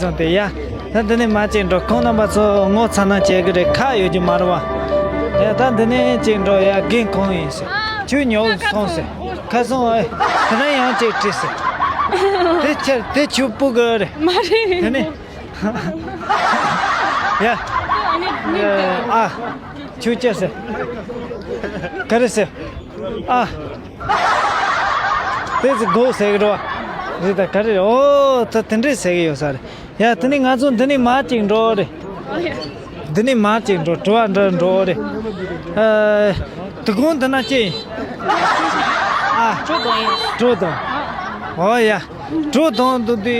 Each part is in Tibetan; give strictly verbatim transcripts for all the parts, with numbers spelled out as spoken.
སོང་སྟེ་ཡ། ད་འདི་ནས་མར་ཅིག་འགྲོ། ཁོང་རྣམ་པ་ཚོ་ངོ་ཚ་ན་བྱེད་གི་རེད། ཁག་ཡོད་ཀྱི་མ་རེད་བ། ཡ་ད་འདི་ནས་ཅིག་འགྲོ། ཡ་རྒན་ཁོང་ཡིན་ཟེར། ཁྱོད་ཉོ་སོང་ཟེར། ཁ་སོང་ཨེ། དེ་ན་ཡང་ཅིག་བྲིས་ཟེར། དེ་ཁྱེར་དེ་ཁྱོད་སྤུ་གི་རེད། མ་རེད། དེ་ནས། ཡ། ཨ། ཁྱོད་ཅི་ཟེར། ག་རེ་ཟེར། ཨ། དེ་ཚོ་གོ་ཟེར་གི་རེད་བ། རེད་ད། ག་རེ། ཨོ་ད་དེ་འདྲས་ཟེར་གི་ཡོད་ས་རེད། ཡ་དེ་ནས་ང་ཚོ་འདི་ནས་མར་ཅིག་འགྲོ་རེད། འདི་ནས་མར་ཅིག་འགྲོ། དྲི་བ་འདྲི་འགྲོ་རེད། ཨ། དེ་གོང་དེ་ན་ཅི་ཡིན། ཨ། གྲོ་དང་ཡིན། གྲོ་དང་། ཨོ་ཡ། གྲོ་དང་དུ་དུ་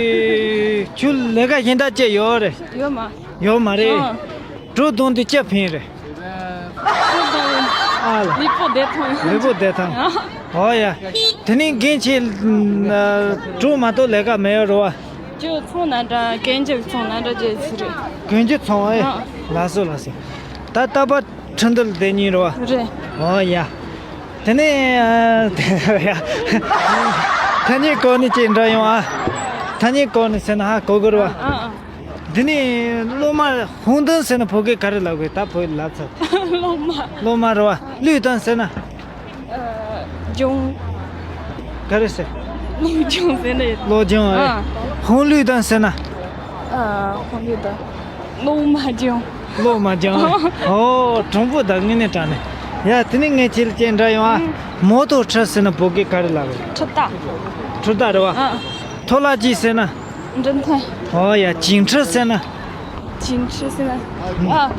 ཁྱོད་ལས་ཀ་གཞན་དག་ཅི་ཡོད་རེད། ཡོད་མ། ཡོད་མ་རེད། ཨ། གྲོ་དང་དུ་ཅི་ཕན་རེད། ཨ་ལ། ལུས་པོ་བདེ་ཐང་། ལུས་པོ་བདེ་ཐང་། ཨ། ཨོ་ཡ། དེ་ནས་རྒན་ཁྱེད་གྲོ་མ་གཏོགས་ལས་ཀ་མེད་ཡོད་རེད་བ། ཅོ་ཚོང་ན་འདྲ། གན་རྒྱུ་ཚོང་ན་འདྲ་བྱེད་ཚུལ་རེད། གན་རྒྱུ་ཚོང་ཨེ། ཨ། ལགས་སོ་ལགས་སོ། ད་རྟག་པར་ཁྲི་འདུལ་བསྡད་མཁན་རེད་བ། རེད། ཨོ་ཡ། དེ་ནས་ཨ། ཐ་སྙད་སྐོར་ནས་ཅིག་འདྲི་ཡོང་ཨ། ཐ་སྙད་སྐོར་ནས་ཟེར་ན་ཧ་གོ་གི་རེད་བ། ཨ་ཨ། འདི་ནས་སློབ་མ་ཧུང་ཏུང་ཟེར་ན་བོད་སྐད་ག་རེ་ལབ་དགོས། ད་བོད་ལབ་ཚར། སློབ་མ། སློབ་མ་རེད་བ། བློས་བཏང་ཟེར་ན། ཨ། སྦྱོང་། ག་རེ་ཟེར། བློ་སྦྱོང་ཟེར་ན་ཡོད། བློ་སྦྱོང་ཨེ། ཨ། ཧུང་བློས་བཏང་ཟེར་ན། ཨ། ཧུང་བློས་བཏང་། བློ་མ་སྦྱོང་། བློ་མ་སྦྱོང་ཨེ། ཨོ་དྲང་པོ་ད་དངོས་གནས་དྲང་གནས། ཡ་དེ་ནས་ངས་ཁྱེད་ལ་ཅིག་འདྲི་ཡོང་ཨ། ཨ། མོ་ཏོ་ཁྲི་ཟེར་ན་བོད་སྐད་ག་རེ་ལབ་རེད། ཁྲི་རྟ། ཁྲི་རྟ་རེད་བ། ཨ། ཐོ་ལ་ཅི་ཟེར་ན། འགྲེམས་སྟོན། ཨོ་ཡ། བྱིང་ཁྲི་ཟེར་ན། བྱིང་ཁྲི་ཟེར་ན། ཨ།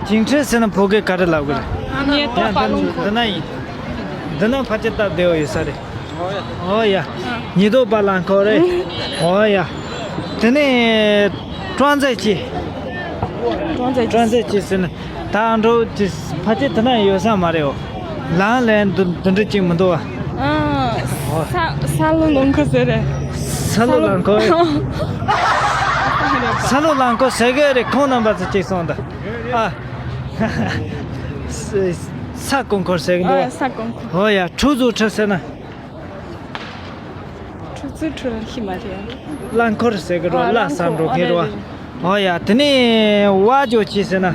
བྱིང་ཁྲི་ཟེར་ན་བོད་སྐད་ག་རེ་ལབ་དགོས་རེད། ཉེན་རྟོག་པ་རླངས་འཁོར། འདི་ན་ཡིན། འདི་ན་ཕལ་ཆེར་སྟབས་བདེ་བོ་ཡོད་ས་རེད། ཨོ་ཡ། ཉེན་རྟོག་པ་རླངས་འཁོར་རེད། ཨོ་ཡ། དེ་ནས་ཀྲོང་ཙེ་ཅི། ཀྲོང་ཙེ་ཅི། ཀྲོང་ཙེ་ཅི་ཟེར་ན། ད་འགྲོ་ཅི། ཕལ་ཆེར་དེ་ན་ཡོད་ས་མ་རེད། ཨོ། ལམ་ལ་འདི་འདི་འདྲ་ཅིག་མི་འདུག་བ། ཨ། ས་ས་ལུ་རླངས་འཁོར་ཟེར་རེད། ས་ལུ་རླངས་འཁོར། ས་ལུ་རླངས་འཁོར་ཟེར་གི་རེད། ཁོང་རྣམ་པ་ཚོ་ཅིག་སོང་ད། ཨ། ས་ས་རྐང་འཁོར་ཟེར་གི་འདུག་བ། ཨ། ས་རྐང་འཁོར། ཨོ་ཡ། ཁྲུ་ཚོ་ཁྲི་ཟེར་ན། ཁྲུ་ཚོ་ཁྲི་ལ་ཤི་མ་རེད། རླངས་འཁོར་ཟེར་གི་རོ། ཨ། རླངས་ས་འགྲོ་མཁན་རེད་བ། ཨོ་ཡ། དེ་ནས་བ་ཇོ་ཅི་ཟེར་ན།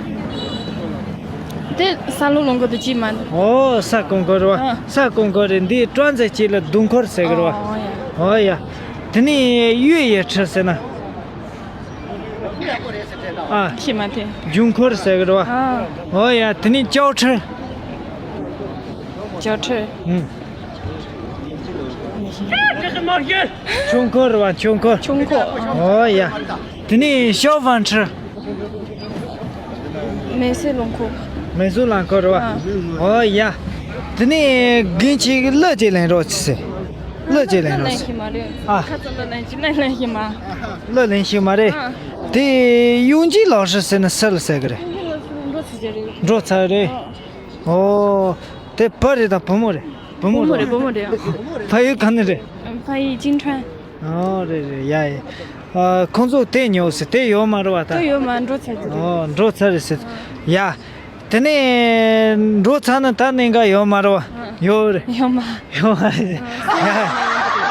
དེ་ས་ལུ་རླངས་འཁོར་དེ་ཅི་མ། ཨོ་ས་རྐང་འཁོར་རེད་བ། ཨ། ས་རྐང་འཁོར་རེད། འདི་ཀྲོང་ཙེ་ཅི་ལ་རྡུལ་འཁོར་ཟེར་གི་རེད་བ། ཨོ་ཡ། ཨོ་ཡ། དེ་ནས་གཡུ་ཡི་ཁྲི་ཟེར་ན། ཨ། ཤི་མ་དེ། རྒྱུ་འཁོར་ཟེར་གི་རེད་བ། ཨ། ཨོ་ཡ། དེ་ནས་ལྕགས་ཁྲི། ལྕགས་ཁྲི། ཨུམ། ཆུ་འཁོར་རེད་བ། ཆུ་འཁོར། ཆུ་འཁོར། ཨོ་ཡ། དེ་ནས་ཤོ་ཝང་ཁྲི། མེ་གསོད་རླངས་འཁོར། མེ་གསོད་རླངས་འཁོར་རེད་བ། ཨ། ཨོ་ཡ། དེ་ནས་རྒན་ཁྱེད་ཀྱིས་གླུ་ཅིག་ལེན་རོགས་ཅི་ཟེར། གླུ་ཅིག་ལེན་རོགས་ཟེར། ལེན་ཤེས་མ་རེད། ཨ། ཁ་ཙམ་ལ་ལེན་ཤེས་ན་ལེན་ཤེས་མ། གླུ་ལེན་ཤེས་མ་རེད། ཨ། དེ་ཡོང་ཅི་ལོག་ཧྲི་ཟེར་ན་སུ་ལ་ཟེར་གི་རེད། འགྲོ་ཚར་རེད། འགྲོ་ཚར་རེད། ཨ། ཨོ། དེ་བུ་རེད་དང་བུ་མོ་རེད། བུ་མོ་བུ་མོ་རེད། རེད། བུ་མོ་རེད། ཕ་ཡུལ་ག་ནས་རེད། ཕ་ཡུལ་ཅིན་ཁྲོན། ཨོ་རེད་རེད། ཡ་ཡ། ཨ། ཁོང་ཚོ་དེ་ཉོ་ཟེར། དེ་ཡོད་མ་རེད་བ་ད། དེ་ཡོད་མ། འགྲོ་ཚར་རེད། ཨོ་འགྲོ་ཚར་རེད་ཟེར། ཡ། དེ་ནས་འགྲོ་ཚར་ན་ད་གནད་འགག་ཡོད་མ་རེད་བ། ཨ། ཡོད་རེད། ཡོད་མ། ཡོད་མ་རེད། ཡ།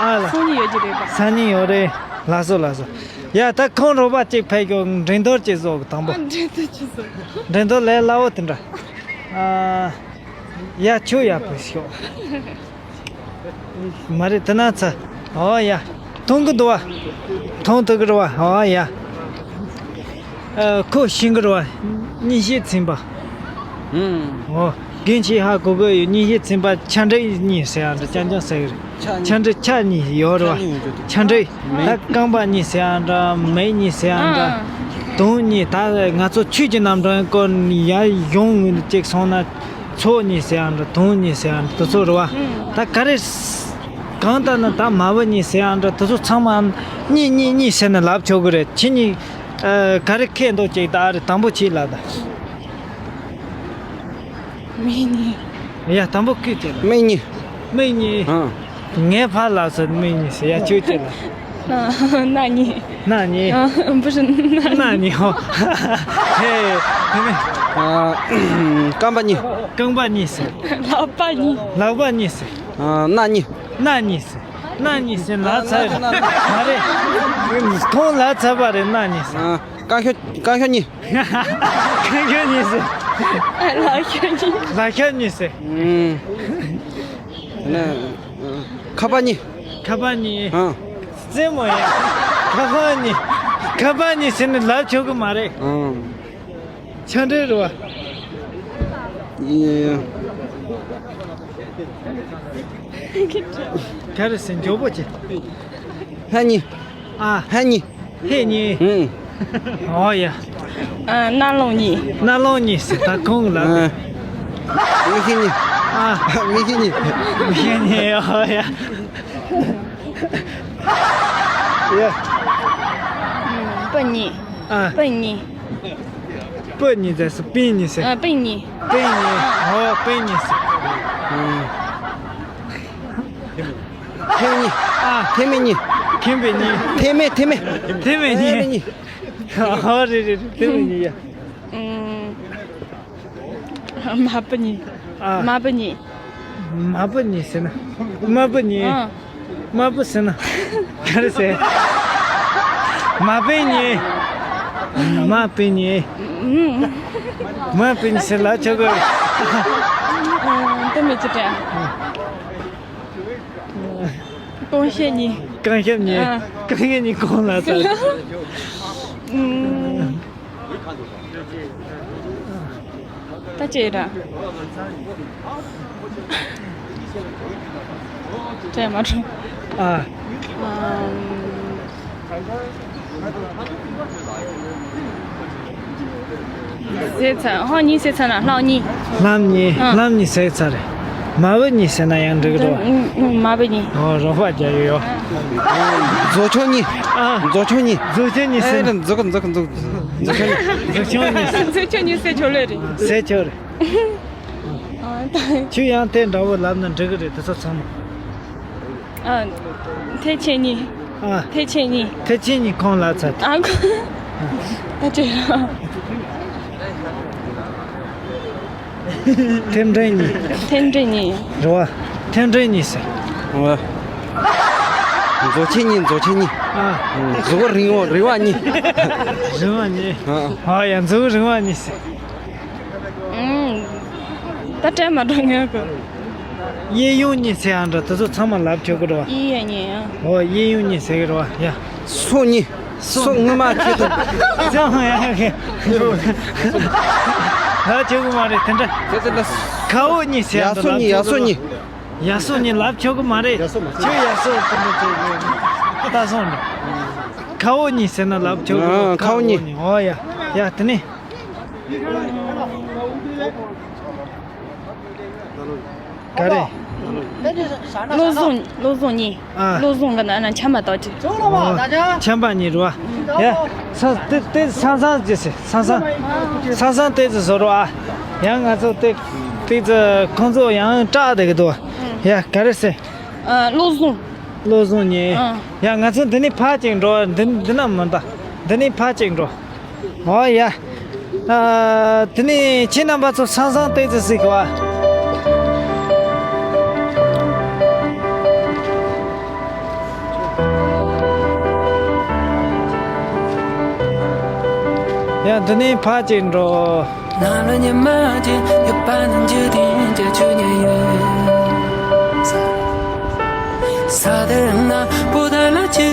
ཨ་ལ། སང་ཉིན་ཡོད་ཀྱི་རེད་པ། སང་ཉིན་ཡོད་རེད། ལགས་སོ་ལགས་སོ། ཡ་ད་ཁོང་རོགས་པ་གཅིག་ཕེབས་ཀྱོ། འགྲན་བསྡུར་གཅིག་བཟོ་གི་དང་པོ། ཨ། འགྲན་བསྡུར་གཅིག་བཟོ། འགྲན་བསྡུར་ལས་སླ་བོ་དེ་འདྲ། ཨ། ཡ་ཁྱོད་ཡག་པོ་ཤོག་མ་རེད་དེ་ན་ཚ། ཨོ་ཡ། མཐོང་གི་འདུག་བ། མཐོང་ཐུབ་ཀྱི་རེད་བ། ཨོ་ཡ། ཨ། ཁོ་ཤེས་ཀྱི་རེད་བ། གཉིས་བཞི་ཚན་པ། ཨུམ། ཨོ། རྒན་ཁྱེད་ཧ་གོ་གི་ཡོད། གཉིས་བཞི་ཚན་པ་ཆ་འགྲིག་གཉིས་ཟེར་ཡག་འདྲ་རྐྱང་རྐྱང་ཟེར་གི་རེད། ཆ་གཉིས། ཆ་འགྲིག་ཆ་གཉིས་ཡོད་རེད་བ། ཆ་གཉིས་ཡོད་རེད། ཆ་འགྲིག་མེ། ད་རྐང་པ་གཉིས་ཟེར་ཡག་འདྲ། མེ་གཉིས་ཟེར་ཡག་འདྲ། ཨ། དུང་གཉིས། ད་ང་ཚོ་ཆོས་ཀྱི་རྣམ་གྲངས་སྐོར་ནས་ཡར་གཞུང་ངོས་ནས་གཅིག་སོང་ན། མཚོ་གཉིས་ཟེར་ཡག་འདྲ། དུང་གཉིས་ཟེར་ཡག་འདྲ། དེ་ཚོ་རེད་བ། ཨུམ། ད་ག་རེ། གང་ལྟར་ན་ད་མ་བུ་གཉིས་ཟེར་ཡག་འདྲ། དེ་ཚོ་ཚང་མ་གཉིས་གཉིས་གཉིས་ཟེར་ནས་ལབ་ཆོག་གི་རེད། ཁྱེད་གཉིས། ཨ། ག་རེ་ཁེལ་འདུག་ཅིག་ད་རེད། དང་པོ་ཁྱེད་ལབ་ད། མིག་གཉིས། ཡ་དང་པོ་ཁྱེད་ཅིག་ལབ། མིག་གཉིས། མིག་གཉིས། ཨ། ངའི་ཕར་ལབ་སོང་། མིག་གཉིས་ཟེར། ཡ་ཁྱོད་ཅིག་ལབ། སྣ་གཉིས། སྣ་གཉིས། ཨ། 不是། སྣ་གཉིས། སྣ་གཉིས། ཧོ། ཧེ། དེ་ནི། ཨ། རྐང་པ་གཉིས། རྐང་པ་གཉིས་ཟེར། ལག་པ་གཉིས། ལག་པ་གཉིས་ཟེར། ཨ། སྣ་གཉིས། སྣ་གཉིས་ཟེར། གནའ་གཉིས་ཟེར་ལབ་ཚར་རེད། མ་རེད། ཁོང་ལབ་ཚར་བ་རེད། གནའ་གཉིས་ཟེར། ཨ། ཀ་ཤོ་ཀ་ཤོ་གཉིས། ཀ་ཤོ་གཉིས་ཟེར། ལ་ཤོ་གཉིས། ལ་ཤོ་གཉིས་ཟེར། ཨུམ། ཁ་པ་གཉིས། ཁ་པ་གཉིས། ཨ། རྩེད་མོ་ཡ། ཁ་པ་གཉིས། ཁ་པ་གཉིས་ཟེར་ནས་ལབ་ཆོག་གི་མ་རེད། ཨང་། ཆ་འདྲེ་རེད་བ། ཡིན། ག་རེ་ཟེར། མགྱོགས་པོ་བྱེད། ཧ་གཉིས། ཨ། ཧ་གཉིས། ཧེ་གཉིས། ཨང་། ཨོ་ཡ། ཨ། རྣ་ལོང་གཉིས། རྣ་ལོང་གཉིས་ཟེར། ད་ཁོང་ལ། ཨ། མིག་ཤེལ་གཉིས། ཨ། མིག་ཤེལ་གཉིས། མིག་ཤེལ་གཉིས། ཨོ་ཡ། ཡ། ཨ། སྤུ་གཉིས། ཨ། སྤུ་གཉིས། སྤུ་གཉིས་ཟེར། སྤུན་གཉིས་ཟེར། ཨ། སྤུན་གཉིས། སྤུན་གཉིས། ཨོ། སྤུན་གཉིས་ཟེར། ཨ། ཐེ་མེ་གཉིས། ཨ། ཐེ་མེ་གཉིས། ཐེ་མེ་གཉིས། ཐེ་མེ་ཐེ་མེ་གཉིས། ཐེ་མེ་གཉིས། ཨོ། རེད་རེད་རེད། ཐེ་མེ་གཉིས་ཡ། ཨ། མ་བུ་གཉིས། ཨ། མ་བུ་གཉིས། མ་བུ་གཉིས་ཟེར་ན། མ་བུ་གཉིས། ཨ། མ་བུ་ཟེར་ན། ག་རེ་ཟེར། མ་བུ་གཉིས། མ་བུ་གཉིས། ཨུམ། མ་བུ་གཉིས་ཟེར་ལབ་ཆོག་གི། ཨ། དེ་མི་ཅི་དྲན། རྐང་ཤེད་གཉིས། རྐང་ཤེད་གཉིས། ཨ། རྐང་ཤེད་གཉིས་གང་ལ་ཟེར། ཨུམ། ད་ཅི་ར། དྲན་མ་བྱུང་། ཨ། ཨམ། ཟེར་ཚར། ཧོ་གཉིས་ཟེར་ཚར་ན་ལྷག་གཉིས། ལྷམ་གཉིས། ཨ། ལྷམ་གཉིས་ཟེར་ཚར་རེད། མ་བུ་གཉིས་ཟེར་ན་ཡང་འགྲིག་གི་རེད་བ། ཨུམ། ཨུམ། མ་བུ་གཉིས། ཨོ། རོགས་པ་རྒྱག་ཡོད་ཡོད། མཛོ་ཆུང་གཉིས། ཨ། མཛོ་ཆུང་གཉིས། མཛོ་ཆུང་གཉིས་ཟེར། ཨེ། མཛོ་མཛོ་མཛོ་མཛོ་ཆུང་གཉིས། མཛོ་ཆུང་གཉིས་ཟེར། མཛོ་ཆུང་གཉིས་ཟེར་ཆོག་ལེ་རེད། ཟེར་ཆོག་རེད། ཨ། ད་ཁྱོད་ཡང་དེ་འདྲ་བོ་ལབ་ན་འགྲིག་གི་རེད། དེ་ཚོ་ཚང་མ། ཨ། ཐེ་ཆེ་གཉིས། ཨ། ཐེ་ཆེ་གཉིས། ཐེ་ཆེ་གཉིས་གང་ལབ་ཚར། ཨ། ཁོ། ད་ཅི་ར། ཐེམ་ཀྲེ་གཉིས། ཐེམ་ཀྲེ་གཉིས། རེད་བ། ཐེམ་ཀྲེ་གཉིས་ཟེར། ཨ། མཛོ་ཆེ་གཉིས། མཛོ་ཆེ་གཉིས། ཨ། མཛོ་རིང་བ་རིང་བ་གཉིས། རིང་བ་གཉིས། ཨ། ཨ་ཡ། མཛོ་རིང་བ་གཉིས་ཟེར། ཨུམ། ད་དྲན་མ་འགྲོ་ངེས་གི། གཡས་གཡོན་གཉིས་ཟེར་ཡང་འདྲ། དེ་ཚོ་ཚང་མ་ལབ་ཆོག་གི་རེད་བ། གཡས་གཡོན་གཉིས། ཨ། ཨོ། གཡས་གཡོན་གཉིས་ཟེར་གི་རེད་བ། ཡ། སོ་གཉིས། སོ་སྔོན་མ་ཁྱེད་དུ། ཅང་ཡ་གི། ལབ་ཆོག་གི་མ་རེད་དེ་འདྲ། དེ་དེ་འདྲ། ཁ་འོག་གཉིས་ཟེར་ཡང་འདྲ། ཡ་སོ་གཉིས། ཡ་སོ་གཉིས། ཡ་སོ་གཉིས་ལབ་ཆོག་གི་མ་རེད། ཡ་སོ་མ་ཟེར། ཁྱོད་ཡ་སོ་དེ་འདྲ་བྱེད་གི། ད་སོང་འདྲ། ཁ་འོག་གཉིས་ཟེར་ན་ལབ་ཆོག་གི། ཨ། ཁ་འོག་གཉིས། ཨོ་ཡ། ཡ་དེ་ནས། ག་རེ། བློ་བཟང་། བློ་བཟང་གཉིས། ཨ། བློ་བཟང་གི་ནང་ན་ཆམ་པ་དག་ཅིག། ཨོ། ཆམ་པ་གཉིས་རེད་བ། ཡ། ས་དེ་དེ་སང་སང་ཅི་ཟེར། སང་སང་། སང་སང་དེ་ཚོ་བཟོ་རོགས་ཨ། ཡང་ང་ཚོ་དེ་དེ་ཚོ་ཁོང་ཚོ་ཡང་སྐྲག་བསྡད་ཀྱི་འདུག། ཡ། ག་རེ་ཟེར། ཨ། བློ་བཟང་། བློ་བཟང་གཉིས། ཨ། ཡ། ང་ཚོ་འདི་ནས་ཕར་ཅིག་འགྲོ། འདི་འདི་ན་མི་འདུག། འདི་ནས་ཕར་ཅིག་འགྲོ། ཨོ་ཡ། ཨ། དེ་ནས་ཁྱེད་རྣམ་པ་ཚོ་སང་སང་ཏོག་ཙམ་གཟིགས་གོ། ཡ། འདི་ནས་ཕར་ཅིག་འགྲོ། ནམ་ལ་ཉི་མ་ཅན་ཡོད་པ་ན་འཇིག་རྟེན་གྱི་ཆོས་ཉིད་ཡོད། ས་དེ་ན་པོ་ཏ་ལ་ཆུ་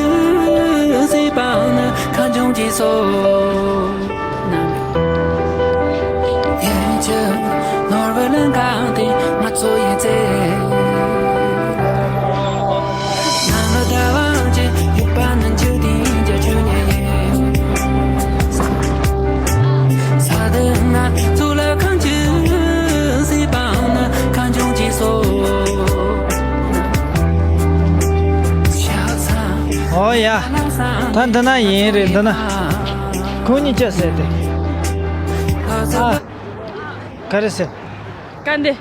སྲིད་པ་ན་ཁ་འབྱུང་གི་སོ། ཡིན་གྱི་ནོར་བུ་ལ་འགག་སྟེ་ང་ཚོ་ཡི་ཚེ། ནམ་ལ་ཟླ་བ་ཅན་ཡོད་པ་ན་འཇིག་རྟེན་གྱི་ཆོས་ཉིད་ཡིན། ས་དེ་ན་གཙུག་ལག་ཁང་ཆུ་སྲིད་པ་ན་ཁ་འབྱུང་གི་སོ། ཨོ་ཡ། ད་འདི་ན་ཡིན་རེད། འདི་ན། ཁོང་གཉིས་ཅི་ཟེར་ཏེ། ཨ། ག་རེ་ཟེར། ག་འདི།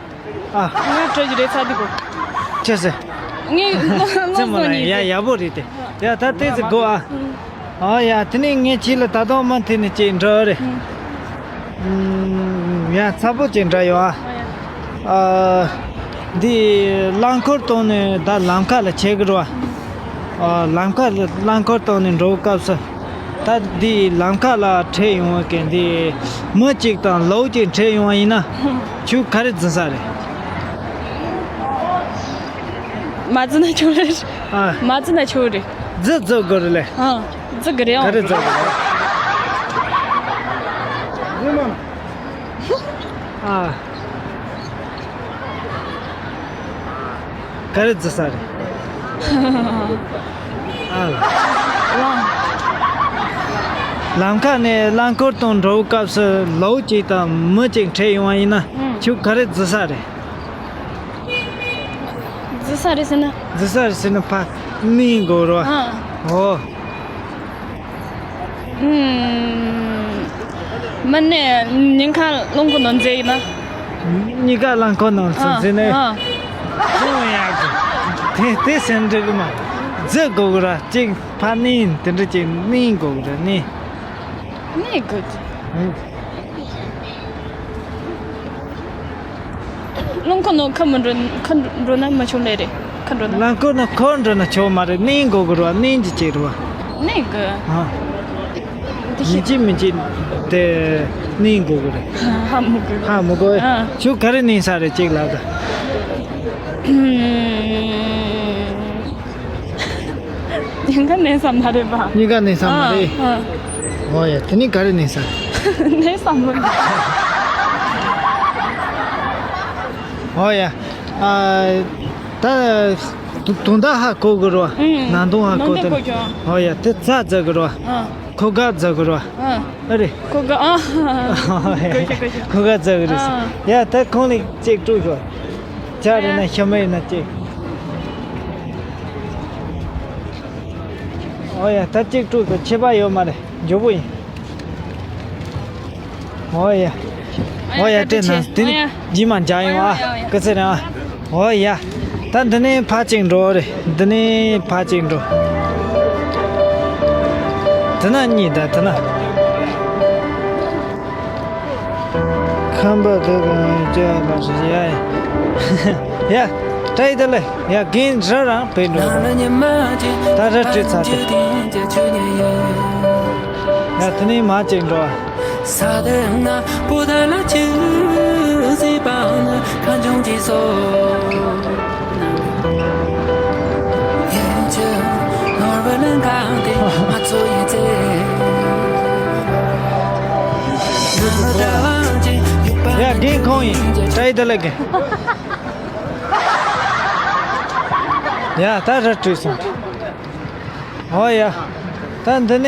ཨ། ང་གྲོ་ཞིག་རེད་ཚ་འདི་གོ། ཅི་ཟེར། ངས་བློ་བློ་ཙེ་མོ་ལ་ཡ་ཡག་པོ་རེད་དེ། ཡ། ད་ཏོག་ཙམ་སྒུག་ཨ། ཨ་ཡ། དེ་ནས་ངས་ཁྱེད་ལ་ད་དུང་མུ་མཐུད་ནས་ཅིག་འདྲི་རེད། ཨུམ། ཡ། ཚ་པོ་ཅིག་འདྲི་ཡོད་ཨ། ཨ། འདི་རླངས་འཁོར་གཏོང་ནས་ད་ལམ་ཁ་ལ་ཆས་གི་རེད་བ། ཨ། ལམ་ཁ་ལ་རླངས་འཁོར་བཏང་ནས་འགྲོ་སྐབས་སུ། ད་འདི་ལམ་ཁ་ལ་འཕྲད་ཡོང་བ་གི་འདི་མི་གཅིག་དང་ལོ་གཅིག་འཕྲད་ཡོང་བ་ཡིན་ན། ཁྱོད་ག་རེ་འཛིན་ས་རེད། མ་འཛིན་ན་ཆོག་རེད། ཨ། མ་འཛིན་ན་ཆོག་རེད། འཛིན་འཛིན་དགོས་རེད་ལེ། ཨ། འཛིན་དགོས་རེད་ཨང་། ག་རེ་འཛིན་དགོས་རེད། འཛིན་མ། ཨ། ག་རེ་འཛིན་ས་རེད། ཨ་ལ། ལམ་ཁ་ནས་རླངས་འཁོར་དང་འགྲོ་སྐབས་སུ་ལོ་གཅིག་དང་མི་གཅིག་འཕྲད་ཡོང་བ་ཡིན་ན། ཨང་། ཁྱོད་ག་རེ་འཛིན་ས་རེད། འཛིན་ས་རེད་ཟེར་ན། འཛིན་ས་རེད་ཟེར་ན་ཕར་གནོན་དགོས་རེད་བ། ཨང་། ཨོ། ཨུམ། མི་ནས་ཉིན་ཁ་རླངས་འཁོར་ནང་འཛུལ་ཡིན་ན། ཉིན་ཁ་རླངས་འཁོར་ནང་ཚུར་འཛུལ་ནས། ཨ། ཨ། ཁྱོད་ཡག་གི། དེ་དེ་སེམས་འགྲིག་གི་མ། འཛུལ་དགོས་གི་ར་གཅིག་ཕར་གནོན་དེ་འདྲ་གཅིག་གནོན་དགོས་གི་ར་གནོན། གནོན་དགོས་གི། ཨུམ། རླངས་འཁོར་ནང་ཁ་མི་འགྲོ། ཁ་འགྲོ་ན་མ་ཆོག་ལེ་རེད། ཁ་འགྲོ་ན། རླངས་འཁོར་ནང་ཁ་འགྲོ་ན་ཆོག་མ་རེད། གནོན་དགོས་གི་རེད་བ། གནོན་གྱི་བྱེད་རེད་བ། གནོན་གི། ཨ། འདི་ཡིན་ཤེས། གཅིག་མིན་གཅིག་དེ་གནོན་དགོས་གི་རེད། ཧ་མི་གོ། ཧ་མི་གོ། ཨ། ཁྱོད་ག་རེ་གནོན་ས་རེད་གཅིག་ལབ་དང་། ཉིན་ཁ་གནོན་ས་མ་རེད་པ། ཉིན་ཁ་གནོན་ས་མ་རེད། ཨ། ཨ། ཨོ་ཡ། དེ་ནི་ག་རེ་གནོན་ས། གནོན་ས་མ་རེད། ཨོ་ཡ། ཨ། ད་དུ་དུང་ད་ཧ་གོ་གི་རོ། ཨུམ། ནང་དུང་ཧ་གོ། ནང་དུ་དེ་གོ་ཀྱང་། ཨོ་ཡ། དེ་རྩ་རྫ་གི་རོ། ཨ། ཁོ་ག་རྫ་གི་རོ། ཨ། ཨ་རེད། ཁོ་ག། ཨ། ཨོ་ཡ། གོ་ཤེས་གོ་ཤེས། ཁོ་ག་རྫ་གི་རེད། ཨ། ཡ། ད་ཁོང་ལ་གཅིག་སྤྲོད་ཤོག་ཇ་རེད་ན་ཤ་མེད་ན་གཅིག་ཨོ་ཡ། ད་གཅིག་སྤྲོད་ཤོག་ཁྱད་པར་ཡོད་མ་རེད། མགྱོགས་པོ་ཡིན། ཨོ་ཡ། ཨོ་ཡ། ཨོ་ཡ། སྤྲད་ན་དེ་ནི་ཨོ་ཡ། རྗེས་མ་མཇལ་ཡོང་ཨ། ཨོ་ཡ། ཨོ་ཡ། སྐུ་ཚེ་རིང་ཨ། ཨོ་ཡ། ད་འདི་ནས་ཕར་གཅིག་འགྲོ་རེད། འདི་ནས་ཕར་གཅིག་འགྲོ། དེ་ན་གཉིས། ད་དེ་ན། ཁམས་པ་དེ་གང་ཅི་ལ་ཞིག་ཡ་ཡ། ཡ། བཀྲ་ཤིས་བདེ་ལེགས། ཡ། རྒན་རབ་རང་བོད་འགྲོ། ད་ར་བྲིས་ཚར་ཏེ། ཡ། དེ་ནས་མར་གཅིག་འགྲོ། ཡ། རྒན་ཁོང་ཡིན། བཀྲ་ཤིས་བདེ་ལེགས། རྒན། ཡ། ད་ར་བྲིས་སོང་། ཨོ་ཡ། ད་འདི་ནས།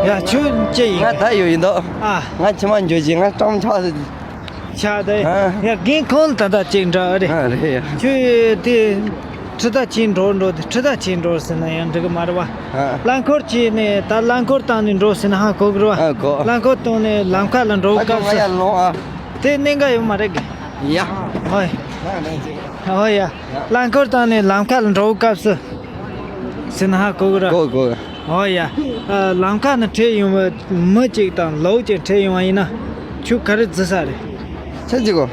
ཡ། ཁྱོད་ཅི་ཡིན། ང་ད་ཡོད་ཡིན་འདུག་ཨ། ང་ཕྱི་མ་འགྱོ་ཅིག་ང་སྤྲང་ཆགས་ཆགས་ཏེ། ཨ། ཡ། རྒན་ཁོང་ད་ལྟ་ཅིག་འདྲ་རེད། ཨ། རེད་ཡ། ཁྱོད་དེ་ཁྲི་ད་ཅིག་འགྲོ་འགྲོ་དེ། ཁྲི་ད་ཅིག་འགྲོ་ཟེར་ན་ཡང་འགྲིག་གི་མ་རེད་བ། ཨ། རླངས་འཁོར་གྱིས་ནས། ད་རླངས་འཁོར་བཏང་ནས་འགྲོ་ཟེར་ན་ཧ་གོ་གི་རེད་བ། ཨ། གོ། རླངས་འཁོར་བཏང་ནས་ལམ་ཁ་ལ་འགྲོ་ད་སྐབས་སུ། ཡར་ལོངས་ཨ། དེ་གནད་འགག་ཡོད་མ་རེད་གི། ཡ། ཧོ་ཡ། ཧོ་ཡ། རླངས་འཁོར་བཏང་ནས་ལམ་ཁ་ལ་འགྲོ་སྐབས་སུ་ཟེར་ན་ཧ་གོ་གི་ར། གོ་གོ། ཧོ་ཡ། ཨ། ལམ་ཁ་ནས་འཕྲད་ཡོང་བའི་མི་གཅིག་དང་ལོ་གཅིག་འཕྲད་ཡོང་བ་ཡིན་ན་ཁྱོད་ག་རེ་འཛིན་ས་རེད། ཆ་གཅིག་གོ།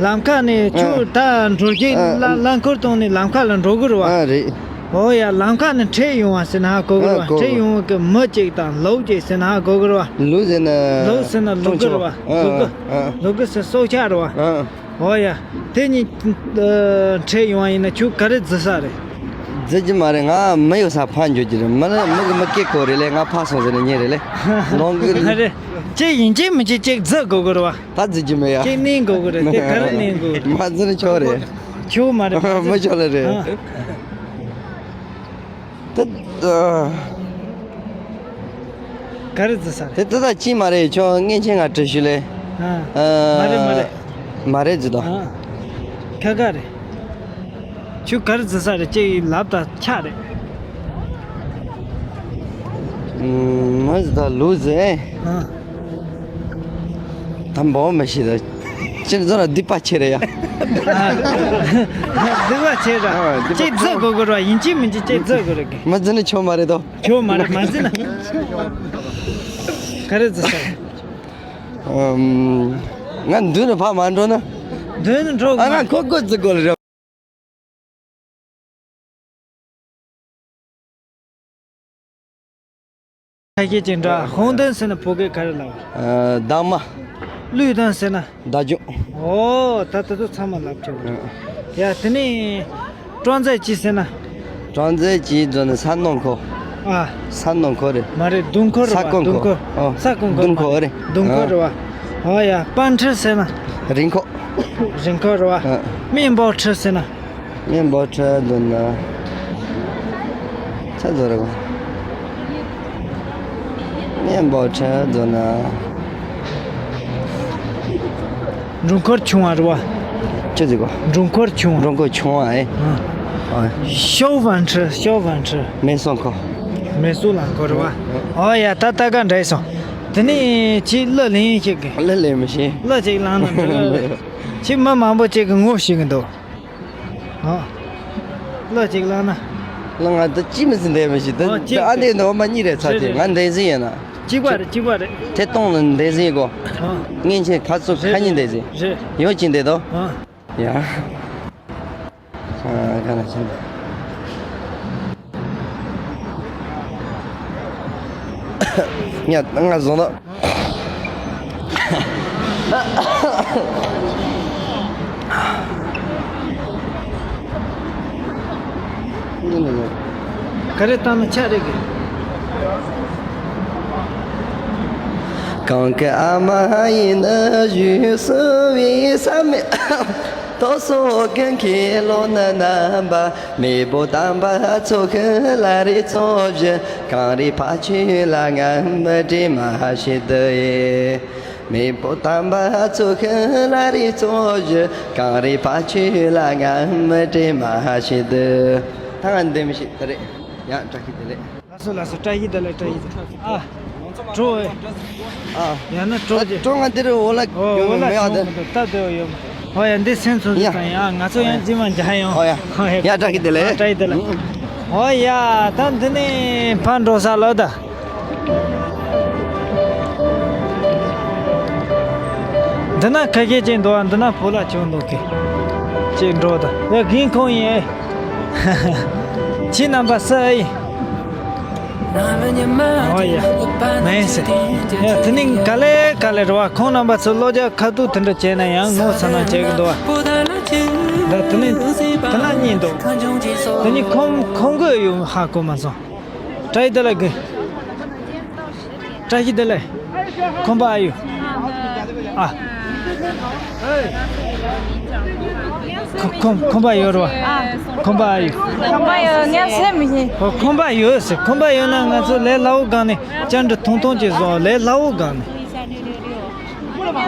ལམ་ཁ་ནས་ཁྱོད། ཨ། ད་འགྲོ་གི། ཨ། རླངས་འཁོར་བཏང་ནས་ལམ་ཁ་ལ་འགྲོ་གི་རེད་བ། ཨ། རེད། ཨོ་ཡ། ལམ་ཁ་ནས་འཕྲད་ཡོང་བ་ཟེར་ན་ཧ་གོ་གི་རེད་བ། ཨ། གོ། འཕྲད་ཡོང་བ་གི་མི་གཅིག་དང་ལོ་གཅིག་ཟེར་ན་ཧ་གོ་གི་རེད་བ། ལུག་ཟེར་ན། ལུག་ཟེར་ན་ལུག་གི་རེད་བ། ཨ། ལུག་གི། ཨ། ལུག་གི་ཟེར་སྲོག་ཆགས་རེད་བ། ཨ། ཨོ་ཡ། དེ་གཉིས་འཕྲད་ཡོང་བ་ཡིན་ན་ཁྱོད་ག་རེ་འཛིན་ས་རེད། འཛིན་གྱི་མ་རེད། ང་མི་ཡོད་ས་ཕར་འགྱོ་གི་རེད། མི་ལ་མི་གི་མི་སྐད་གོ་རེད་ལེ། ང་ཕར་སོང་ཟེར་ནས་ཉན་རེད་ལེ། ལོང་གི་རེད། ཅིག་ཡིན་གཅིག་མིན་གཅིག་ཅིག་འཛིན་དགོས་གི་རེད་བ། ད་འཛིན་གྱི་མེད་ཡ། ཅིག་གནོན་དགོས་གི་རེད། དེ་ག་རེ་གནོན་དགོས་གི་རེད། མ་འཛིན་ཆོག་རེད། ཆོག་མ་རེད། མ་འཛིན། མི་ཆོག་ལེ་རེད། ཨ། ད། ཨ། ག་རེ་འཛིན་ས་རེད། དེ་ད་ད་ཅི་མ་རེད། ཁྱོད་མངོན་ཆེན་ང་དྲི་ཞུ་ལེ། ཨ། ཨ། མ་རེད་མ་རེད། མ་རེད་ཟེར་དོ། ཨ། ཁ་ཁ་རེད། ཁྱོད་ག་རེ་འཛིན་ས་རེད། ཅིག་ལབ་ད་ཆ་རེད། ཨུམ། མ་ཟེར་ད་ལུག་ཟེར། ཨ། ད་འབོ་མི་ཤེས་ད། ཅི་ཟེར་ན་སྡིག་པ་ཆེ་རེད་ཡ། སྡིག་པ་ཆེ་ར། ཨ། སྡིག་པ་ཅིག་འཛིན་དགོས་གི་ར། ཡིན་གཅིག་མིན་གཅིག་ཅིག་འཛིན་དགོས་རེད་གི། མ་འཛིན་ན་ཆོག་མ་རེད་དོ། ཆོག་མ་རེད། མ་འཛིན་ན། ག་རེ་འཛིན་ས། ཨམ། ང་མདུན་ནས་ཕར་མ་འགྲོ་ན། མདུན་ནས་འགྲོ་ཨ། ང་ཁོ་ཁོ་འཛིན་དགོས་རེད། ཁ་ཤས་ཅིག་འདྲ། ཧོང་ཏན་ཟེར་ན་བོད་སྐད་ག་རེ་ལབ། ཨ། འདབ་མ། བློས་ཏན་ཟེར་ན། བདག་སྐྱོང་། ཨོ། ད་ད་དུ་ཚང་མ་ལབ་ཆོག་ཡ། དེ་ནས་ཀྲོང་ཙེ་ཅི་ཟེར་ན། ཀྲོང་ཙེ་ཅི་ཟེར་ན་ས་ནོར་འཁོར། ཨ། ས་ནོར་འཁོར་རེད། མ་རེད། མདུང་འཁོར་རེད་བ། ས་ཀོང་མདུང་འཁོར། འཁོར། ཨོ། ས་ཀོང་འཁོར། མདུང་འཁོར་རེད། ཨོ་ཡ། པན་ཁྲི་ཟེར་ན། རིན་འཁོར། རིན་འཁོར་རེད་བ། ཨ། སྨན་པོ་ཁྲི་ཟེར་ན། སྨན་པོ་ཁྲི་འདོན་ན། ཚ་ཚོ་རེད་བ། སྨན་པོ་ཁྲི་འདོན་ན། འགྲུལ་འཁོར་ཆུང་བ་རེད་བ། ཅི་ཟིག་གོ། འགྲུལ་འཁོར་ཆུང་བ། འགྲུལ་འཁོར་ཆུང་བ་ཨེ། ཨ། ཤོ་ཝན་ཁྲི། ཤོ་ཝན་ཁྲི། མེ་སོང་ཁོ། མེ་སོང་ལང་ཁོ་རེད་བ། ཨོ་ཡ། ད་ད་ག་འདྲ་སོང་། དེ་ནས་ཁྱེད་གླུ་ལེན་ཤེས་གི། གླུ་ལེན་མི་ཤེས། གླུ་ཅིག་བླངས་ན་འགྲིག་གི། ཁྱེད་མི་མང་པོ་ཅིག་གི་ངོ་ཤེས་གི་འདུག་ཨ། གླུ་ཅིག་བླངས་ན། གླུ་ང་ད་ཅི་མི་ཟིན་བསྡད་མི་ཤེས། ད་ཨོ་ཅིག་ཨ་འདྲས་འདུག་མ་གཉིས་རེད། ཚ་རེད་ཅེ། རེད། ང་འདན་ཟིན་ཡིན་ན། གཅིག་པ་རེད། གཅིག་པ་རེད། ཐད་གཏོང་ལ་འདན་ཟིན་གོ། ཨ། མཉེན་ཆས་ཁ་ཚུབ་ཁ་ཉིན་འདན་ཟིན། རེད། ཡོད་ཅིག་འདན་དོ། ཨ། ཡ། ཨ། ག་ན་ཕྱིན། ཡ། ང་བཟུང་ད། ག་རེ་བཏང་ན་ཆ་རེད་གི། གང་གི་ཨ་མ་ཡིན་ན་བཞུགས་སུ་བའི་བསམ་མེད། ཏོག་སོ་ཀན་ཁེ་ལོ་ན་ནམ་པ། མེས་པོ་དམ་པ་ཚོ་ཁ་ལ་རེ་ཚོ་བཞི། གངས་རི་ཕ་ཆུ་ལ་ང་མི་དྲི་མ་ཤེས་དུ་ཡེ། མེས་པོ་དམ་པ་ཚོ་ཁ་ལ་རེ་ཚོ་བཞི། གངས་རི་ཕ་ཆུ་ལ་ང་མི་དྲི་མ་ཤེས་དུ། ད་ང་འདི་མི་ཤེས་ད་རེད། ཡང་བཀྲ་ཤིས་བདེ་ལེགས། ལགས་སོ་ལགས་སོ། བཀྲ་ཤིས་བདེ་ལེགས། བཀྲ་ཤིས་བདེ་ལེགས། ཨ། གྲོ། ཨ། ཡང་ན་གྲོ་ཨ་ཅེ། གྲོ་ང་འདིར་འོ་ལ་ཨོ་ཡོང་འོ་ལ་མེད་ཨ་ཡོང་དེ། མི་འདུག་ད་དེ་ཡོང་། ཨོ་ཡ། འདི་སེམས་ཚོ་ཡ། ཟིག་དང་ཡ། ང་ཚོ་ཡང་ཨོ་ཡ། རྗེས་མ་མཇལ་ཡོང་། ཨོ་ཡ། ཨོ་ཡ། ཡ་བཀྲ་ཤིས་བདེ་ལེགས། བཀྲ་ཤིས་བདེ་ལེགས། ཨོ་ཡ། ད་འདི་ནས་ཕར་འགྲོ་ས་ལོ་ད། འདི་ན་ཁ་ཤས་ཅིག་འདུག་ཨ། འདི་ན་བོད་ལ་བྱོན་འདུག་གི། ཅིག་འགྲོ་ད། ཡ་རྒན་ཁོང་ཡིན། ཁྱེད་རྣམ་པ་སུ་ཡིན། ཨོ་ཡ། མེན་སི། ཡ་དེ་ནི་ག་ལེ་ག་ལེ་རེད་བ། ཁོང་རྣམ་པ་ཚོ་བློ་རྒྱ་ཁ་ཐུག་དེ་འདྲ་བྱས་ན་ཡང་ངོ་ཚ་ན་བྱེད་གི་འདུག་བ། ད་དེ་ནི་དེ་ན་གཉིས་འདུག་དེ་ནི་ཁོང་ཁོང་གི་ཡུམ་ཧ་གོ་མ་སོང་། བཀྲ་ཤིས་བདེ་ལེགས་གི། བཀྲ་ཤིས་བདེ་ལེགས། ཁོམ་པ་ཨ་ཡོད། ཨ། ཁོ་ཁོམ་ཁོམ་པ་ཡོད་རེད་བ། ཁོམ་པ་ཨ་ཡོད། ཁོམ་པ་ཡོད། ངས་སེམས་མི་ཤེས། ཨོ། ཁོམ་པ་ཡོད་ཟེར། ཁོམ་པ་ཡོད་ན་ང་ཚོ་ལས་སླ་བོ་སྒང་ནས་བཅར་འདྲི་ཐུང་ཐུང་ཅིག་བཟོ། ལས་སླ་བོ་སྒང་ནས།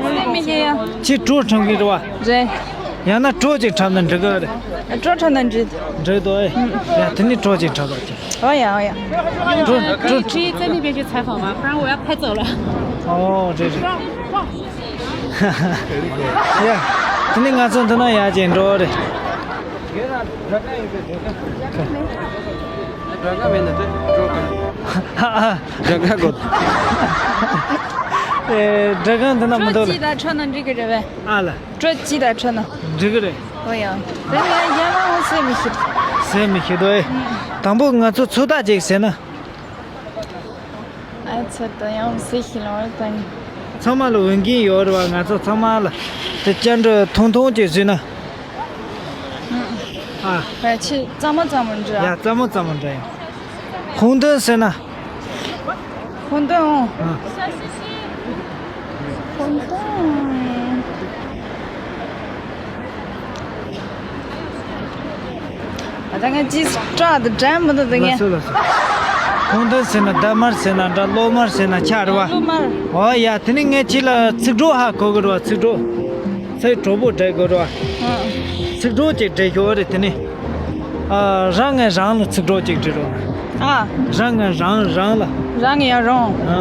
སེམས་མི་ཤེས་ཡ། ཁྱེད་གྲོ་འཁྲབ་གི་རེད་བ། རེད། ཡང་ན་གྲོ་ཅིག་འཁྲབ་ན་འགྲིག་གི་རེད། གྲོ་འཁྲབ་ན་འགྲིག་འགྲིག་འདུག་ཨེ། ཡ་དེ་ནི་གྲོ་ཅིག་འཁྲབ་རོགས་གྱིས། 哦呀，哦呀。 གྲོ་གྲོ 可以在那边去采访吗？不然我要拍走了。 ཨོ་རེད་རེད། ཡ་དེ་ནི་ང་ཚོ་འདི་ན་ཡར་ཅིག་འགྲོ་རེད། ཧ་ཧ། ཨེ། སྒྲ་གང་འདི་ན་མི་འདུག་ལ། གྲོ་ཅི་ད་འཁྲབ་ན་འགྲིག་གི་རེད་བས། ཨ་ལ། གྲོ་ཅི་ད་འཁྲབ་ན། འགྲིག་གི་རེད། ཨོ་ཡ། དེ་ནི་ཡང་ཡང་ན་འོ་སེམས་མི་ཤེས། སེམས་མི་ཤེས་དོ་ཨེ། དང་པོ་ང་ཚོ་ཚོད་ལྟ་ཅིག་ཟེར་ན། ཨ་ཚོད་ལྟ་ཡང་སེ་ཤི་ལོང་རེད་ད་ནི། ཚང་མ་ལ་འོས་འགན་ཡོད་རེད་བ། ང་ཚོ་ཚང་མ་ལ་དེ་བཅར་འདྲི་ཐུང་ཐུང་ཅིག་བཟོས་ན། ཨ། ཕལ་ཆེར་གཙང་མ་གཙང་མ་འདྲ། ཡ་གཙང་མ་གཙང་མ་འདྲ་ཡང་། ཧོང་ཏོན་ཟེར་ན། ཧོང་ཏོན། ཨ། ཧོང་ཏོན། ཨ་ད་ངས་ཅིས་སྐྲག་དུ་དྲན་མི་འདུག་དེ་ངས། ལགས་སོ་ལགས་སོ། ཁོང་དོན་ཟེར་ན་རྡ་དམར་ཟེར་ན་འདྲ། གློག་དམར་ཟེར་ན་ཆ་རེད་བ། གློག་དམར། ཨོ་ཡ། དེ་ནི་ངས་ཁྱེད་ལ་ཚིག་གྲོགས་ཧ་གོ་གི་རེད་བ། ཚིག་གྲོགས། ཚིག་གྲོགས་པོ་འབྲི་དགོས་རེད་བ། ཨ། ཚིག་གྲོགས་ཅིག་འབྲི་ཤོག་རེད་དེ་ནི། ཨ། རང་ངས་རང་ལ་ཚིག་གྲོགས་ཅིག་འབྲི་རོགས། ཨ། རང་ངས་རང་རང་ལ། རང་ངས་རང་། ཨ།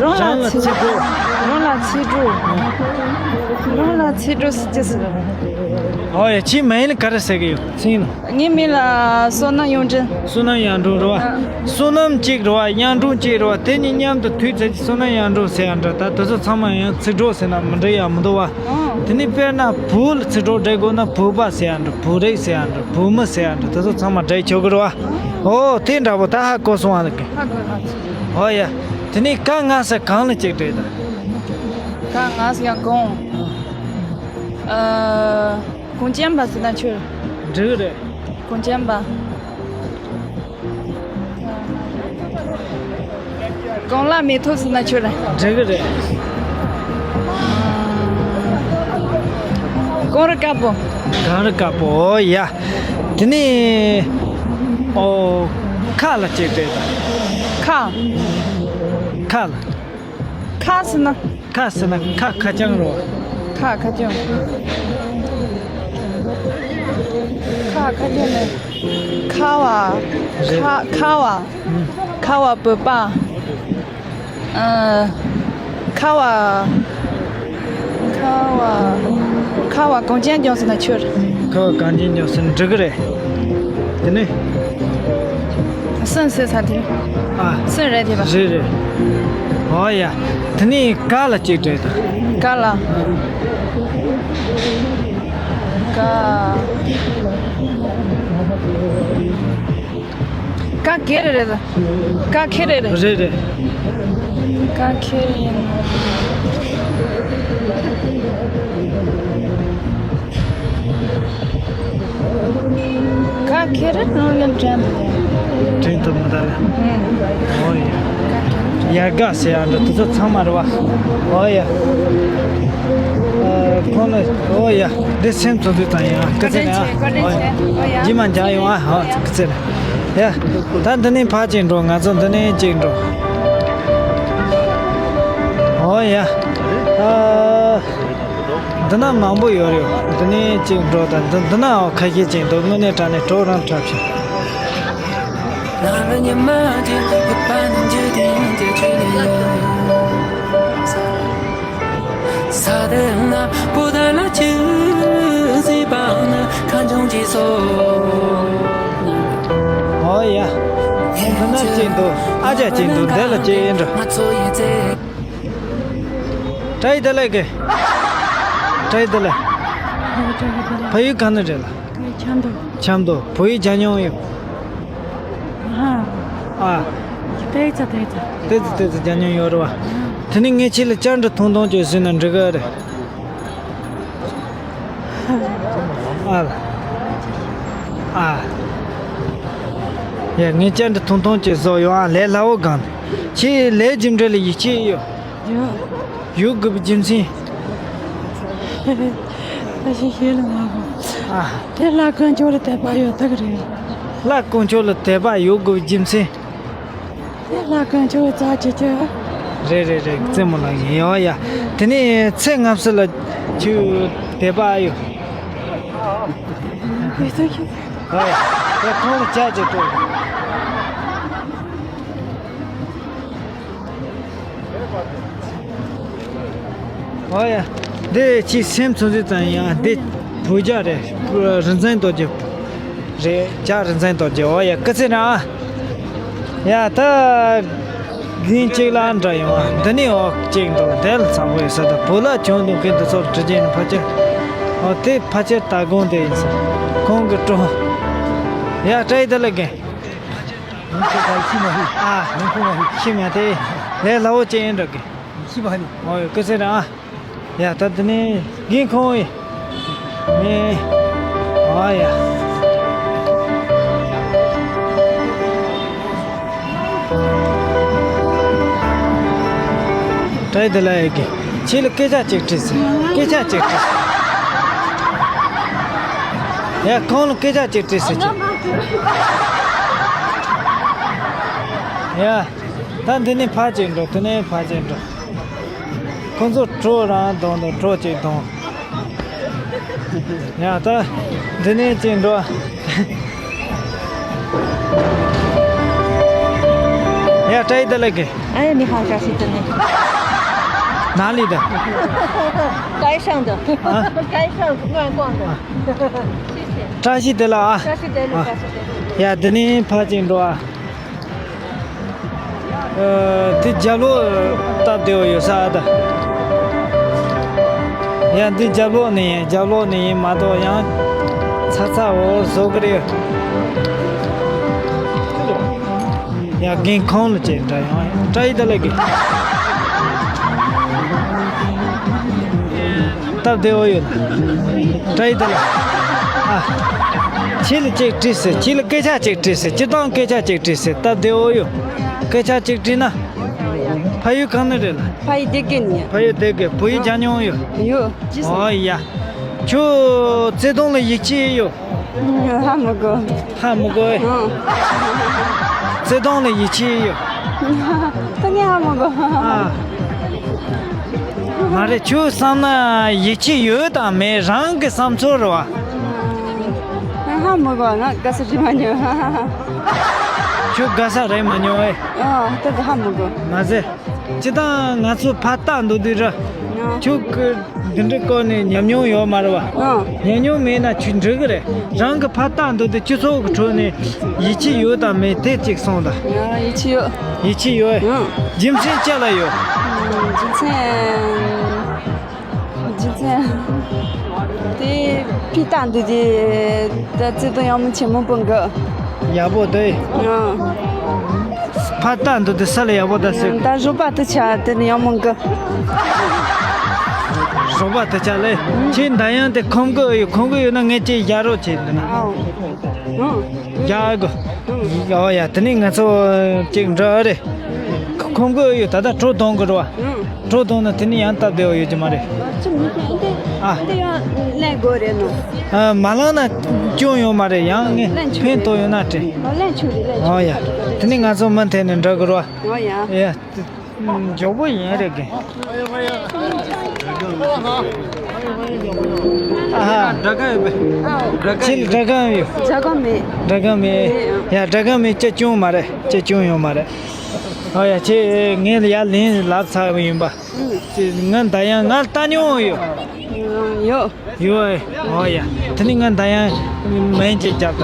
རང་ལ་རང་ལ་ཚིག་ཚིག་གྲོགས། རང་ལ་ཚིག་གྲོགས། རང་ལ་ཚིག་གྲོགས་ཟེར་ཅི་ཟེར། ཨོ་ཡ། ཁྱེད་མིང་ལ་ག་རེ་ཟེར་གི་ཡོད། མཚན་ལ། ངའི་མིང་ལ་བསོད་ནམས་གཡུང་དྲུང་། བསོད་ནམས་གཡུང་དྲུང་རེད་བ། ཨ། བསོད་ནམས་གཅིག་རེད་བ། གཡུང་དྲུང་གཅིག་རེད་བ། དེ་གཉིས་མཉམ་དུ་ཐུག་ཚེ་བསོད་ནམས་གཡུང་དྲུང་ཟེར་ཡ་འདྲ། ད་དེ་ཚོ་ཚང་མ་ཡང་ཚིག་གྲོགས་ཟེར་ན་མི་འགྲིག་ཡ་མི་འདུག་བ། ཨ། དེ་ནི་དཔེར་ན་བུ་ལ་ཚིག་གྲོགས་འབྲི་དགོས་ན་བུ་པ་ཟེར་ཡ་འདྲ། བུ་རིགས་ཟེར་ཡ་འདྲ། བུ་མོ་ཟེར་ཡ་འདྲ། དེ་ཚོ་ཚང་མ་འབྲི་ཆོག་གི་རེད་བ། ཨོ་དེ་འདྲ་པོ་ད་ཧ་གོ་སོང་ཨ་ལགས། ཧ་གོ་ཧ་གོ། ཨོ་ཡ། དེ་ནས་ཀ་ལྔ་ས་གང་ལ་གཅིག་སྦྲེལ་ད། ཀ་ལྔ་ས་ཡང་གུང་། ཨ། གུང་རྒྱན་པ་ཟེར་ན་ཆོག་འགྲིག་རེད། གུང་རྒྱན་པ། གུང་ལ་མེ་ཏོག་ཟེར་ན་ཆོག་རེད། འགྲིག་གི་རེད། གངས་རི་དཀར་པོ། གངས་རི་དཀར་པོ། ཨོ་ཡ། དེ་ནས་ཨོ་ཁ་ལ་གཅིག་སྦྲེལ་ད། ཁ། ཁ་ལ། ཁ་ཟེར་ན། ཁ་ཟེར་ན་ཁ་ཁ་རྐྱང་རོ། ཁ་ཁ་རྐྱང་། ཁ་ཁ་རྐྱང་ནི། ཁ་བ། རེད། ཁ་ཁ་བ། ཨུམ། ཁ་བ་བོད་པ། ཨ། ཁ་བ། ཁ་བ། ཁ་བ་གངས་ཅན་ལྗོངས་ཟེར་ན་ཆོག་ཁ་བ་གངས་ཅན་ལྗོངས་ཟེར་ན་འགྲིག་གི་རེད། དེ་ནས། སུན་ཟེར་ས་དེ། ཨ། སུན་རེད་དེ་པ། རེད་རེད། ཨོ་ཡ། དེ་ནས་ཀ་ལ་གཅིག་སྦྲེལ་ད། ཀ་ལ། ཀ། ཀ་ཁེ་རེ་རེད། ཀ་ཁེ་རེ་རེད། རེད་རེད། ཀ་ཁེ་རེ་ཡིན། ཀ་ཁེ་རེ་ནང་ལ་དྲན་འདུག་དྲན་ཐུབ་མི་འདུག་ལ། ཨུམ། ཨོ་ཡ། ཡར་དགའ་ཟེར་ཡ་འདྲ་དེ་ཚོ་ཚང་མ་རེད་བ། ཨོ་ཡ། ཨ། ཁོང་ལ་ཨོ་ཡ། འདི་སེམས་ཚོ་འདི་དང་ཡང་སྐུ་ཚེ་ནས་ཨ། ཨོ་ཡ། རྗེས་མ་མཇལ་ཡོང་ཨ། ཨོ་སྐུ་ཚེ་ནས། ཡ། ད་འདི་ནས་ཕར་ཅིག་འགྲོ། ང་ཚོ་འདི་ནས་ཅིག་འགྲོ། ཨོ་ཡ། ཨ། འདི་ན་མང་པོ་ཡོད་རེད། འདི་ནས་ཅིག་འགྲོ་དང་འདི་འདི་ན་ཁ་ཤས་ཅིག་འདུག་དངོས་གནས་དྲང་གནས་བྲོ་རང་འཁྲབ་བྱུང་། ང་ལ་ཉི་མ་དེ་ཡོད་པ་ནི་འཇིག་རྟེན་གྱི་ཆོས་ལས་ཡོད། ས་དེ་ན་བུ་དར་ལ་ཆུ་ཟིག་པང་ན་ཁ་འབྱུང་གྱིས་སོ། ཨོ་ཡ། འདི་ན་ཅིག་འདུག་ཨ་ཅག་ཅིག་འདུག་འདི་ལ་ཅིག་ཡིན་འགྲོ། ང་ཚོ་ཡི་རྩེ། བཀྲ་ཤིས་བདེ་ལེགས་གི། བཀྲ་ཤིས་བདེ་ལེགས། ཕ་ཡུལ་ག་ནས་རེད་ལ། ཆབ་མདོ། ཆབ་མདོ། བོད་ཡིག་སྦྱང་མྱོང་ཡོད། ཨ། ཨ། ཏོག་ཙམ་ཏོག་ཙམ། ཏོག་ཙམ་ཏོག་ཙམ་སྦྱང་མྱོང་ཡོད་རེད་བ། དེ་ནས་ངས་ཁྱེད་ལ་བཅར་འདྲི་ཐུང་ཐུང་ཅིག་ཞུས་ན་འགྲིག་གི་རེད། ཨ་ལ། ཨ། ཡ། ངས་བཅར་འདྲི་ཐུང་ཐུང་ཅིག་བཟོ་ཡོང་ཨ། ལས་སླ་བོ་སྒང་ནས། ཁྱེད་ལས་རྒྱུ་འབྲས་ལ་ཡིད་ཆེས་ཡོད། ཡོད། ཡོད་དགོས་པའི་རྒྱུ་མཚན། ད་ཤེས་ཤེས་ལ་མ་གོ་ཨ། དེ་ལྷ་དཀོན་མཆོག་ལ་དད་པ་ཡོད་ཐག་རེད། ལྷ་དཀོན་མཆོག་ལ་དད་པ་ཡོད་དགོས་པའི་རྒྱུ་མཚན། དེ་ལྷ་དཀོན་མཆོག་གི་རྩ་ཆེ་ཆེ། རེད་རེད་རེད། རྩེད་མོ་ལགས་ཡིན་ཡོང་ཡ། དེ་ནས་ཚེ་སྔ་ཕྱི་ལ་ཁྱོད་དད་པ་ཡོད། དེ་ཚོ་ཤེས། ཨ། དེ་ཁོང་ལ་ཅག་ཅིག་སྤྲོད། ཨོ་ཡ། འདི་ཁྱེད་སེམས་ཚོད་འཛིན་ཙམ་ཡང་འདི་བོད་རྒྱ་རེད། རིག་འཛིན་རྡོ་རྗེ་རེད། རྒྱ་རིག་འཛིན་རྡོ་རྗེ། ཨོ་ཡ། སྐུ་ཚེ་རིང་ཨ། ཡ་ད། རྒན་གཅིག་ལ་འདྲ་ཡོང་ཨ། འདི་ནས་ཨོ་གཅིག་འདུག་འདི་ལ་ཚང་པོ་ཡོད་ས། ད་བོད་ལ་བྱུང་འདུག་མཁན་འདི་ཚོར་དྲི་རྒྱུ་ཡིན། ཕལ་ཆེར་ཨོ་དེ་ཕལ་ཆེར་ད་དགོངས་དེ་ཡིན་ས། ཁོང་གི་སྤྲོ། ཡ་བཀྲ་ཤིས་བདེ་ལེགས་རྒན། ཤི་མ་ཤི། ཨ། ཤི་མ་ཤི། ཤི་མ་ཐེ། ལས་སླ་བོ་ཅན་འགྲོ་གི། ཤི་མ་ཤི། ཨོ་ཡ། སྐུ་ཚེ་རིང་ཨ། ཡ་ད་དེ་ནས་རྒན་ཁོང་ཡི། ནས། ཨ་ཡ། བཀྲ་ཤིས་བདེ་ལེགས་ཡ་རྒན། ཁྱེད་ལ་སྐད་ཆ་གཅིག་དྲིས་སོང་། སྐད་ཆ་གཅིག་དྲིས་སོང་། ཡ་ཁོང་ལ་སྐད་ཆ་གཅིག་དྲིས་སོང་། ཡ། ད་འདི་ནས་ཕར་ཅིག་འགྲོ། དེ་ནས་ཕར་ཅིག་འགྲོ། ཁོང་ཚོ་བྲོ་རང་གདོང་དང་བྲོ་གཅིག་གདོང་། ཡ་ད་འདི་ནས་ཅིག་འགྲོ། ཡ་བཀྲ་ཤིས་བདེ་ལེགས་རྒན། 哎，你好，小西子，你好。哪里的？该上的，啊？该上乱逛的。啊。谢谢。 བཀྲ་ཤིས་བདེ་ལེགས་ཨ། བཀྲ་ཤིས་བདེ་ལེགས། ཨ། བཀྲ་ཤིས་བདེ་ལེགས། ཡ་དེ་ནས་ཕར་ཅིག་འགྲོ་ཨ། ཨ། དེ་རྒྱབ་ལོགས་སྟབས་བདེ་བོ་ཡོད་ས་ཨ་ད། ཡ་འདི་རྒྱབ་ལོགས་ནས་ཡིན། རྒྱབ་ལོགས་ནས་ཡིན་མ་གཏོགས་ཡང་ཚ་ཚ་འོ་བཟོ་གི་རེད། ཡ། རྒན་ཁོང་ལ་ཅིག་འདྲི་ཡོང་། བཀྲ་ཤིས་བདེ་ལེགས་རྒན། སྟབས་བདེ་པོ་ཡོད་ལ། བཀྲ་ཤིས་བདེ་ལེགས། ཨ། ཁྱེད་ལ་ཅིག་དྲིས་ཟེར། ཁྱེད་ལ་སྐད་ཆ་ཅིག་དྲིས་ཟེར། སྤྱིར་བཏང་སྐད་ཆ་ཅིག་དྲིས་ཟེར། སྟབས་བདེ་པོ་ཡོད། སྐད་ཆ་ཅིག་དྲིས་ན། ཕ་ཡུལ་གང་ནས་རེད་ལ། ཕ་ཡུལ་སྡེ་དགེ་ནས། ཕ་ཡུལ་སྡེ་དགེ། བོད་ཡིག་སྦྱང་མྱོང་ཡོད། ཡོད། ཨོ་ཡ། ཁྱོད་བརྩེ་དུང་ལ་ཡིད་ཆེས་ཡོད། ཧ་མི་གོ། ཧ་མི་གོ་ཨེ། ཨང་། བརྩེ་དུང་ལ་ཡིད་ཆེས་ཡོད། ད་ངས་ཧ་མི་གོ། ཨ། མ་རེད། ཁྱོད་བསམ་ན་ཡིད་ཆེས་ཡོད་དང་མེད་རང་གི་བསམ་ཚུལ་རེད་བ། ང་ཧ་མི་གོ། ང་དགའ་ས་རེད་མ་མྱོང་། ཁྱོད་དགའ་ས་རེད་མ་མྱོང་ཨེ། ཨ། ད་ཧ་མི་གོ། མ་ཟད། སྤྱིར་བཏང་ང་ཚོ་ཕར་ལྟ་འདུག་དུས་ར། ཨ། ཁྱོད་ཀྱི་འདི་འདྲའི་སྐོར་ནས་ཉམས་མྱོང་ཡོད་མ་རེད་བ། ཨ། ཉམས་མྱོང་མེད་ན་ཁྱོད་འགྲིག་གི་རེད། རང་གི་ཕར་ལྟ་འདུག་དུས་སྤྱི་ཚོགས་ཀྱི་ཁྲོད་ནས་ཡིད་ཆེས་ཡོད་དང་མེད་དེ་གཅིག་གསུངས་དང་། ཡིད་ཆེས་ཡོད། ཡིད་ཆེས་ཡོད། ཨ། རྒྱུ་མཚན་ཅི་ལ་ཡོད། རྒྱུ་མཚན། རྒྱུ་མཚན། དེ་ཕར་ལྟ་འདུག་དུས་ད་བརྩེ་དུང་ཡག་མོ་ཆེན་མོ་སྤུངས་གི། ཡག་པོ་འདུག་ཨ། ཕར་ལྟ་འདུག་དུས་ས་ལ་ཡག་པོ་ད་ཟེར། ད་རོགས་པ་དུ་ཆ་དེ་ནི་ཡག་མོ་གི། རོགས་པ་དུ་ཆ་ལས། ཁྱེད་འདི་ཡང་དེ་ཁོམ་གི་ཡོད། ཁོམ་གི་ཡོད་ན་ངས་ཅིག་རྒྱག་རོགས་བྱེད་འདི་ན། ཨོ། ཨོ། རྒྱག་གི། ཨོ་ཡ། དེ་ནི་ང་ཚོ་ཅིག་འདྲ་རེད། ཁོམ་གི་ཡོད། ད་ལྟ་གྲོ་གཏོང་གི་རེད་བ། གྲོ་གཏོང་ན་དེ་ནི་ཡང་སྟབས་བདེ་བ་ཡོད་ཀྱི་མ་རེད། ཅི་མི་ཤེས་འདི། ཨ། འདི་ཡང་ལེན་དགོས་རེད་ནོ། ཨ། མ་བླངས་ན་སྐྱོན་ཡོད་མ་རེད། ཡང་ངས་ལེན་ཆོག་ཕན་རེད། ཐོགས་ཡོད་ན་དྲན། ཨ། ལེན་ཆོག་རེད། ལེན་ཆོག་ཨོ་ཡ། དེ་ནི་ང་ཚོ་མུ་མཐུད་ནས་འགྲོ་དགོས་རེད་བ། ཨོ་ཡ། ཡ། མགྱོགས་པོ་ཡིན་རེད་གི། ཨ་ཧ། སྒྲ་སྒམ་ཡོད་པས། སྒྲ་སྒམ་ཅི་ལ་སྒྲ་སྒམ་ཡོད། སྒྲ་སྒམ་མེད། སྒྲ་སྒམ་མེད། ཡ། སྒྲ་སྒམ་མེད། ཅི་སྐྱོན་མ་རེད། ཅི་སྐྱོན་ཡོད་མ་རེད། ཨོ་ཡ། ཁྱེད་ངས་ཡར་ལན་ལབ་ཚར་བ་ཡིན་པ། ང་ད་ཡང་ང་ལྟ་མྱོང་ཡོད། ཡོད། ཡོད་ཨེ། ཨོ་ཡ། དེ་ནི་ང་ད་ཡང་མིང་ཅིག་རྒྱབ་ད།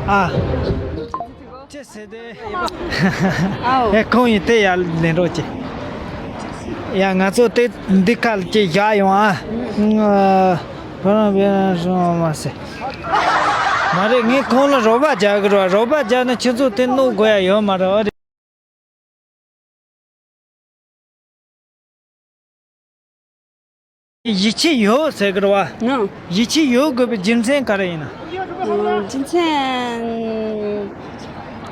ཨ། ཅི་ཟེར་དེ། ཨའོ། ཨེ། ཁོང་ཡིན་དེ། ཡར་ལེན་རོགས་གྱིས། ཡ། ང་ཚོ་དེ་འདི་ཁ་ལ་ཅིག་བཞག་ཡོང་ཨ། ཁོ་རང་བེ་རང་སོང་མ་ཟེར། མ་རེད། ངས་ཁོང་ལ་རོགས་པ་རྒྱག་གི་རེད་བ། རོགས་པ་རྒྱག་ན་ཁྱེད་ཚོ་དེ་གནོད་དགོས་ཡ་ཡོད་མ་རེད་བ། ཡིད་ཆེས་ཡོད་ཟེར་གི་རེད་བ། ཨང་། ཡིད་ཆེས་ཡོད་དགོས་པའི་རྒྱུ་མཚན་ག་རེ་ཡིན་ན། ཨང་། རྒྱུ་མཚན།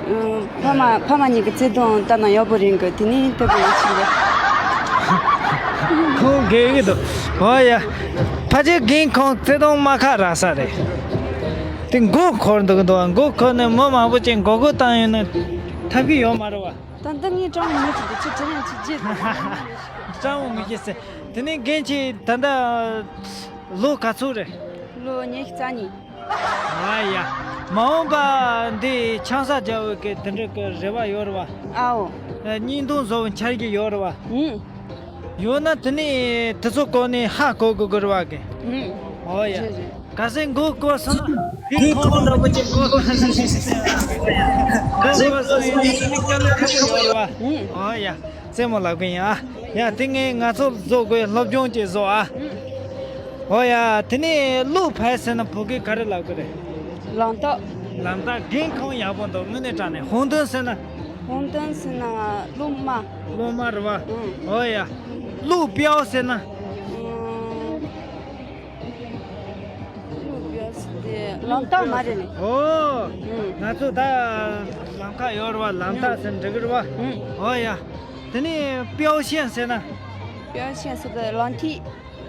ཨང་། ཕ་མ་ཕ་མ་གཉིས་ཀྱི་བརྩེ་དུང་ལྟ་ན་ཡག་པོ་རེད་གི། དེ་ནས་ལྟ་བུ་ཡིད་ཆེས་ཡོད། ཁོང་དགེ་གི་འདུག་ཨོ་ཡ། ཕལ་ཆེར་རྒན་ཁོང་བརྩེ་དུང་རྨ་ཁ་རག་ས་རེད། དེ་མགོ་འཁོར་འདུག་གི་འདུག་མགོ་འཁོར་ནས་མི་མང་པོ་ཅིག་མགོ་སྐོར་བཏང་ཡོང་ན་ཐབས་ཀྱི་ཡོད་མ་རེད་བ། ད་ལྟ་ངས་སྤྲང་བོ་མི་ཅིག་འདུག་ཅི་དྲན་ཅི་བརྗེད་འདུག་སྤྲང་བོ་མི་བརྗེད་ཟེར། དེ་ནས་རྒན་ཁྱེད་ད་ལྟ་ལོ་ག་ཚོད་རེད། ལོ་ཉི་ཤུ་རྩ་གཉིས། ཨ་ཡ། མ་འོངས་པ་འདི་ཆང་ས་རྒྱག་འོས་ཀྱི་དེ་འདྲ་གི་རེ་བ་ཡོད་རེད་བ། ཨའོ། བརྙན་ཐུང་བཟོ་བའི་འཆར་གཞི་ཡོད་རེད་བ། ཨུ། ཡོད་ན་དེ་ནས་དེ་ཚོ་སྐོར་ནས་ཧ་གོ་དགོས་ཀྱི་རེད་བ་གི། ཨུ། ཨོ་ཡ། རེད་རེད། གལ་སྲིད་མགོ་སྐོར་སོང་ན། དེ་ཁོང་འདྲ་པོ་ཅིག་མགོ་སྐོར་སོང་ན། མགོ་སྐོར་སོང་ཡིན་ན་དེ་ནི་སྐྱབས་མགོན་ཁ་ཤས་ཡོད་རེད་བ། ཨུ། ཨོ་ཡ། རྩེད་མོ་ལབ་གི་ཡིན་ཨ། ཡ། དེ་ངས་ང་ཚོ་བཟོ་དགོས། སློབ་སྦྱོང་ཅིག་བཟོ་ཨ། ཨོ་ཡ། དེ་ནས་གླུ་བ་ཟེར་ན་བོད་སྐད་ག་རེ་ལབ་གི་རེད། ལམ་རྟགས། ལམ་རྟགས། རྒན་ཁོང་ཡག་པོ་འདུག་དངོས་གནས་དྲང་གནས། ཧོང་ཏོན་ཟེར་ན། ཧོང་ཏོན་ཟེར་ན་གླུ་མ། གླུ་མ་རེད་བ། ཨང་། ཨོ་ཡ། གླུ་དཔེ་ཟེར་ན། ཨང་། གླུ་དཔེ་ཟེར་དེ་ལམ་རྟགས་མ་རེད་ནི། ཨོ། ཨང་། ང་ཚོ་ད་ལམ་ཁ་ཡོད་རེད་བ། ལམ་རྟགས་ཟེར་འགྲིག་གི་རེད་བ། ཨང་། ཨོ་ཡ། དེ་ནས་དཔེ་ཤེས་ཟེར་ན། དཔེ་ཤེས་ཟེར་དེ་ལམ་ཐིག་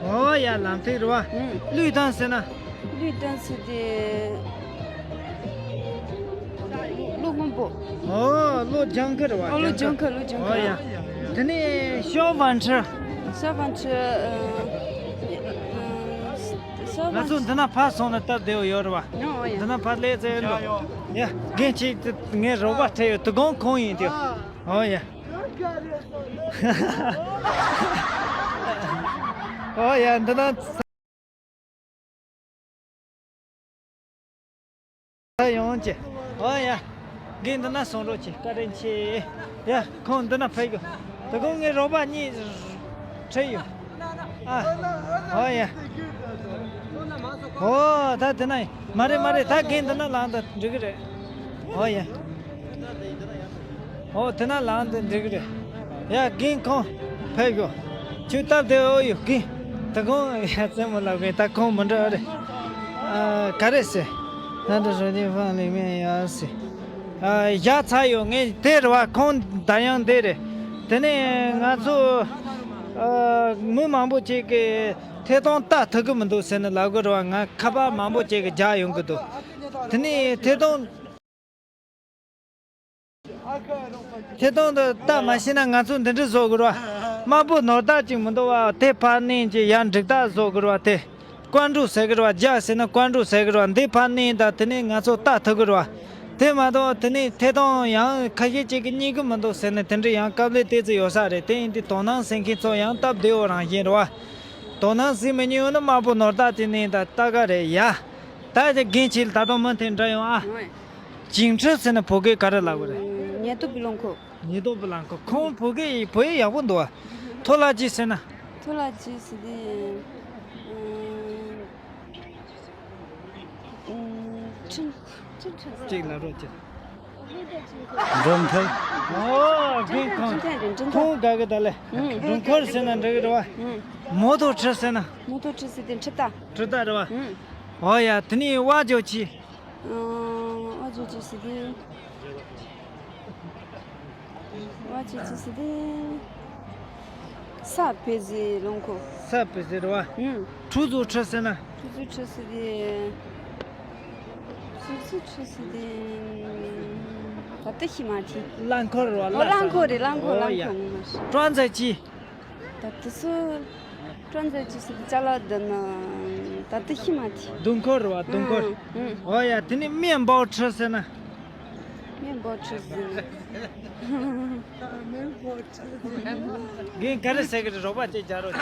ཨོ་ཡ། ལམ་ཐིག་རེད་བ། ཨུམ། གླུད་ཐང་ཟེར་ན། གླུད་ཐང་ཟེར་དེ། གླུ་སྔོན་པོ། ཨོ། གླུ་ལྗང་ཁུ་རེད་བ། ཨོ། གླུ་ལྗང་ཁུ། གླུ་ལྗང་ཁུ། ཨོ་ཡ། དེ་ནས་ཤོ་བན་ཁྲི། ཤོ་བན་ཁྲི། ཨ། ཨ། ཤོ་བན་ཁྲི། ང་ཚོ་འདི་ན་ཕར་སོང་ན་སྟབས་བདེ་བོ་ཡོད་རེད་བ། ཨོ་ཡ། འདི་ན་ཕར་སླེབས་ཚེ་འདུག་ཡ། རྒན་ཁྱེད་ཀྱིས་ངའི་རོགས་པ་སྤྲད་ཡོད། དོ་དགོང་ཁོང་ཡིན་དུས། ཨོ་ཡ། ཨོ་ཡ། འདི་ན་ས་ཡོང་ཅེ། ཨོ་ཡ། རྒན་འདི་ན་སོང་རོགས་ཅེ། བཀའ་དྲིན་ཆེ། ཡ། ཁོང་འདི་ན་ཕེབས་དགོས། དོ་དགོང་ངའི་རོགས་པ་གཉིས་ཁྲིད་ཡོད། ཨ། ཨོ་ཡ། ཨོ། ད་འདི་ན་ཡིན། མ་རེད་མ་རེད། ད་རྒན་འདི་ན་ལངས་དང་འགྲིག་གི་རེད། ཨོ་ཡ། ཨོ་དེ་ན་ལངས་དེ་འགྲིག་གི་རེད། ཡ་རྒན་ཁོང་ཕེབས་ཤོག་ཁྱོད་སྟབས་བདེ་འོ་ཡོད་རྒན། ད་ཁོང་ཡ་རྩེད་མོ་ལབ་མཁན་ད་ཁོང་མི་འགྲོ་རེད། ཨ་ག་རེ་ཟེར། ད་འདི་རོ་ནི་ཧྥང་ལི་མེ་ཡ་ཟེར། ཨ་བཞག་ཚར་ཡོད། ངས་དེ་རེད་བ། ཁོང་ད་ཡང་དེ་རེད། དེ་ནས་ང་ཚོ་ཨ་མི་མང་པོ་ཅིག་གིས་ཐད་གཏོང་ལྟ་ཐུབ་ཀྱི་མི་འདུག་ཟེར་ནས་ལབ་གི་རེད་བ། ང་ཁ་པར་མང་པོ་ཅིག་གིས་རྒྱག་ཡོང་གི་འདུག་དེ་ནས་ཐད་གཏོང་ཐད་གཏོང་དུ་ལྟ་མ་ཤེས་ན་ང་ཚོ་འདི་འདྲ་བཟོ་དགོས་ར། དམར་པོ་ནོར་རྟགས་ཅིག་མི་འདུག་བ། དེ་ཕར་མནན་ཅིག་ཡར་འགྲིག་རྟགས་བཟོ་དགོས་ར། དེ་ཀོན་ཀྲུ་ཟེར་གི་ར་བ། རྒྱག་ཟེར་ན་ཀོན་ཀྲུ་ཟེར་གི་ར་བ། འདི་ཕར་མནན་ད་དེ་ནས་ང་ཚོ་ལྟ་ཐུབ་གི་ར་བ། དེ་མ་གཏོགས་དེ་ནས་ཐད་གཏོང་ཡང་ཁ་ཤས་ཅིག་གིས་རྙེད་གི་མི་འདུག་ཟེར་ནས་དེ་འདྲ་ཡང་དཀའ་ལས་ཏོག་ཙམ་ཡོད་ས་རེད། དེ་ཡིན་དུས་དོ་སྣང་བྱེད་མཁན་ཚོ་ཡང་སྟབས་བདེ་བོ་རང་བཞིན་རེད་བ། དོ་སྣང་བྱེད་མི་ཉན་ཡོད་ན་དམར་པོ་ནོར་རྟགས་དེ་མནན་ད་ལྟ་ག་རེད་ཡ། ད་དེ་རྒན་ཁྱེད་ལ་ད་དུང་མུ་མཐུད་འདྲི་ཡོང་ཨ། ཨོ། ཅིང་ཁྲི་ཟེར་ན་བོད་སྐད་ག་རེ་ལབ་དགོས་རེད། ཉེན་རྟོག་པའི་རླངས་འཁོར། ཉེན་རྟོག་པའི་རླངས་འཁོར། ཁོང་བོད་སྐད་ཡིན། བོད་ཡིག་ཡག་པོ་འདུག་བ། ཐོ་ལ་ཅི་ཟེར་ན། ཐོ་ལ་ཅི་ཟེར་དེ། ཁྲིན་ཁྲིན་ཁྲིན་ཟེར། ཅིག་ལབ་རོགས་གྱིས། མགྲོན་ཁང་། ཨོ་རྒན་ཁོང་། ཁྲིན་ཁྲིན་རེད། མགྲོན་ཁང་། ཁོང་དགའ་གི་ད་ལེ། ཨུམ། མགྲོན་ཁང་ཟེར་ན་འགྲིག་གི་རེད་བ། ཨུམ། མོ་ཐོ་ཁྲི་ཟེར་ན། མོ་ཐོ་ཁྲི་ཟེར་དེ་ཁྲི་རྟ། ཁྲི་རྟ་རེད་བ། ཨུམ། ཨོ་ཡ། དེ་ནས་ཝ་ཇོ་ཅི། ཨ་ཇོ་ཅི་ཟེར་དེ། ཝ་ཇོ་ཅི་ཟེར་དེ། ས་བེ་ཟི་རླངས་འཁོར། ས་བེ་ཟི་རེད་བ། ཨུམ། ཁྲུ་ཟུ་ཁྲི་ཟེར་ན། ཁྲུ་ཟུ་ཁྲི་ཟེར་དེ། ཁྲུ་ཟུ་ཁྲི་ཟེར་དེ། ད་ལྟ་ཤི་མ་ཐི། རླངས་འཁོར་རེད་བ། ཨོ་རླངས་འཁོར་རེད། རླངས་འཁོར། ཨོ་ཡ། རླངས་འཁོར་ངོ་མ་ཤི། ཀྲོན་ཛ་ཅི། ད་དེ་ཚོ་ཀྲོན་ཛ་ཅི་ཟེར་ཅ་ལག་འདི་ན་ད་ལྟ་ཤི་མ་ཐི། རྡུང་འཁོར་རེད་བ། རྡུང་འཁོར། ཨང་། ཨང་། ཨོ་ཡ། དེ་ནས་མེ་འབོག་ཁྲི་ཟེར་ན། མེ་འབོག་ཁྲི་ཟེར། རྒན་ག་རེ་ཟེར་གི་རེད། རོགས་པ་ཅིག་རྒྱག་རོགས་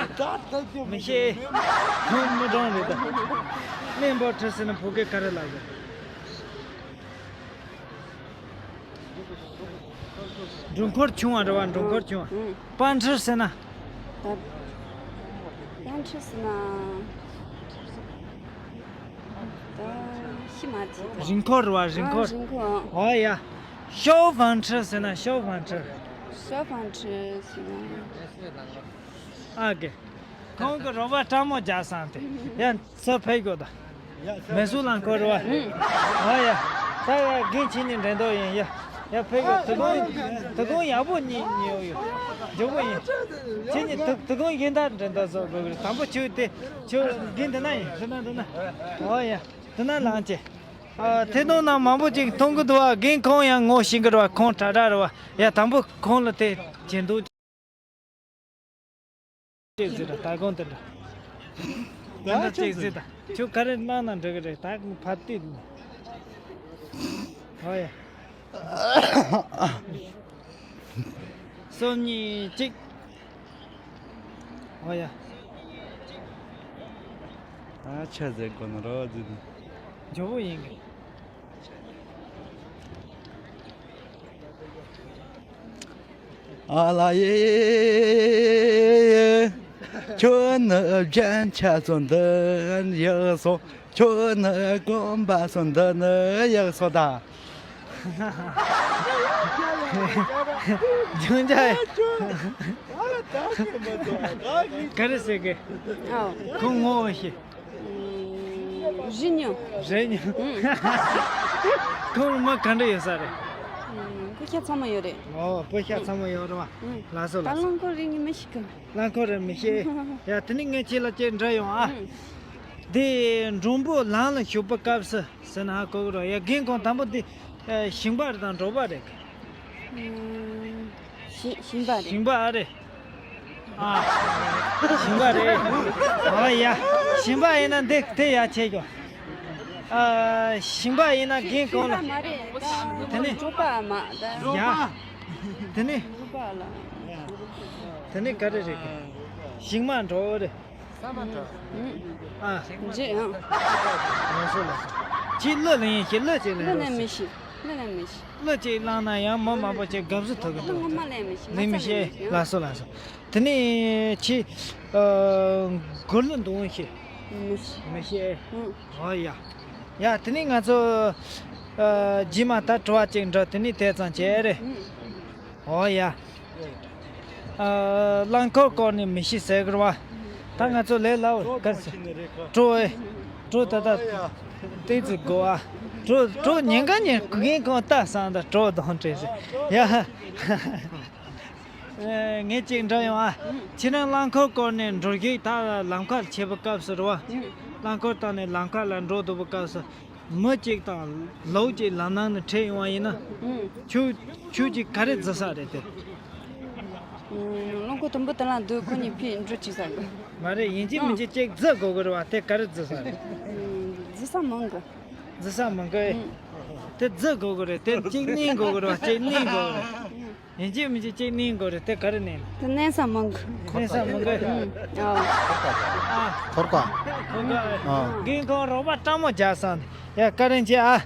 གྱིས། མི་ཤེས། ཁོང་མི་གྲོང་རེད་ད། མེ་འབོག་ཁྲི་ཟེར་ན་བོད་སྐད་ག་རེ་ལབ་དགོས། འགྲུལ་འཁོར་ཆུང་བ་རེད་བ། འགྲུལ་འཁོར་ཆུང་བ། ཨང་། པན་ཁྲི་ཟེར་ན། ད་པན་ཁྲི་ཟེར་ན། ད་ཤི་མ་ཐི་ད། རིན་འཁོར་རེད་བ། རིན་འཁོར། ཨང་། རིན་འཁོར། ཨང་། ཨོ་ཡ། ཤའོ་ཧྥང་ཁྲི་ཟེར་ན། ཤའོ་ཧྥང་ཁྲི། ཤའོ་ཧྥང་ཁྲི་ཟེར་ན། ཨ་གེ། ཁོང་གི་རོགས་པ་སྤྲང་མོ་རྒྱག་སང་དེ་ཡང་ཚུར་ཕེབས་དགོས་ད། མེ་སུ་རླངས་འཁོར་རེད་བ། ཨུམ། ཨོ་ཡ། ད་ཡ་རྒན་ཁྱེད་གཉིས་འགྲན་བསྡུར་ཡིན་ཡ། ཡ་ཕེབས་དགོས། དོ་དགོང་དོ་དགོང་ཡག་པོ་གཉིས་གཉིས་ཡོད་ཡོད། མགྱོགས་པོ་ཡིན། ཁྱེད་གཉིས་དོ་དོ་དགོང་གཞན་དག་འགྲན་བསྡུར་བཟོ་དགོས་གི་རེད། དང་པོ་ཁྱོད་དེ་ཁྱོད་རྒན་དེ་ན་ཡིན། དེ་ན་དེ་ན། ཨོ་ཡ། དེ་ན་ལངས་ཅེ། ཨ་ཐད་གཏོང་ནང་མང་པོ་ཅིག་མཐོང་གི་འདུག་བ། རྒན་ཁོང་ཡང་ངོ་ཤེས་གི་རེད་བ། ཁོང་དྲ་དྲ་རེད་བ། ཡ་དང་པོ་ཁོང་ལ་དེ་བྱེད་འདུག་ཅིག་ཟེར་ད་དགོང་དེ་འདྲ། དེ་འདྲ་ཅིག་ཟེར་ད། ཁྱོད་ག་རེ་གནང་ན་འགྲིག་གི་རེད། ད་ཕར་བལྟས་ནས། ཨོ་ཡ། སོ་གཉིས་གཅིག་ཨོ་ཡ། ད་ཆ་ཟེར་དགོས་ན་རོ་ཟེར་ནས། མགྱོགས་པོ་ཡིན་གི། ཨ་ལ་ཡེ། ཁྱོད་ནི་རྒྱན་ཆ་ཚོ་འདི་ཡག་སོང་། ཁྱོད་ནི་གོམ་པ་ཚོ་འདི་ནི་ཡག་སོང་ད། ལྗོངས་རྒྱ། ག་རེ་ཟེར་གི། ཨོ། ཁོང་ངོ་ཤེས། རི་ཉོ། རི་ཉོ། ཁོང་མི་ག་འདྲ་ཡོད་ས་རེད། ཁོ་ཤ་ཚ་མོ་ཡོད་རེད། ཨོ་བུ་ཤ་ཚ་མོ་ཡོད་རེད་བ། ལགས་སོ་ད་ལགས་སོ། རླངས་འཁོར་རི་ཉོ་མི་ཤེས་གི། རླངས་འཁོར་རི་མི་ཤེས། ཡ་དེ་ནི་ངས་ཁྱེད་ལ་ཅིག་འདྲི་ཡོང་ཨ། དེ་མགྲོན་པོ་ལམ་ལ་ཞུགས་པའི་སྐབས་སུ་ཟེར་ན་ཧ་གོ་གི་རེད། ཡ་རྒན་ཁོང་དང་པོ་དེ་ཞིང་པ་རེད་དང་འབྲོག་པ་རེད། ཞིང་ཞིང་པ་རེད། ཞིང་པ་ཨ་རེད། ཨ། ཞིང་པ་རེད། ཨ་ཡ། ཞིང་པ་ཡིན་ན་འདི་དེ་ཡ་ཆེ་གྱོ། ཨ། ཞིང་པ་ཡིན་ན་རྒན་གོང་ལ། ཞིང་པ་མ་རེད། དེ་ནི། འབྲོག་པ་མ་ད། ཡ། དེ་ནི། འབྲོག་པ་ལ། དེ་ནི་ག་རེ་རེད་གི། ཞིང་མ་འགྲོ་རེད། ཨ། རྗེ་ཡང་། ལགས་སོ་ལགས་སོ། ཁྱེད་གླུ་ལེན་ཤེས། གླུ་ཅིག་ལེན་རོགས་ཟེར། གླུ་ལེན་མི་ཤེས། གླུ་ལེན་མི་ཤེས། གླུ་ཅིག་བླངས་ན་ཡང་མི་མང་པོ་ཅིག་དགའ་བསུ་ཐོབ་གི་འདུག་གླུ་ངོ་མ་ལེན་མི་ཤེས། ལེན་མི་ཤེས། ལགས་སོ་ལགས་སོ། དེ་ནས་ཁྱེད་ཨ་མགུར་གླུ་འདོན་ཤེས། མི་ཤེས། མི་ཤེས། ཨོ་ཡ། ཡ་དེ་ནས་ང་ཚོ་ཨ་རྗེས་མ་ད་དྲི་བ་ཅིག་འདྲི། དེ་ནས་དེ་ཙམ་བྱས་རེད། ཨོ་ཡ། ཨ། རླངས་འཁོར་སྐོར་ནས་མི་ཤི་ཟེར་གི་རེད་བ། ད་ང་ཚོ་ལས་སླ་བོ་གར་ཟེར། གྲོ་ཨེ། གྲོ་ད་ད། ཏོག་ཙམ་དགོས་ཨ། གྲོ་གྲོ་ཉེན་ཁ་ཉེན་རྒན་ཁོང་ལྟ་སང་ད་གྲོ་དང་བྲེས་ཟེར། ཡ། ཨེ། ངས་གཅིག་འདྲི་ཡོང་ཨ། ཁྱེད་རང་རླངས་འཁོར་སྐོར་ནས་འགྲོ་གི། ད་ལམ་ཁ་ལ་ཆས་པའི་སྐབས་སུ་རེད་བ། རླངས་འཁོར་བཏང་ནས་ལམ་ཁ་ལ་འགྲོ་འདུག་པའི་སྐབས་སུ། མི་གཅིག་དང་ལོ་གཅིག་ལམ་ནང་ནས་འཕྲད་ཡོང་བ་ཡིན་ན། ཨུམ། ཁྱོད་ཁྱོད་ཀྱིས་ག་རེ་བརྫི་ས་རེད་དེ། ཨུམ། རླངས་འཁོར་དུམ་བུ་དེ་ལ་འདུག་ཁོ་གཉིས་ཕྱིར་འགྲོ་བཅུག་ས་གི། མ་རེད། ཡིན་གཅིག་མིན་གཅིག་གཅིག་བརྫི་དགོས་གི་རེད་བ། དེ་ག་རེ་བརྫི་ས་རེད། ཨུམ། བརྫི་ས་མང་གི། བརྫི་ས་མང་གི། ཨུམ། དེ་བརྫི་དགོས་གི་རེད། དེ་གཅིག་མནན་དགོས་གི་རེད་བ། གཅིག་མནན་དགོས་གི་རེད། ཨུམ། ཡིན་གཅིག་མིན་གཅིག་གཅིག་མནན་དགོས་རེད། དེ་ག་རེ་མནན་ན། དེ་མནན་ས་མང་གི། མནན་ས་མང་གི། ཨུམ། ཨ། ཨ། ཐོར་པ། ཐོར་པ། ཨ། རྒན་ཁོང་རོགས་པ་སྤྲང་མོ་རྒྱག་སོང་། ཡ། བཀའ་དྲིན་ཆེ་ཨ།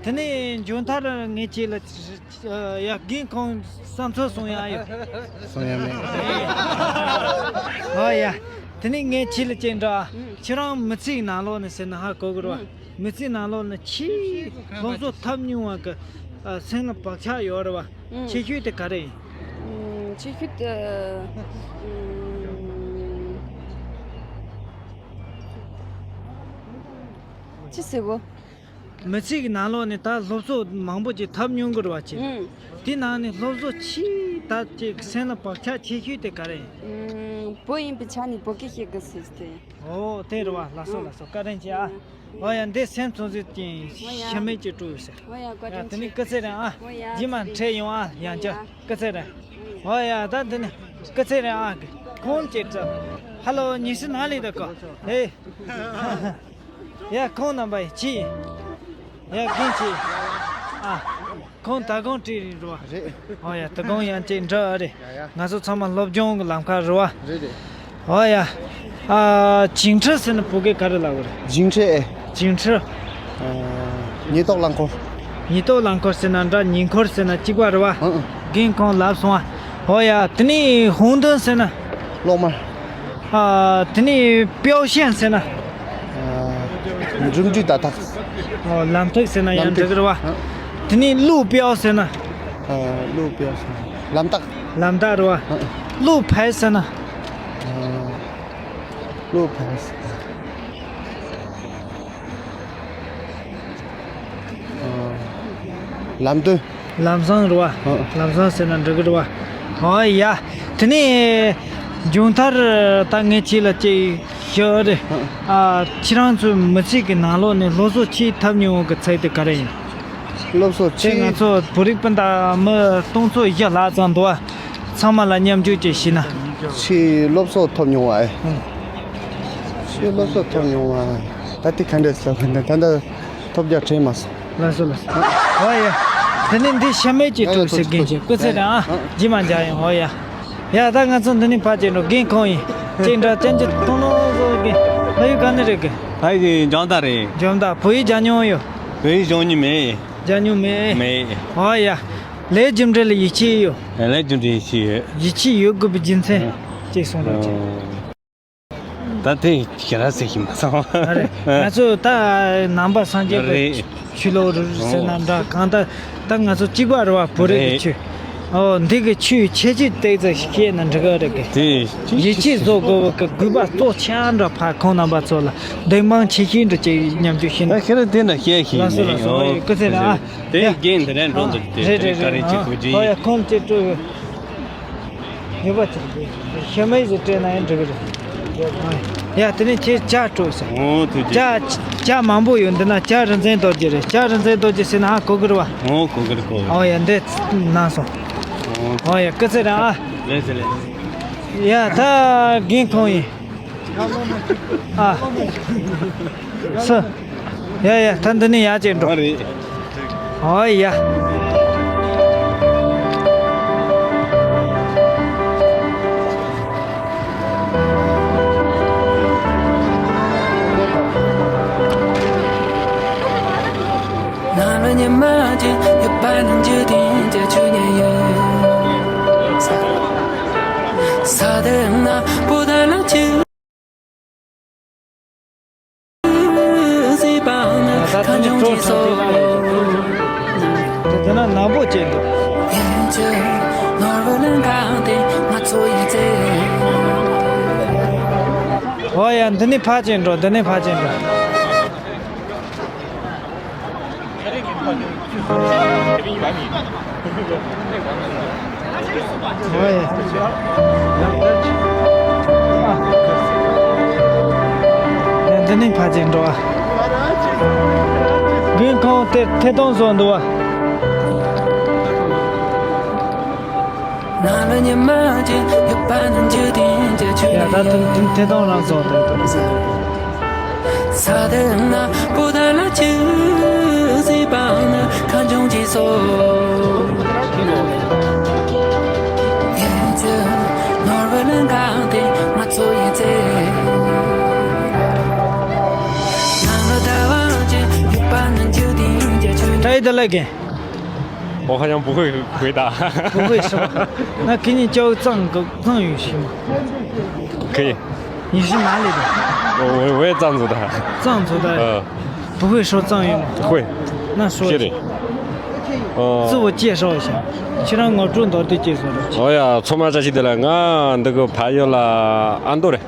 དེ་ནས་མཇུག་མཐར་ངས་ཁྱེད་ལ། ཡ། རྒན་ཁོང་བསམ་ཚུལ་གསུང་ཡག་ཡོད། གསུང་ཡག་མེད། ཨོ་ཡ། དེ་ནས་ངས་ཁྱེད་ལ་གཅིག་འདྲི་ཨ། ཁྱེད་རང་མི་ཚེའི་ནང་ལོགས་ནས་ཟེར་ན་ཧ་གོ་གི་རེད་བ། མི་ཚེའི་ནང་ལོགས་ན་ཆེས་སློབ་གསོ་ཐོབ་མྱོང་བ་གི། ཨ། སེམས་ལ་བག་ཆགས་ཡོད་རེད་བ། ཨུམ། ཆེ་ཤོས་དེ་ག་རེ་ཡིན། ཨུམ། ཆེ་ཤོས་དེ། ཨུམ། ཅི་ཟེར་བོ། མི་ཚེ་གི་ནང་ལོགས་ནས་ད་སློབ་གསོ་མང་པོ་ཅིག་ཐོབ་མྱོང་གི་རེད་བ་ཁྱེད། ཨུམ། དེ་ནང་ནས་སློབ་གསོ་ཆེས་ད་ཅིག་སེམས་ལ་བག་ཆགས་ཆེ་ཤོས་དེ་ག་རེ་ཡིན། ཨུམ། བུ་ཡིན་པའི་ཆ་ནས་བོད་སྐད་བཤད་དགོས་ཟེར་ཏེ། ཨོ། དེ་རེད་བ། ལགས་སོ་ལགས་སོ། བཀའ་དྲིན་ཆེ་ཨ། ཨོ་ཡ། འདི་སེམས་ཚོར་ཚོར་ཅན་ཤི་མེད་ཅིག་སྤྲོ་ཡོད་ཟེར། ཨོ་ཡ། བཀའ་ཡ། དྲིན་དེ་ཆེ། ནི་སྐུ་ཚེ་རིང་ཨ། ཨོ་ཡ། རྗེས་མ་འཕྲད་ཡོང་ཨ། ཡང་བསྐྱར་སྐུ་ཚེ་རིང་། ཨོ་ཡ། ད་འདི་ནི་སྐུ་ཚེ་རིང་ཨ། ཁོང་ཅིག་ཧ་ལོ། ཉི་ཤུ་ནང་ལས་ད་གོ། ཧེ། ཡ། ཁོང་རྣམ་པ་ཡི་ཆི། ཡ། རྒན་ཆི། ཨ། ཁོང་ད་གོང་བྲིས་རིང་རུ་བ། རེད། ཨོ་ཡ། ད་གོང་ཡང་ཅིག་འདྲི་ཨ་རེད། ཡ་ཡ། ང་ཚོ་ཚང་མ་སློབ་སྦྱོང་གི་ལམ་ཁ་རུ་བ། རེད་རེད། ཨོ་ཡ། ཨ། བྱིངས་ཁྲི་ཟེར་ན་བོད་སྐད་ག་རེ་ལབ་དགོས་རེད། བྱིངས་ཁྲི་ཨེ། བྱིངས་ཁྲི། ཨ། ཉེན་རྟོག་རླངས་འཁོར། ཉེན་རྟོག་རླངས་འཁོར་ཟེར་ན་འདྲ། ཉེན་འཁོར་ཟེར་ན་གཅིག་པ་རེད་བ། ཨང་ཨང་། རྒན་ཁོང་ལབ་སོང་བ། ཨོ་ཡ། དེ་ནས་ཧུང་ཏོན་ཟེར་ན། གློག་དམར། ཨ། དེ་ནས་པེའོ་ཤན་ཟེར་ན། ཨ། འགྲིམ་འགྲུལ་བརྡ་རྟགས། ཨོ། ལམ་ཐིག་ཟེར་ན་ཡང་ལམ་ཐིག་འགྲིག་གི་རེད་བ། ཨ། དེ་ནས་ལུའུ་པེའོ་ཟེར་ན། ཨ། ལུའུ་པེའོ་ཟེར་ན་ལམ་རྟགས། ལམ་རྟགས་རེད་བ། ཨ། ལུའུ་ཕའེ་ཟེར་ན། ཨ། ལུའུ་ཕའེ་ཟེར་ན། ལམ་སྟོན། ལམ་བཟང་རེད་བ། ཨ། ལམ་བཟང་ཟེར་ན་འགྲིག་གི་རེད་བ། ཨོ་ཡ། དེ་ནས་མཇུག་མཐར་ད་ངས་ཁྱེད་ལ་ཅིག་ཞུ་རེད། ཨ། ཁྱེད་རང་ཚོའི་མི་ཚེ་གི་ནང་ལོགས་ནས་སློབ་གསོ་ཆེས་ཐོབ་མྱོང་བའི་ཚད་དེ་ག་རེ་ཡིན། སློབ་གསོ་དེ་ཆེས། ང་ཚོ་བོད་རིགས་སྤུན་ཟླ་མི་སྟོང་ཚོ་བཞི་ལྷག་ཙམ་འདུག་བ། ཚང་མ་ལ་མཉམ་སྤྱོད་ཅིག་བྱས་ན། ཆེས་སློབ་གསོ་ཐོབ་མྱོང་བ་ཨེ། ཨང་། ཆེས་སློབ་གསོ་ཐོབ་མྱོང་བ། ད་དེ་ག་འདྲ་ཟེར་བ་ན་ད་ལྟ་ཐོབ་རྒྱ་དྲན་མ་སོང་། ལགས་སོ་ལགས་སོ། ཨོ་ཡ། དེ་ནས་འདི་ཤ་མེད་ཀྱི་ཡ་ཡ་ཀྲུག་ཟེར། ཐུགས་རྗེ་རྒན་ཆེ། སྐུ་ཚེ་རིང་ཨ། ཨ། རྗེས་མ་མཇལ་ཡོང་། ཨོ་ཡ། ཡ། ད་ང་ཚོ་འདི་ནས་ཕར་ཕྱིན་འགྲོ། རྒན་ཁོང་ཡིན། ཅིག་འདྲ་ཅན་གྱི་ཐོང་ལོ་བཟོ་གི། ཕ་ཡུལ་ག་ནས་རེད་གི། ཕ་ཡུལ་འཇམ་ཐང་རེད། འཇམ་ཐང་། བོད་ཡིག་སྦྱང་མྱོང་ཡོད། བོད་ཡིག་སྦྱང་མྱོང་མེད། སྦྱང་མྱོང་མེད། མེད། ཨོ་ཡ། ལས་རྒྱུ་འབྲས་ལ་ཡིད་ཆེས་ཡོད། ལས་རྒྱུ་འབྲས་ཡིད་ཆེས་ཡོད། ཡིད་ཆེས་ཡོད་དགོས་པའི་རྒྱུ་མཚན་ཨ། ཅིག་གསུང་རོགས་གྱིས། ཨ། ད་དེ་ཞེ་དྲག་ཟེར་གྱི་མ་སོང་། ཨ་རེད། ང་ཚོ་ད་ནང་པ་སངས་རྒྱས་པའི་རེད། ཆོས་ལུགས་རེད་ཟེར་ན་འདྲ། གང་ལྟར་ད་ང་ཚོ་གཅིག་པ་རེད་བ། བོད་རིགས་ཀྱི་རེད། ཆོས། ཨོ། འདི་གི་ཆོས་ཁྱད་ཆོས་ཏོག་ཙམ་ཞིག་བཤད་ན་འགྲིག་གི་རེད་གི། དེ་ཡིད་ཆེས་བཟོ་དགོས་པ་གི་དགོས་པ་གཙོ་ཆེ་འདྲ། ཕ་ཁོང་རྣམ་པ་ཚོ་ལ་བདེན་དཔང་ཆེ་ཤོས་འདྲ་ཅིག་མཉམ་སྤྱོད་བྱེད་ན། ད་ཁྱེད་རང་དེ་འདྲ་བཤད་ཤེས། ལགས་སོ་ནས། ལགས་སོ། ཨོ། ཨོ་ཡ། སྐུ་ཚེ་རིང་ཨ། དེ་ཡ། རྒན་དེ་རིང་འགྲོ་འདུག་དེ་ཨ། རེད། དེ་རེད། ག་རེ་ཨ། ཅིག་གོ་རྒྱུ་ཨོ་ཡ། ཡིན། ཁོང་ཅིག་སྤྲོ་ཡོད། ཡོད་པ་ཅིག་རེད། ཤ་མེད་ཟིག་སྤྲད་ན་ཡང་འགྲིག་གི་རེད། ཡ། དེ་ནས་ཁྱེད་ཇ་སྤྲོ་ཟེར། ཨོ། ཐུགས་རྗེ། ཇ་ཇ་མང་པོ་ཡོད། འདི་ན་ཇ་རིན་ཆེན་རྡོ་རྗེ་རེད། ཇ་རིན་ཆེན་རྡོ་རྗེ་ཟེར་ན་ཧ་གོ་གི་རེད་བ། ཨོ། གོ་གི་རེད། གོ་གི་རེད། ཨོ་ཡ། འདི་གནང་སོང་། ཨོ། ཨོ་ཡ། སྐུ་ཚེ་རིང་ཨ། ལགས་སོ་ལགས་སོ། ཡ། ད་རྒན་ཁོང་ཡིན། ཨ། སུ། ཡ་ཡ། ད་འདི་ནས་ཡར་ཅིག་འགྲོ། ཨ་རེད། ཨོ་ཡ། ད་དེ་ནས་སྤྲོ་ཚར་དུས་ལ་རེད། དེ་དེ་ན་ ཨོ་ཡ། འདི་ནས་ཕར་ཕྱིན་འགྲོ། འདི་ནས་ཕར་ཕྱིན་འགྲོ། འདི་ནས་ཕར་ཕྱིན་འགྲོ་ཨ། དགུན་ཁང་དེར་ཐད་གཏོང་བཟོ་འདུག་བ། ཡ་ད་ཐུང་ཐུང་ཐད་གཏོང་རང་བཟོ་འདུག་འདུག་ད་ཡི་ད་ལ་གན། 我好像不会回答。不会是吧？那给你教藏个藏语行吗？可以。你是哪里的？我我我也藏族的。藏族的。嗯。不会说藏语吗？会。那说一下。谢谢。呃。自我介绍一下。ཁྱེད་རང་ངོ་སྤྲོད་མདོར་བསྡུས་ཅིག་གསུང་རོགས། ཨོ་ཡ། ཚང་མ་བཀྲ་ཤིས་བདེ་ལེགས། ང་འདི་གི་ཕ་ཡུལ་ལ་ཨ་མདོ་རེད།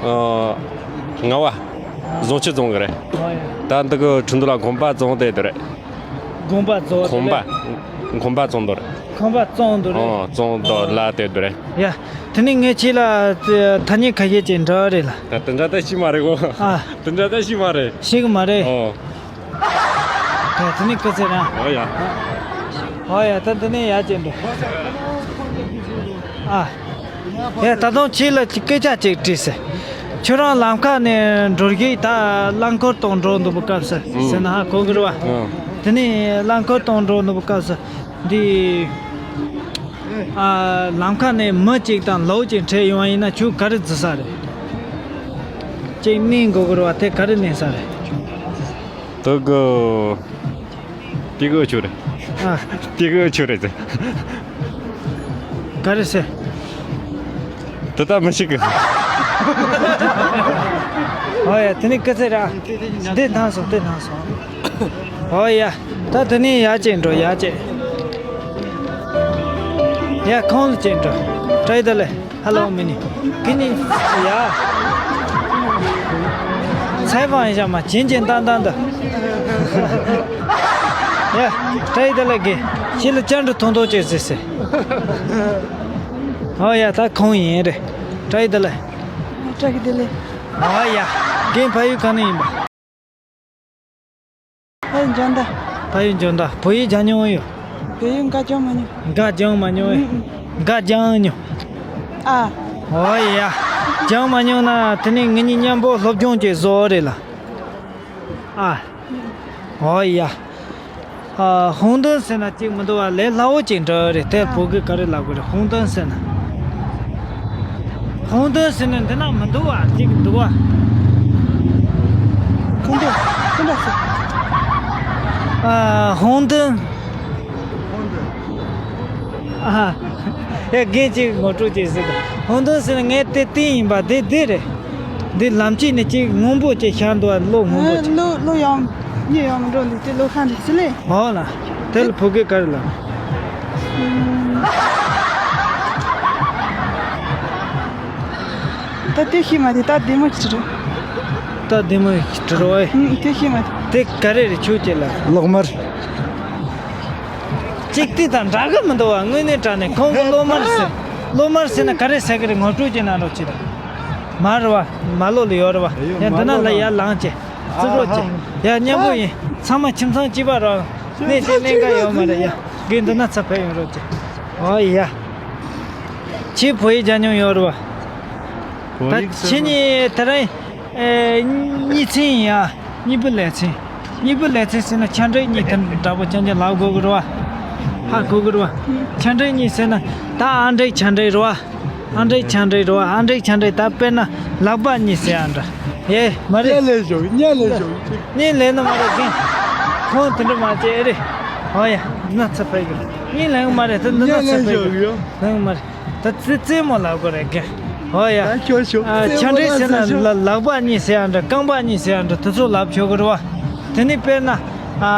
ཨ། རྔ་བ། ཟོང་ཆུ་རྫོང་གི་རེད། ཨོ་ཡ། ད་འདི་གི་ཁྲིན་ཏུ་ལ་གོམ་པ་རྫོང་དེ་དུ་རེད། གོམ་པ་རྫོང་དེ་གོམ་པ། རེད། གོམ་པ་རྫོང་དུ་རེད། གོམ་པ་རྫོང་དུ་རེད། ཨོ། རྫོང་དུ་ལ་དེ་དུ་རེད། ཡ། དེ་ནས་ངས་ཁྱེད་ལ་ཐ་སྙད་ཁ་ཤས་ཅིག་འདྲི་བ་རེད་ལ། ད་དེ་འདྲ་ད་ཤི་མ་རེད་གོ། ཨ། དེ་འདྲ་ད་ཤི་མ་རེད། ཤི་གི་མ་རེད། ཨོ། ད་དེ་ནས་སྐུ་ཚེ་རིང་། ཨོ་ཡ། ཨོ་ཡ། ད་འདི་ནས་ཡར་ཅིག་འགྲོ། ཨ། ཡ། ད་དུང་ཁྱེད་ལ་སྐད་ཆ་ཅིག་དྲིས་ཟེར། ཁྱོད་རང་ལམ་ཁ་ནས་འགྲོ་གི་ད་རླངས་འཁོར་དང་འགྲོ་འདུག་པ་སྐབས་སུ་ཟེར་ན་ཧ་གོ་གི་རེད་བ། ཨ། དེ་ནས་རླངས་འཁོར་དང་འགྲོ་འདུག་པ་སྐབས་སུ་འདི། ཨ། ལམ་ཁ་ནས་མི་གཅིག་དང་ལོ་གཅིག་འཕྲད་ཡོང་བ་ཡིན་ན་ཁྱོད་ག་རེ་བརྫི་ས་རེད། གཅིག་མནན་དགོས་ཀྱི་རེད་བ། དེ་ག་རེ་མནན་ས་རེད། དེ་གི། དེ་གི་ཆོ་རེད། ཨ། དེ་གི་ཆོ་རེད་ཟེར། ག་རེ་ཟེར། དེ་ལྟ་མི་ཤེས་གི། ཨོ་ཡ། དེ་ནི་སྐུ་ཚེ་ར། འདི་ནང་སོང་། འདི་ནང་སོང་། ཨོ་ཡ། ད་དེ་ནི་ཡར་ཅིག་འགྲོ། ཡར་ཅིག་ཡ། ཁོང་ལ་ཅིག་འགྲོ། བཀྲ་ཤིས་བདེ་ལེགས། ཧ་ལོ། མི་ནི། གི་ནི། ཡ། ཚའི་ཝང་ཡིན་ཤག་མ། ཅིན་ཅིན་ཏན་ཏན་དུ། ཡ། བཀྲ་ཤིས་བདེ་ལེགས། གི། ཁྱེད་ལ་ཅན་དུ་ཐུང་ཐུང་ཅིག་ཟེར་ཟེར། ཨོ་ཡ། ད་ཁོང་ཡིན་རེད། བཀྲ་ཤིས་བདེ་ལེགས། བཀྲ་ཤིས་བདེ་ལེགས། ཨོ་ཡ། གི་ཕ་ཡུལ་ག་ནས་ཡིན་པ། ཕ་ཡུལ་འཇོན་ད། ཕ་ཡུལ་འཇོན་ད། བོད་ཡིག་སྦྱང་མྱོང་ཡོད། བོད་ཡིག་འགའ་སྦྱང་མ་མྱོང་། འགའ་སྦྱང་མ་མྱོང་། ཨུ་ཨུ། འགའ་སྦྱང་མྱོང་། ཨ། ཨོ་ཡ། སྦྱང་མ་མྱོང་ན་དེ་ནས་ང་གཉིས་མཉམ་པོ་སློབ་སྦྱོང་བྱེད་བཟོ་རེད་ལ། ཨ། ཨོ་ཡ། ཨ། ཧུང་ཏུན་ཟེར་ན་གཅིག་མི་འདུག་བ། ལས་སླ་བོ་ཅིག་འདྲ་རེད། དེ་བོད་སྐད་ག་རེ་ལབ་དགོས་རེད། ཧུང་ཏུན་ཟེར་ན། ཧུང་ཏུན་ཟེར་ན་འདི་ན་མི་འདུག་བ། གཅིག་འདུག་བ། ཁོང་ཚོ་ཁོང་ཚོ་ཟེར། ཨ། ཧུང་ཏུན། ཨ། ཡ། རྒན་གཅིག་ངོ་སྤྲོད་ཅིག་ཟེར་དང་། ཧུང་ཏུན་ཟེར་ན་ངའི་དེ་རྟེན་ཡིན་པ། དེ་དེ་རེད། འདི་ལམ་དཀྱིལ་ནས་གཅིག་སྔོན་པོ་ཅིག་ཤར་འདུག་བ། གློག་སྔོན་པོ་ཅིག་ལོ་ལོ་ཡང་ཉེ་ཡང་མི་འགྲོ། འདི་དེ་ལོ་ཁ་འདི་ཅི་ལས། ཨོ་ལ། དེ་ལ་བོད་སྐད་ག་རེ་ལབ། ད་དེ་ཤི་མ་དེ་ད་བདེ་མོ་ཅི་རེད། ད་བདེ་མོ་ཅི་རེད་ཨེ། ཨུ། དེ་ཤི་མ་དེ། དེ་ག་རེ་རེད་ཁྱོད་ཀྱི་ལ། གློག་དམར། གཅིག་དེ་དང་འདྲ་གི་མི་འདུག་བ། དངོས་གནས་དྲང་གནས་ཁོང་གི་གློག་དམར་ཟེར། གློག་དམར་ཟེར་ན་ག་རེ་ཟེར་གི་རེད། ངོ་སྤྲོད་ཅིག་གནང་རོགས་བྱེད་དང་། མར་བ། མར་ལོག་ལ་ཡོད་རེད་བ། ཡ། འདི་ན་ལ་ཡར་ལངས་བྱས། རྩིབ་རོགས་བྱས། ཡ། མཉམ་པོ་ཡིན། ཚང་མ་ཁྱིམ་ཚང་གཅིག་པ་རེད། གནས་ཚུལ་གནད་འགག་ཡོད་མ་རེད་ཡ། རྒན་འདི་ན་ཚ་ཕེབས་ཡོང་རོགས་བྱེད། ཨོ་ཡ། ཁྱེད་བོད་ཡིག་སྦྱང་མྱོང་ཡོད་རེད་བ། ད་ཁྱེད་གཉིས་དེ་རིང་ཨེ། གཉིས་ཚན་ཡིན་ཡ། གཉིས་པོ་ལས་ཚན། གཉིས་པོ་ལས་ཚན་ཟེར་ན་ཆ་འགྲིག་གཉིས་དེ་འདྲ་པོ་རྐྱང་རྐྱང་ལབ་དགོས་ཀྱི་རེད་བ། ཧ་གོ་གི་རེད་བ། ཆ་འགྲིག་གཉིས་ཟེར་ན་ད་ཨ་འགྲིག་ཆ་འགྲིག་རེད་བ། ཨ་འགྲིག་ཆ་འགྲིག་རེད་བ། ཨ་འགྲིག་ཆ་འགྲིག་ད་དཔེར་ན་ལག་པ་གཉིས་ཟེར་ཡ་འདྲ། ཨེ་མ་རེད། གཉིས་ལས་ཞོག་གཉིས་ལས་ཞོག་གཉིས་ལས་ན་མ་རེད་གིན། ཁོང་དེ་འདྲ་མ་བྱེད་ཨེ་རེད། ཨོ་ཡ། འདི་ན་ཚ་ཕེབས་ཀྱི་རེད། གཉིས་ལས་མ་རེད། དེ་འདི་ན་ཚ་ཕེབས་ཀྱི་རེད། ལས་མ་རེད། ད་རྩེད་རྩེད་མོ་ལབ་དགོས་རེད་གིན། ཨོ་ཡ། ད་ཁྱོད་ཤོག་ཨ། རྩེད་མོ་ཆ་འགྲིག་ལ་ཟེར་ན་ཟེར་ཤོག་ལ་ལག་པ་གཉིས་ཟེར་ཡ་འདྲ། རྐང་པ་གཉིས་ཟེར་ཡ་འདྲ། དེ་ཚོ་ལབ་ཆོག་གི་རེད་བ། དེ་ནི་དཔེར་ན། ཨ།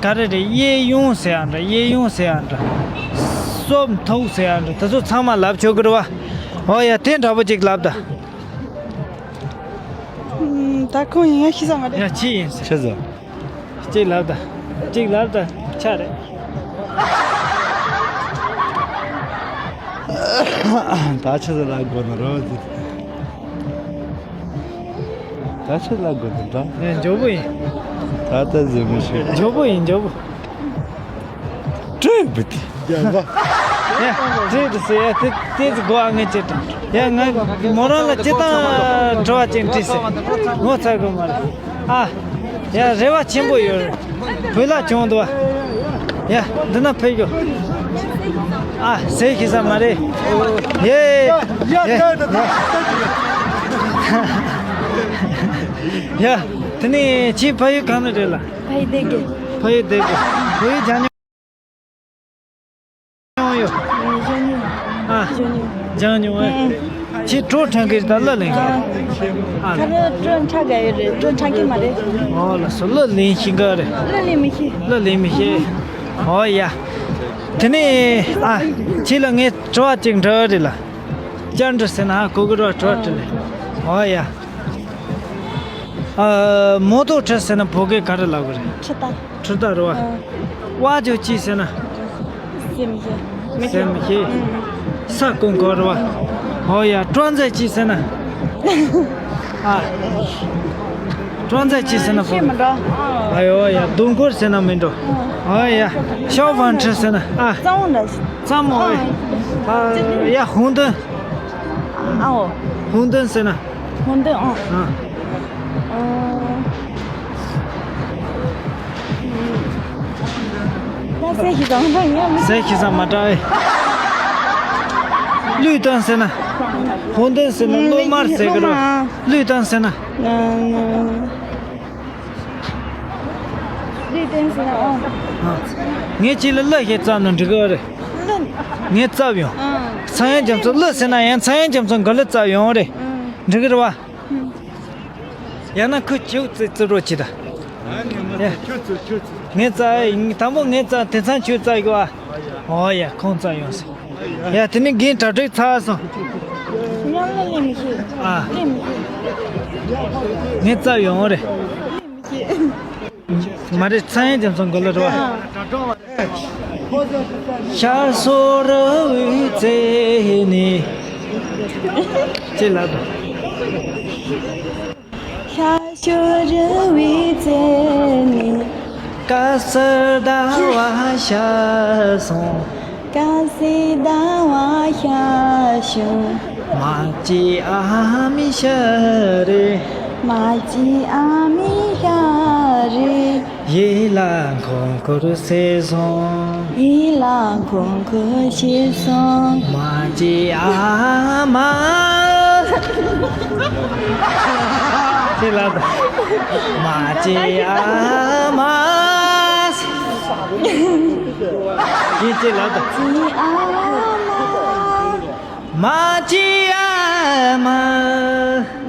ག་རེ་རེད། གཡས་གཡོན་ཟེར་ཡ་འདྲ། གཡས་གཡོན་ཟེར་ཡ་འདྲ། སྲོབ་མཐུག་ཟེར་ཡ་འདྲ། དེ་ཚོ་ཚང་མ་ལབ་ཆོག་གི་རེད་བ། ཨོ་ཡ། དེ་འདྲ་པོ་ཅིག་ལབ་ད། ད་ཁོང་ཡིན་ཡང་ཤི་ས་མ་རེད། ཡ་ཁྱི་ཡིན་ཟེར། ཆི་ཟེར། གཅིག་ལབ་ད། གཅིག་ལབ་ད། ཆ་རེད། ད་ཆི་ཟེར་ལབ་དགོས་ན་རོ་ཟེར། ད་ཆི་ལབ་དགོས་ན་ད། ཡ་མགྱོགས་པོ་ཡིན། ད་ལྟ་ཟེར་མི་ཤེས། མགྱོགས་པོ་ཡིན་མགྱོགས་པོ། སྤྲོས་པ་དེ། ཡ་སྤྲོས་དེ་ཟེར་ཡ་དེ་དེ་ཚོ་གོ་ཨ་ངས་ཅི་དྲན། ཡ་ང་མོ་རང་ལ་ཅི་དང་དྲི་བ་ཅིག་དྲིས་ཟེར། ངོ་ཚ་གི་མ་རེད། ཨ། ཡ་རེ་བ་ཆེན་པོ་ཡོད་རེད། བོད་ལྭ་བྱུང་འདུག་བ། ཡ་འདི་ན་ཕེབས་རྒྱུ། ཨ་ཟས་ཤི་ས་མ་རེད། ཡེ། ཡ་ཡ་ཡ། ཡ་དེ་ནས་ཁྱེད་ཕ་ཡུལ་གང་ནས་རེད་ལ། ཕ་ཡུལ་སྡེ་དགེ། ཕ་ཡུལ་སྡེ་དགེ། བོད་ཡིག་སྦྱང་མྱོང་ཡོད། སྦྱང་མྱོང་། ཨ། སྦྱང་མྱོང་། སྦྱང་མྱོང་ཨེ། ཨེ། ཁྱེད་བྲོ་འཁྲབ་གི་རེད་ད་གླུ་ལེན་གི་རེད། ཨ། ཨ། ཁ་རོ་བྲོ་འཁྲབ་ག་ཡོད་རེད། བྲོ་འཁྲབ་གི་མ་རེད། ཨོ་ལགས་སོ། གླུ་ལེན་ཤེས་གི་རེད། གླུ་ལེན་མི་ཤེས། གླུ་ལེན་མི་ཤེས། ཨོ་ཡ། དེ་ནས་ཨ། ཁྱེད་ལ་ངས་དྲི་བ་གཅིག་འདྲི་རེད་ལ། བཅར་འདྲི་ཟེར་ན་ཧ་གོ་གི་རེད་བ། དྲི་བ་དྲིས་ལེ། ཨོ་ཡ། ཨ། མོ་ཏོག་ཁྲི་ཟེར་ན་བོད་སྐད་ག་རེ་ལབ་གི་རེད། ཁྲི་རྟ། ཁྲི་རྟ་རེད་བ། ཨ། བ་ཇོ་ཅི་ཟེར་ན། ཟེར་མི་ཤེས། མི་ཟེར་མི་ཤེས། ཨུམ། ས་ཀོང་ཀོ་རེད་བ། ཨོ་ཡ། ཀྲོང་ཙེ་ཅི་ཟེར་ན། ཨ། ཀྲོང་ཙེ་ཅི་ཟེར་ན་བོད། ཤེས་མི་འགྲོ། ཨ་ཡོ་ཡ། དུང་འཁོར་ཟེར་ན་མི་འགྲོ། ཨོ་ཡ། ཤའོ་ཧྥང་ཁྲི་ཟེར་ན། ཨ། གཙང་བོ་འདྲ། གཙང་མོ། ཨ། ཡ་ཧུང་ཏོན། ཨའོ། ཧུང་ཏོན་ཟེར་ན། ཧུང་ཏོན། ཨ། ཨ། ཨ། ད་ཟས་ཤི་ས་མ་འདྲ་ཡ། ཟས་ཤི་ས་མ་འདྲ་ཨེ། བློས་བཏང་ཟེར་ན། ཧུང་ཏོན་ཟེར་ན་གློ་དམར་ཟེར་གི་རེད། བློས་བཏང་ཟེར་ན། བློས་བཏང་ཟེར་ན། ཨ། ངས་ཁྱེད་ལ་གླུ་ཞིག་བརྩམས་ན་འགྲིག་གི་རེད། གླུ། ངས་བརྩམས་ཡོང་། ཨ། ཚངས་དབྱངས་རྒྱ་མཚོ། གླུ་ཟེར་ན་ཡང་ཚངས་དབྱངས་རྒྱ་མཚོ་གི་གླུ་བརྩམས་ཡོང་རེད། ཨ། འགྲིག་གི་རེད་བ། ཨ། ཡང་ན་ཁོས་ཁྱེད་རྩི་རྩི་རོགས་བྱེད་ད། ཡ། ཁྱོད་ཚོ་ཁྱོད་ཚོ། ངས་རྩ་ཡིན། དང་པོ་ངས་རྩ། དེང་སང་ཁྱོད་རྩ་གི་བ། ཨོ་ཡ། ཁོང་རྩ་ཡོང་ཟེར། ཡ་དེ་ནི་རྒན་གྲ་སྒྲིག་ཚར་སོང་། ཉམས་ལེན་མི་ཤེས། ཨ། ལེན་མི་ཤེས། ངས་རྩ་ཡོང་རེད། ལེན་མི་ཤེས། མ་རེད། ཚངས་དབྱངས་རྒྱ་མཚོ་གི་གླུ་རེད་བ། ཨ། ཤར་ཕྱོགས་རི་བོའི་རྩེ་ནས། ཅེས་ལབ་དང་། ཤར་ཕྱོགས་རི་བོའི་རྩེ་ནས། དཀར་གསལ་ཟླ་བ་ཤར་སོང་། དཀར་གསལ་ཟླ་བ་ཤར་བྱུང་། མ་སྐྱེས་ཨ་མའི་ཤ་རུས། མ་སྐྱེས་ཨ་མའི་ཤ་རུས། ཡིད་ལ་འཁོར་འཁོར་བྱས་སོང་། ཡིད་ལ་འཁོར་འཁོར་བྱས་སོང་། མ་སྐྱེས་ཨ་མ། ཅེས་ལབ་དང་། མ་སྐྱེས་ཨ་མ། ཡིན། ཅེས་ལབ་དང་། སྐྱེས་ཨ་མ། མ་སྐྱེས་ཨ་མ།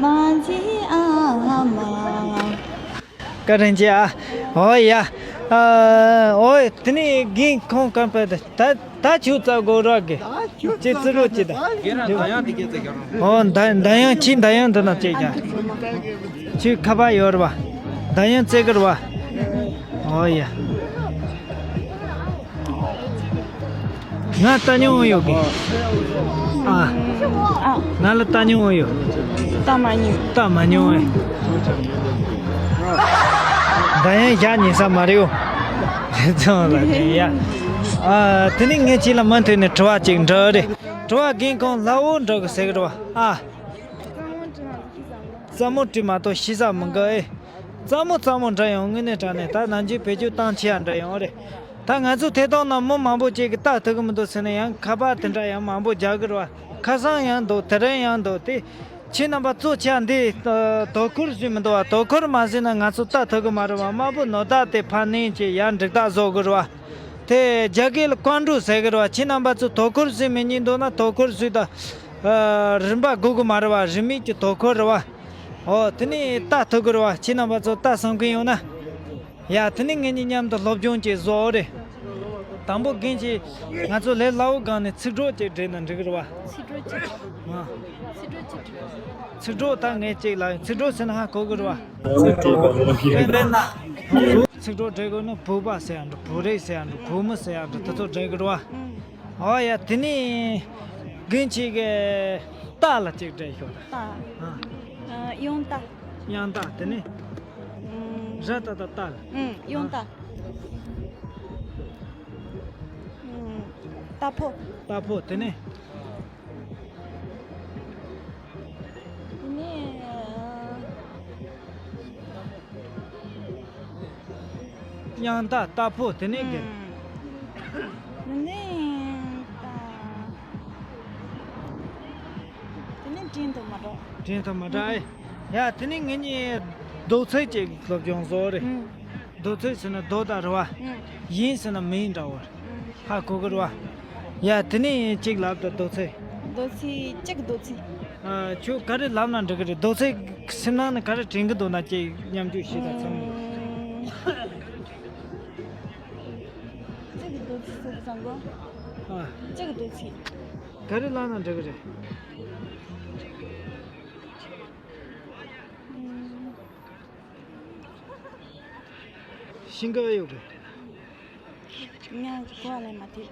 མ་སྐྱེས་ཨ་མ། བཀའ་དྲིན་ཆེ་ཨ། ཨོ་ཡ། ཨ། ཨོ་དེ་ནས་རྒན་ཁོང་གམ་པ་ད་ད་ད་ཁྱོད་རྩ་དགོས་རོགས་གི། ཅེས་རྩི་རོགས་བྱེད་ད། ཨོ་མདའ་མདའ་ཡང་། ཁྱེད་མདའ་ཡང་འདི་ན་བྱེད་ཀྱང་། ཁྱོད་ཁ་པར་ཡོད་རེད་བ། མདའ་ཡང་རྩེ་གི་རེད་བ། ཨོ་ཡ། ང་ལྟ་མྱོང་ཡོད་གི། ཨ། ཨ། ང་ལ་ལྟ་མྱོང་ཡོད། ལྟ་མ་མྱོང་། ལྟ་མ་མྱོང་ཨེ། ད་ཡང་བཞག་ཉན་ས་མ་རེད་འོ། རེད་ཙང་ལ་ཉན་ཡ། ཨ། དེ་ནི་ངས་ཁྱེད་ལ་མུ་མཐུད་ནས་དྲི་བ་ཅིག་འདྲི་རེད། དྲི་བ་རྒན་ཁོང་ལྷ་བོ་འདྲི་གི་ཟེར་གི་རེད་བ། ཨ། རྩ་མོ་དྲི་མ་གཏོགས་ཤེས་ས་མི་འགའ་ཨེ། རྩ་མོ་རྩ་མོ་འདྲ་ཡང་དངོས་གནས་དྲང་གནས་ད་ནམ་རྒྱུན་བེད་སྤྱོད་བཏང་ཆེ་ཡ་འདྲ་ཡང་རེད། ད་ང་ཚོ་ཐད་གཏོང་ནང་མི་མང་པོ་ཅིག་གིས་ལྟ་ཐུབ་གི་མི་འདུག་ཟེར་ན་ཡང་ཁ་པར་དེ་འདྲ་ཡང་མང་པོ་རྒྱག་གི་རེད་བ། ཁ་སང་ཡང་འདུག་དེ་རིང་ཡང་འདུག་དེ་ཁྱེད་རྣམ་པ་གཙོ་ཆེ་བ་འདི་དོ་ཁུར་བཟོས་མི་འདུག་བ། དོ་ཁུར་མ་བཟོས་ན་ང་ཚོ་ལྟ་ཐུབ་གི་མ་རེད་བ། དམར་པོ་ནོར་བདག་དེ་ཕར་ནས་ཅིག་ཡར་འགྲིག་ཐག་བཟོ་དགོས་རེད་བ། དེ་རྒྱ་སྐད་ལ་ཀོན་ཀྲུའུ་ཟེར་གི་རེད་བ། ཁྱེད་རྣམ་པ་ཚོ་དོ་ཁུར་བཟོས་མི་ཉན་འདུག་ན་དོ་ཁུར་བཟོས་དང་། ཨ། རིན་པ་དགོས་གི་མ་རེད་བ། རིན་མེད་ཀྱི་དོ་ཁུར་རེད་བ། ཨོ་དེ་ནས་ལྟ་ཐུབ་གི་རེད་བ། ཁྱེད་རྣམ་པ་ཚོ་ལྟ་བསམ་གི་ཡོང་ན། ཡ་དེ་ནས་ངེད་གཉིས་མཉམ་དུ་སློབ་སྦྱོང་བྱེད་བཟོ་རེད། དང་པོ་རྒན་གྱིས་ང་ཚོ་ལས་སླ་བོ་སྒང་ནས་ཚིག་གྲོགས་ཅིག་བྲིས་ན་འགྲིག་གི་རེད་བ། ཚིག་གྲོགས་ཅིག་ཨ། ཚིག་གྲོགས་ཅིག་བྲིས། ཚིག་གྲོགས་ད་ངས་ཅིག་ལབ་ཡིན། ཚིག་གྲོགས་ཟེར་ན་ཧ་གོ་གི་རེད་བ། ཚིག་གྲོགས་བྲིས་དགོས་ན་བུ་པ་ཟེར་ཡང་འགྲིག་བུ་རིགས་ཟེར་ཡང་འགྲིག་བུ་མོ་ཟེར་ཡང་འགྲིག་དེ་ཚོ་བྲིས་གི་རེད་བ། ཨོ་ཡ། དེ་ནས་རྒན་གྱིས་གི་རྟ་ལ་ཅིག་བྲིས་ཤོག་ད། རྟ། ཨ། ཨ། དབྱངས་རྟ། དབྱངས་རྟ། དེ་ནས་ཨུམ། ར་ཏ་བཏགས་རྟ་ལ། ཨུམ། དབྱངས་རྟ། ཨུམ། རྟ་ཕོ། རྟ་ཕོ། དེ་ནས། དེ་ནས། དབྱངས་རྟ། རྟ་ཕོ། དེ་ནས་རྒན། ཨུམ། དེ་ནས་ད། དེ་ནས་དྲན་དུ་མ་འགྲོ། དྲན་དུ་མ་འགྲོ་ཨེ། ཡ། དེ་ནས་ངེད་གཉིས་རྡོག་ཚིག་ཅིག་སློབ་སྦྱོང་བཟོ་རེད། ཨུམ། རྡོག་ཚིག་ཟེར་ན་རྡོ་དང་རེད་བ། ཨུམ། ཡིན་ཟེར་ན་མིན་འདྲ་བོ་རེད། ཧ་གོ་གི་རེད་བ། ཡ། དེ་ནས་གཅིག་ལབ་དང་རྡོག་ཚིག་རྡོག་ཚིག་གཅིག་རྡོག་ཚིག་ཨ། ཁྱོད་ག་རེ་ལབ་ན་འགྲིག་གི་རེད། རྡོག་ཚིག་སེམས་ནང་ནས་ག་རེ་དྲན་གི་འདུག་ན་ཅིག་མཉམ་འཇུག་བྱེད་དང་ཚང་མ། ཨུམ། གཅིག་རྡོག་ཚིག་ཟེར་བསམ་གོ་ཨ། གཅིག་རྡོག་ཚིག་ག་རེ་ལབ་ན་འགྲིག་གི་རེད། ཨུམ། ཤིང་ཀ་ཡོད་རེད། ང་གོ་བ་ལེན་མ་ཐུབ།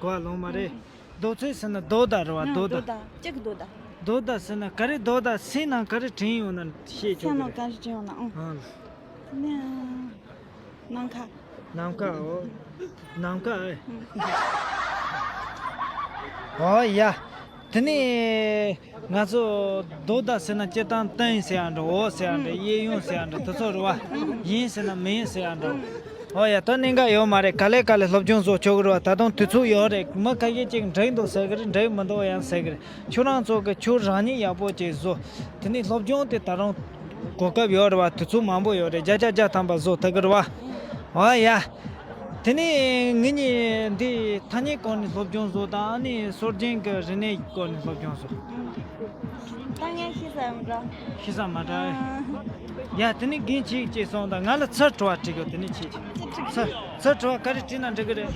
གོ་བ་ལོང་མ་རེད། ཨུམ། རྡོག་ཚིག་ཟེར་ན་རྡོ་དང་རེད་བ། ང་རྡོ་རྡོ་དང་། དང་གཅིག་རྡོ་དང་། རྡོ་དང་ཟེར་ན་ག་རེ་རྡོ་དང་སེམས་ནང་ག་རེ་དྲན་ཡོང་ན་ཤེས་ཆོག་སེམས་གི་ནང་རེད། ག་རེ་དྲན་ཡོང་ན་ཨང་། ཨང་། ནམ་མཁའ། ནམ་མཁའ། འོ། ནམ་མཁའ་ཨེ། ཨུམ། འོ་ཡ། དེ་ནས་ང་ཚོ་རྡོ་དང་ཟེར་ན་སྤྱིར་བཏང་སྟེང་ཟེར་ཡང་འགྲོ། འོག་ཟེར་ཡང་འགྲོ། གཡས་གཡོན་ཟེར་ཡང་འགྲོ། དེ་ཚོ་རེད་བ། ཨུམ། ཡིན་ཟེར་ན་མིན་ཟེར་ཡང་འགྲོ། ཨུམ། འོ་ཡ། ད་གནད་འགག་ཡོད་མ་རེད། ག་ལེ་ག་ལེ་སློབ་སྦྱོང་བཟོ་ཆོག་གི་རེད་བ། ད་དུང་དུས་ཚོད་ཡོད་རེད། མི་ཁ་ཤས་ཅིག་འགྲིག་འདུག་ཟེར་གི་རེད། འགྲིག་མི་འདུག་ཡང་ཟེར་གི་རེད། ཁྱོད་རང་ཚོ་གི་ཁྱོད་རང་ཉིད་ཡག་པོ་ཅིག་བཟོ། དེ་ནས་སློབ་སྦྱོང་དེ་ད་རུང་གོ་སྐབས་ཡོད་རེད་བ། དུས་ཚོད་མང་པོ་ཡོད་རེད། བརྒྱ་ཆ་བརྒྱ་ཐམ་པ་བཟོ་ཐུབ་ཀྱི་རེད་བ། འོ་ཡ། དེ་ནས་ངེད་གཉིས་འདི་ཐ་སྙད་སྐོར་ནས་སློབ་སྦྱོང་བཟོ་དང་། ཨ་ནི་སྲོལ་རྒྱུན་གྱི་རིག་གནས་སྐོར་ནས་སློབ་སྦྱོང་བཟོ། ད་ངས་ཤེས་ས་མ་འདྲ། ཤེས་ས་མ་འདྲ། ཨ། ཡ། དེ་ནས་རྒན་ཁྱེད་ཅིག་སོང་དང་། ང་ལ་ཚུར་དྲི་བ་དྲི་དགོས། དེ་ནས་ཁྱེད་ཀྱིས་ཚུར་ཚུར་དྲི་བ་ག་རེ་དྲིས་ན་འགྲིག་གི་རེད།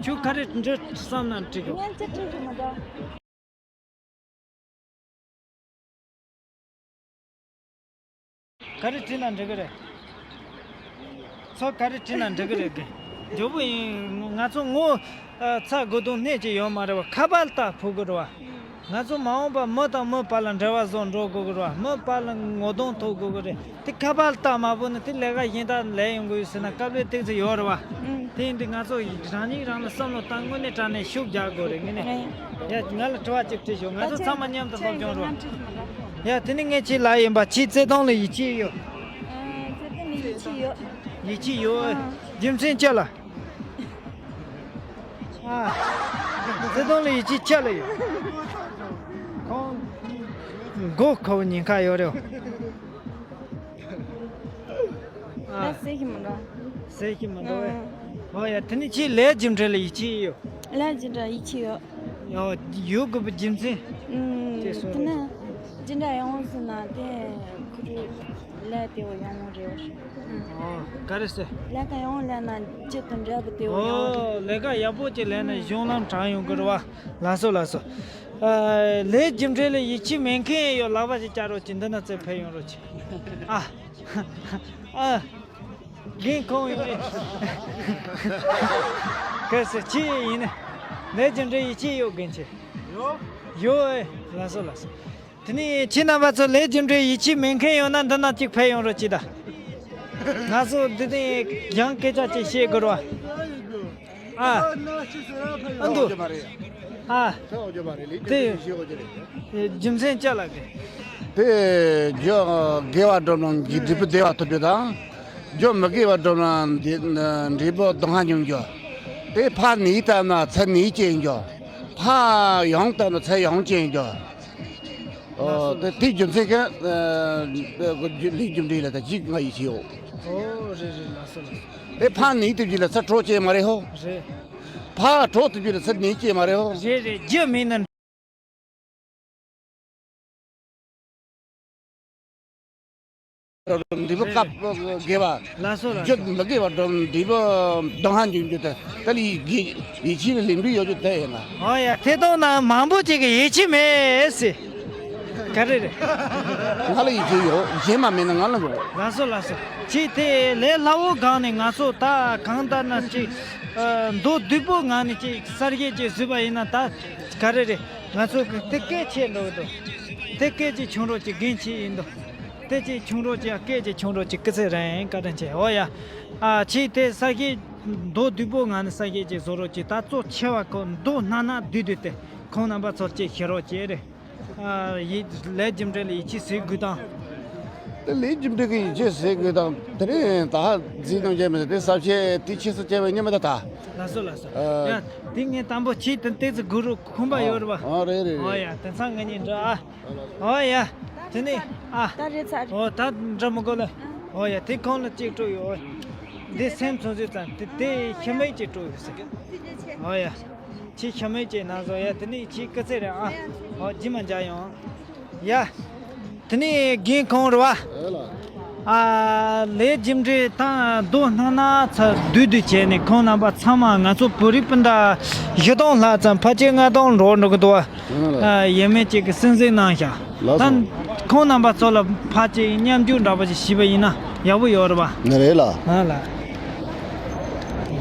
ཁྱོད་ག་རེ་འདྲི་བསམ་ན་དྲི་དགོས། ངས་ཅི་དྲིས་ཀྱི་མ་འདྲ། ག་རེ་དྲིས་ན་འགྲིག་གི་རེད། ཚོ་ག་རེ་དྲིས་ན་འགྲིག་གི་རེད། དེ་མགྱོགས་པོ་ཡིན། ང་ཚོ་ངོ་ཚ་དགོས་དོན་སྣེ་གཅིག་ཡོད་མ་རེད་བ། ཁ་པར་ལྟ་ཕོད་དགོས་རེད་བ། ང་ཚོ་མ་འོངས་པ་མི་དང་མི་བར་ལ་འབྲེལ་བ་བཟོ་འགྲོ་དགོས་ཀྱི་རེད་བ། མི་བར་ལ་ངོ་གདོང་ཐུག་དགོས་ཀྱི་རེད། དེ་ཁ་པར་ལྟ་མ་ཕོད་ན་དེ་ལས་ཀ་གཞན་དག་ལས་ཡོང་གི་ཡོད་ཟེར་ན་དཀའ་ལས་ཏོག་ཙམ་ཡོད་རེད་བ། ཨུམ། དེ་ཡིན་དུས་ང་ཚོ་རང་ཉིད་རང་ལ་བསམ་བློ་བཏང་། དངོས་གནས་དྲང་གནས་ཤུགས་རྒྱག་དགོས་རེད། དངོས་གནས། ཡ། ང་ལ་དྲི་བ་གཅིག་དྲིས་ཤོག་ང་ཚོ་ཚང་མ་མཉམ་དུ་སློབ་སྦྱོང་རོགས། ཡ། དེ་ནི་ངས་ཁྱེད་ལ་ཡིན་པ། ཁྱེད་བརྩེ་དུང་ལ་ཡིད་ཆེས་ཡོད། ཨ། བརྩེ་དུང་ལ་ཡིད་ཆེས་ཡོད། ཡིད་ཆེས་ཡོད། ཨ། རྒྱུ་མཚན་ཅི་ལ། ཨ། བརྩེ་དུང་ལ་ཡིད་ཆེས་ཅི་ལ་ཡོད། ཁོང་མགོ་ཁ་བོ་ཉེན་ཁ་ཡོད་རེད། ཨ། ད་ཟེར་གྱི་མི་འདུག་ཟེར་གྱི་མི་འདུག་ཨ། ཨོ་ཡ། དེ་ནི་ཁྱེད་ལས་རྒྱུ་འབྲས་ལ་ཡིད་ཆེས་ཡོད། ལས་རྒྱུ་འབྲས་ཡིད་ཆེས་ཡོད། ཡོད། ཡོད་དགོས་པའི་རྒྱུ་མཚན། ཨུམ། ཅེས་གསུངས། དེ་ནི་རྒྱུ་འབྲས་ཡོང་ཟེར་ན་དེ་ཁོ་རང་ལས་དེ་བོ་ཡོང་རེད། ཨུམ། ཨོ། ག་རེ་ཟེར། ལས་ཀ་ཡག་པོ་ལས་ན་རྒྱུ་དང་འབྲས་བུ་དེ་བོ་ཡོང་རེད། ཨོ། ལས་ཀ་ཡག་པོ་ཅིག་ལས་ན་གཞུང་ལམ་དྲང་ཡོང་གི་རེད་བ། ལགས་སོ་ལགས་སོ། ཨ། ལས་རྒྱུ་འབྲས་ལ་ཡིད་ཆེས་མེད་མཁན་ཡོད། ལག་པ་ཅིག་བརྐྱངས་རོགས་གྱིས། འདི་ན་ཚུར་ཕེབས་ཡོང་རོགས་གྱིས། ཨ། ཨ། རྒན་ཁོང་ཡིན། གལ་སྲིད་ཁྱེད་ཡིན་ན། ལས་རྒྱུ་འབྲས་ཡིད་ཆེས་ཡོད། རྒན་ཁྱེད། ཡོད། ཡོད་ཨེ། ལགས་སོ་ལགས་སོ། དེ་ནས་ཁྱེད་རྣམ་པ་ཚོ་ལས་རྒྱུ་འབྲས་ཡིད་ཆེས་མེད་མཁན་ཡོད་ན་འདི་ན་གཅིག་ཕེབས་ཡོང་རོགས་གྱིས་ད། ང་ཚོ་འདི་ནས་ཡང་སྐད་ཆ་ཅིག་བཤད་དགོས་རེད་བ། ཨ། ཨ་འདུག་ཨ། དེ་རྒྱུ་མཚན་ཅི་ལ་གི། དེ་རྒྱུ་དགེ་བ་སྒྲུབ་ན་འབྲས་བུ་བདེ་བ་ཐོབ་རྒྱུ་དང་། རྒྱུ་མི་དགེ་བ་སྒྲུབ་ན་འབྲས་བུ་སྡུག་བསྔལ་མྱོང་རྒྱུ། དེ་ཕར་ནུས་བཏབ་ན་ཚུར་ནུས་སྐྱེ་རྒྱུ། ཕར་ཡོང་བཏབ་ན་ཚུར་ཡོང་སྐྱེ་རྒྱུ། ཨོ། དེ་དེའི་རྒྱུ་མཚན་གྱིས། ཨ། ལས་རྒྱུ་འབྲས་ལ་ད་གཅིག་ང་ཡིད་ཆེས་ཡོད། ཨོ། རེད་རེད། ལགས་སོ་ལགས་སོ། དེ་ཕར་ནུས་ཐུབ་རྒྱུ་ལ་ཚུར་གྲོགས་སྐྱེ་མ་རེད་ཧོ། རེད། ཕར་གྲོགས་ཐུབ་རྒྱུ་ལ་ཚུར་ནུས་སྐྱེ་མ་རེད་ཧོ། རེད་རེད། རྒྱུ་མེད་ན། འབྲས་བུ་བཀབ་དགོས་པ། ལགས་སོ་ལགས་རྒྱུ་སོ། མི་དགོས་པ་འབྲས་བུ་སྡང་ཧ་འཇུག་རྒྱུ་དེ་དེ་ལ་ཡིད་ཡིད་ཆེས་ལ་ལེན་འདོད་ཡོད་རྒྱུ་དེ་ཡིན་ན། ཨོ་ཡ། ཐད་གཏོང་ནང་མང་པོ་ཅིག་གི་ཡིད་ཆེས་མེད་ཟེར། ག་རེ་རེད། ང་ལ་ཡིད་ཆེས་ཡོད། གཞན་མ་མེད་ན་ང་ལ་ཡོད། ལགས་སོ་ལགས་སོ། ཅིག་དེ་ལས་སླ་བོ་སྒང་ནས་ང་ཚོ་ད་གང་ལྟར་ན་ཅིག་མདོར་བསྡུས་པོ་ངང་ནས་ཅིག་གསར་བརྗེ་ཅིག་བཟོས་པ་ཡིན་ན། ད་ག་རེ་རེད། ང་ཚོ་གི་དེ་སྐད་ཆད་འགྲོ་གི་འདུག་དེ་སྐད་ཅིག་བྱུང་རོགས་ཀྱི་འགན་ཆེ་ཡིན་འདུག་དེ་ཅིག་བྱུང་རོགས་ཀྱི་སྐད་ཅིག་བྱུང་རོགས་ཀྱི་སྐུ་ཚེ་རིང་བཀའ་དྲིན་ཆེ། འོ་ཡ། ཨ་ཅིག་དེ་གསར་བརྗེ་མདོར་བསྡུས་པོ་ངང་ནས་གསར་བརྗེ་ཅིག་བཟོ་རོགས་ཀྱི། ད་གཙོ་ཆེ་བ་ཁོ་མདོ་སྣ་ནས་བསྡུས་བསྡུས་ཏེ་ཁོང་རྣམ་པ་ཚོར་ཅིག་ཤེས་རོགས་བྱེད་རེད། ཨ་ཡིད་ལས་རྒྱུ་འབྲས་ལ་ཡིད་ཆེས་ཟེར་དགོས་དང་། དེ་ལས་རྒྱུ་འབྲས་ཀྱི་ཡིད་ཆེས་ཟེར་དགོས་དང་། དེ་རིང་ད་ཧ་རྫིག་གནང་རྒྱུ་མི་འདུག་དེ་ས་བཤད་དེ་ཆེ་སུ་བྱས་པའི་ཉི་མ་ད་ད། ལགས་སོ་ལགས་སོ། ཨ། ཡ་དེ་ངས་དང་པོ་ཆེས་དེ་ཏོག་ཙམ་སྒུག་རོགས། ཁོམ་པ་ཡོད་རེད་པ། ཨ་རེད་རེད་ཨོ་རེད། ཡ་དེང་སང་ང་གཉིས་འདྲ་ཨ། ཨོ་ཡ། དེ་ནས་ཨ། ད་རེད་ཚར། ཨོ་ད་འདྲ་མི་དགོས་ལ། ཨོ་ཡ། དེ་གོང་ལ་གཅིག་སྤྲོད་ཡོད། འདི་སེམས་ཚོན་ཚོད་ཙམ་དེ་དེ་ཤ་མེད་ཅིག་སྤྲོད་ཡོད་ཟེར། ཨོ་ཡ། ཁྱེད་ཤ་མེད་ཅིག་ན་བཟོ་ཡ། དེ་ནས་ཁྱེད་སྐུ་ཚེ་རིང་ཨ། ཨོ་རྗེས་མ་མཇལ་ཡོང་། ཡ། དེ་ནས་རྒན་ཁོང་རེད་པ། ཨ་ལས་རྒྱུ་འབྲས་དང་མདོ་སྣ་ནས་ཚར་བསྡུས་བསྡུས་བྱས་ནས་ཁོང་རྣམ་པ་ཚང་མ་ང་ཚོ་བོད་རིགས་སྤུན་ཟླ་བཞི་སྟོང་ལྷག་ཙམ་ཕལ་ཆེར་ལྔ་སྟོང་འགྲོ་འགྲོ་གི་འདུག་པ། ཨ་ཡས་མས་ཅིག་གིས་གསན་གཟིགས་གནང་ཤག་ལགས་སོ། ད་ཁོང་རྣམ་པ་ཚོ་ལ་ཕལ་ཆེར་མཉམ་འཇོག་འདྲ་པོ་ཞིག་བྱས་པ་ཡིན་ན་ཡག་པོ་ཡོད་རེད་པ། ནི་རེད་ལ། ཨ་ལ།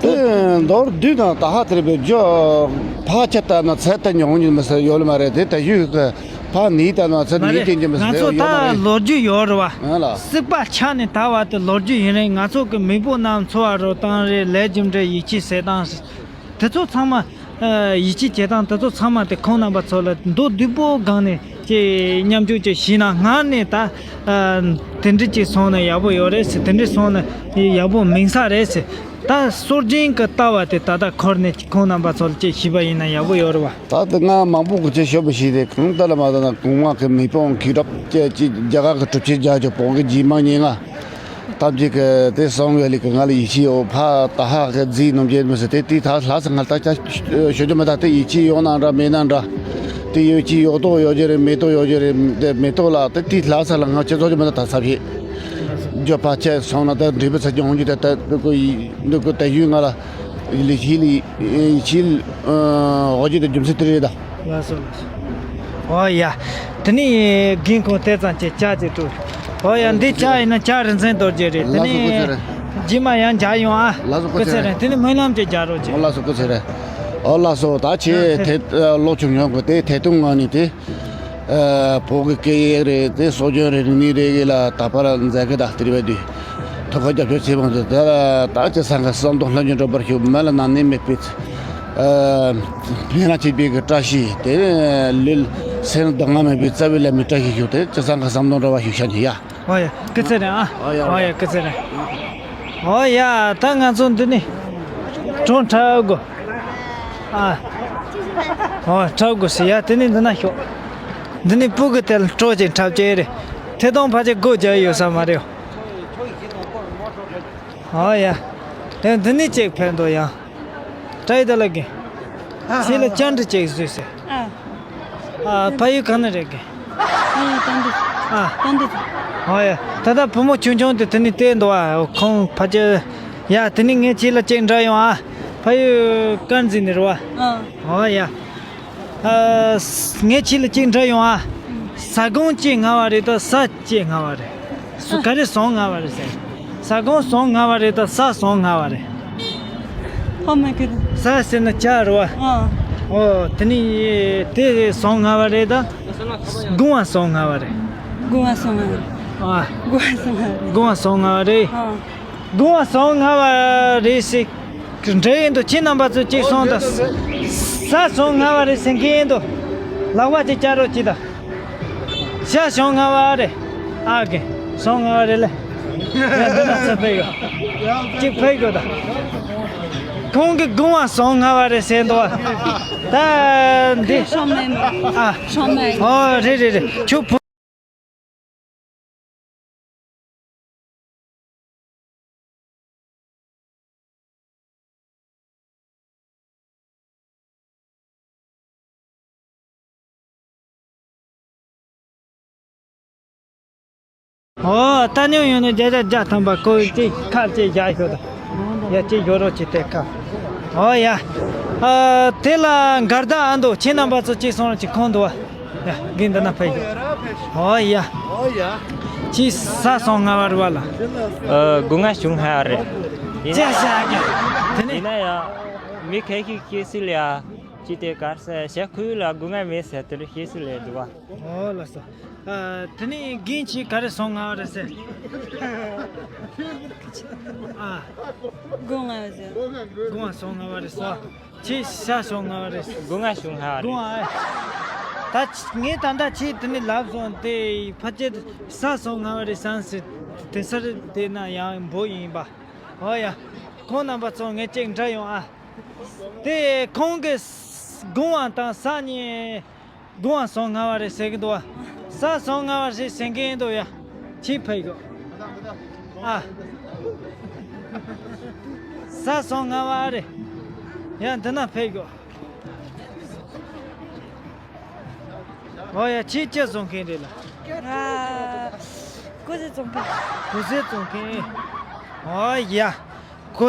དེ་མདོར་བསྡུས་ན་ད་ཧ་དེར་བའི་རྒྱུ་ཕལ་ཆེར་ལྟར་ན་ཚད་ལྟ་མྱོང་མྱོང་མི་སྲིད་ཡོད་ལ་མ་རེད། དེ་ད་གཞུག་གི་ཕ་ནི་ལྟར་ན་ཚད་མ་རེད། ནི་དེ་འགྱུར་མི་ང་སྲིད་ཚོ་ཡོད་མ་ད་རེད། ལོ་རྒྱུས་ཡོད་རེད་པ། ཨ་ལ། སྲིད་པ་ཆགས་ནས་ད་བར་དུ་ལོ་རྒྱུས་ཡུན་རིང་། ང་ཚོ་གི་མེས་པོ་རྣམས་འཚོ་བ་རོལ་སྟངས་རེད། ལས་རྒྱུ་འབྲས་ཡིད་ཆེས་ཟེར་སྟངས་དེ་ཚོ་ཚང་མ། ཨ་ཡིད་ཆེས་བྱེད་སྟངས་དེ་ཚོ་ཚང་མ་དེ་ཁོང་རྣམ་པ་ཚོ་ལ་མདོར་བསྡུས་པོ་སྒང་ནས་ཅིག་མཉམ་ཞུགས་ཅིག་བྱས་ན། སྔར་ནས་ད་ཨ་དེ་འདྲ་ཅིག་སོང་ན་ཡག་པོ་ཡོད་རེད་ཟེར། དེ་འདྲ་སོང་ན་ཡག་པོ་མིན་ས་རེད་ཟེར། ད་སྲོལ་རྒྱུན་གྱི་ལྟ་བ་དེ་ད་ལྟ་འཁོར་ནས་ཁོང་རྣམ་པ་ཚོར་ཅིག་ཞུས་པ་ཡིན་ན་ཡག་པོ་ཡོད་རེད་པ། ད་དེ་ང་མང་པོ་གི་ཅིག་ཤོད་པ་ཞིག་རེད། གང་ལྟར་ལ་མ་ལྟར་ན་གོང་མ་གི་མི་དཔོན་གྱི་རབས་ཅིག་ཅིག་རྒྱ་གར་གྱི་གྲུབ་ཆེན་བརྒྱད་ཅུ་བོད་ཀྱི་རྗེས་མ་ཉེར་ལྔ་ཐམས་ཅད་ཀྱི་དེ་གསུང་བའི་ལུགས་ཀྱི་ང་ལ་ཡིད་ཆེས་ཡོད། ཕ་ད་ཧ་གི་རྫིག་ནམ་རྒྱུན་མི་སྲིད། དེ་དེ་ད་ལྷ་ས་ང་ལྟ་ཅག་ཤོད་རྒྱུ་མི་ད། དེ་ཡིད་ཆེས་ཡོད་ན་འདྲ་མེད་ན་འདྲ། དེ་ཡོད་ཀྱི་ཡོད་དོ་ཡོད་རྒྱུ་རེད། མེད་དོ་ཡོད་རྒྱུ་རེད། དེ་མེད་དོ་ལ་དེ་དེ་ལྷ་ས་ལ་ང་ཅི་བཟོ་རྒྱུ་མི་ད། ད་ས་ཕྱེད་རྒྱུ་ཕ་ཆད་སོང་ན་ད་འབྲས་བུ་ཚ་རྒྱུ་འོང་རྒྱུ་དེ་ད་ཀོ་ཡི་འདུག་གོ། དེ་ཡུལ་ང་ལ་ལི་ཤི་ལི་ཤི་འོ་རྒྱུ་དེ་རྒྱུ་མཚན་དེ་རེད་ད། ལགས་སོ་ལགས་སོ། ཨོ་ཡ། དེ་ནས་རྒན་ཁོང་དེ་ཙམ་གྱི་ཇ་ཅིག་སྤྲོད། ཨོ་ཡ། འདི་ཇ་ཡིན་ན་ཇ་རིན་ཆེན་རྡོ་རྗེ་རེད། དེ་ལགས་སོ། སྐུ་ཚེ་ནས་རིང་། རྗེས་མ་ཡང་མཇལ་ཡོང་ཨ། ལགས་སོ། སྐུ་ཚེ་རིང་། དེ་ནས་སྨོན་ལམ་ཅིག་རྒྱག་རོགས་བྱེད། ཨོ་ལགས་སོ། སྐུ་ཚེ་རིང་། ཨོ་ལགས་སོ། ད་ཨ་ཁྱེད་དེ་ལོ་ཆུང་ཉུང་གི་དེ་ཐད་གཏོང་ངང་ནས་དེ་ཨ་བོད་ཀྱི་སྐད་ཡིག་རེད། དེ་སྲོལ་རྒྱུན་རེད། རིག་གནས་རེད་གི་ལ་དག་པ་ལ་མཛད་གི་ད་སྟེར་བ་དུས། ཐུགས་ཁུར་རྒྱབ་སྐྱོར་བྱེད་པ་དེ་ད་ལྟ་ཅི་སང་གི་བསམ་དོན་ལྷུན་གྱིས་འགྲུབ་པར་ཤོག་མི་ལ་ན་ནད་མེད་པའི་ཨ་སྨན་རང་བྱེད་པའི་གི་བཀྲ་ཤིས་དེ་ལུས་སེམས་སྡུག་བསྔལ་མེད་པའི་རྩ་བའི་བླ་མའི་བཀྲ་ཤིས་ཤོག་དེ་ཅི་སང་གི་བསམ་དོན་འགྲུབ་པར་ཤོག་ཤ་ཉེ་ཡ། ཨོ་ཡ། སྐུ་ཚེ་རིང་ཨ། ཨོ་ཡ། ཨོ་ཡ། སྐུ་ཚེ་རིང་། ཨོ་ཡ། ད་ང་ཚོ་འདི་ནས་གྲོ་འཁྲབ་དགོས་ཨ། ཨོ་འཁྲབ་དགོས་ཟེར་ཡ། དེ་ནས་འདི་ན་ཤོག་འདི་ནས་སྤུ་གུ་དེ་ལ་གྲོ་ཅིག་འཁྲབ་ཀྱི་རེད། ཐད་གཏོང་ཕལ་ཆེར་སྒོ་རྒྱག་ཡོད་ས་མ་རེད། ཨོ་ཡ། དེ་འདི་ནས་ཅིག་ཕེབས་འདུག་ཡང་། བཀྲ་ཤིས་བདེ་ལེགས་རྒན། ཁྱེད་ལ་བཅར་འདྲི་ཅིག་བཟོས་ཟེར། ཨ། ཨ། ཕ་ཡུལ་གང་ནས་རེད་རྒན། ཕ་ཡུལ་དོན་འདི། ཨ། དོན་འདི། ཨོ་ཡ། ད་ལྟ་བུ་མོ་ཆུང་ཆུང་དེ་དེ་ནས་བལྟས་འདུག་ཨ། ཁོང་ཕལ་ཆེར། ཡ། དེ་ནས་ངས་ཁྱེད་ལ་ཅིག་འདྲི་ཡོང་ཨ། ཕ་ཡུལ་དཀར་མཛེས་ནས་རེད་པ། ཨ། ཨོ་ཡ། ཨ། ངས་ཁྱེད་ལ་ཅིག་འདྲི་ཡོང་ཨ། ཨ། ཟ་སྒོང་ཅིག་སྔ་བ་རེད་དམ་ཟ་ཅིག་སྔ་བ་རེད། སུ་ག་རེ་ཟ་སྔ་བ་རེད་ཟེར། ཟ་སྒོང་ཟ་སྔ་བ་རེད་དམ་ཟ་ཟ་སྔ་བ་རེད། ཧོ་མ་གི། ཟ་ཟེར་ན་ཇ་རེད་པ། ཨ། ཨོ་དེ་ནས་དེ་ཟ་སྔ་བ་རེད་དམ། སྒོང་བ་ཟ་སྔ་བ་རེད། སྒོང་བ་ཟ་སྔ་བ་རེད། ཨ། སྒོང་བ་ཟ་སྔ་བ་རེད། སྒོང་བ་ཟ་སྔ་བ་རེད། ཨ། སྒོང་བ་ཟ་སྔ་བ་རེད་ཟེར། འདྲི་ཡིན་འདུག་ཁྱེད་རྣམ་པ་ཚོས་ཅིག་གསུངས་དང་། ཟ་ཟ་སྔ་བ་རེད་ཟེར་མཁན་ཡིན་འདུག་ལག་པ་ཅིག་བཅག་རོགས་གྱིས་དང་། ཇ་ཟ་སྔ་བ་རེད། ཨ་ཀེ། ཟ་སྔ་བ་རེད་ལེ། ཡ་འདི་ན་ཚོད་ཕེབས་ཡོད། ཅིག་ཕེབས་དགོས་དང་། ཁོང་གིས་སྒོང་བ་ཟ་སྔ་བ་རེད་ཟེར་འདུག་ད་འདི། ཤོག་མེད་མ། ཨ། ཤོག་མེད། ཨོ་རེད་རེད་རེད། ཁྱོད་བུ། ཨོ། ད་ཉོ་ཡོང་ནས་བརྒྱ་ཆ་བརྒྱ་ཐམ་པ་ཁོ་གཅིག་ཁ་གཅིག་བཞག་ཤོག་ད། ཡ་གཅིག་ཡོད་རོགས་གཅིག་དེ་ཁ། ཨོ་ཡ། ཨ། དེ་ལ་འགལ་ཟླ་ཨ་འདུག་ཁྱེད་རྣམ་པ་ཚོ་གཅིག་སོང་ར་གཅིག་ཁོང་འདུག་བ། ཡ་གིན་འདི་ན་ཕེབས་ཤོག་ཨོ་ཡ། ཨོ་ཡ། ཁྱེད་ས་སོང་ང་བ་རེད་བ་ལ། ཨ། སྒོ་ང་བྱུང་ཧ་རེད། ཅེས་བྱ་གི། དེ་ནས། ཡིན་ན་ཡང་། མི་ཁ་ཤས་ཤེས་སྲིད་ལ་ཡ། ཅི་དེ་གར་ཟེར་ཞེ་ཁུལ་ལ་སྒོ་ང་མེད་ཟེར་དེ་རུ་ཤེས་སྲིད་ལ་འདུག་བ། ཨོ་ལགས་སོ། ཨ། དེ་ནས་རྒན་ཁྱེད་ག་རེ་སོང་ང་བ་རེད་ཟེར། ཨ། སྒོ་ང་ཟེར། སྒོ་ང་སོང་ང་བ་རེད་སོ། ཁྱེད་ཤ་སོང་ང་བ་རེད། སྒོ་ང་བྱུང་ང་བ་རེད། སྒོ་ང་། ད་ངས་ད་ལྟ་ཁྱེད་དེ་ནས་ལབ་སོང་དེ་ཕལ་ཆེར་ས་སོང་ང་བ་རེད་བསམ་སྲིད་དེ་སར་དེ་ན་ཡང་འབོ་ཡིན་པ། ཨོ་ཡ། ཁོང་རྣམ་པ་ཚོ་ངས་གཅིག་འདྲི་ཡོང་ཨ། དེ་ཁོང་གི་སྒོ་ང་དང་ས་གཉིས། སྒོ་ང་སོང་ང་བ་རེད་ཟེར་གི་འདུག་བ། ས་སོང་ང་བ་རེད་ཟེར་གི་འདུག་ཡ། ཁྱེད་ཕེབས་དགོས། ཨ། ས་སོང་ང་བ་རེད། ཡ་འདི་ན་ཕེབས་དགོས། ཨོ་ཡ། ཁྱེད་ཅི་བཙོང་མཁན་རེད་ལ། ང་ཀུ་ཟི་བཙོང་མཁན། ཀུ་ཟི་བཙོང་མཁན། ཨོ་ཡ། ཀུ་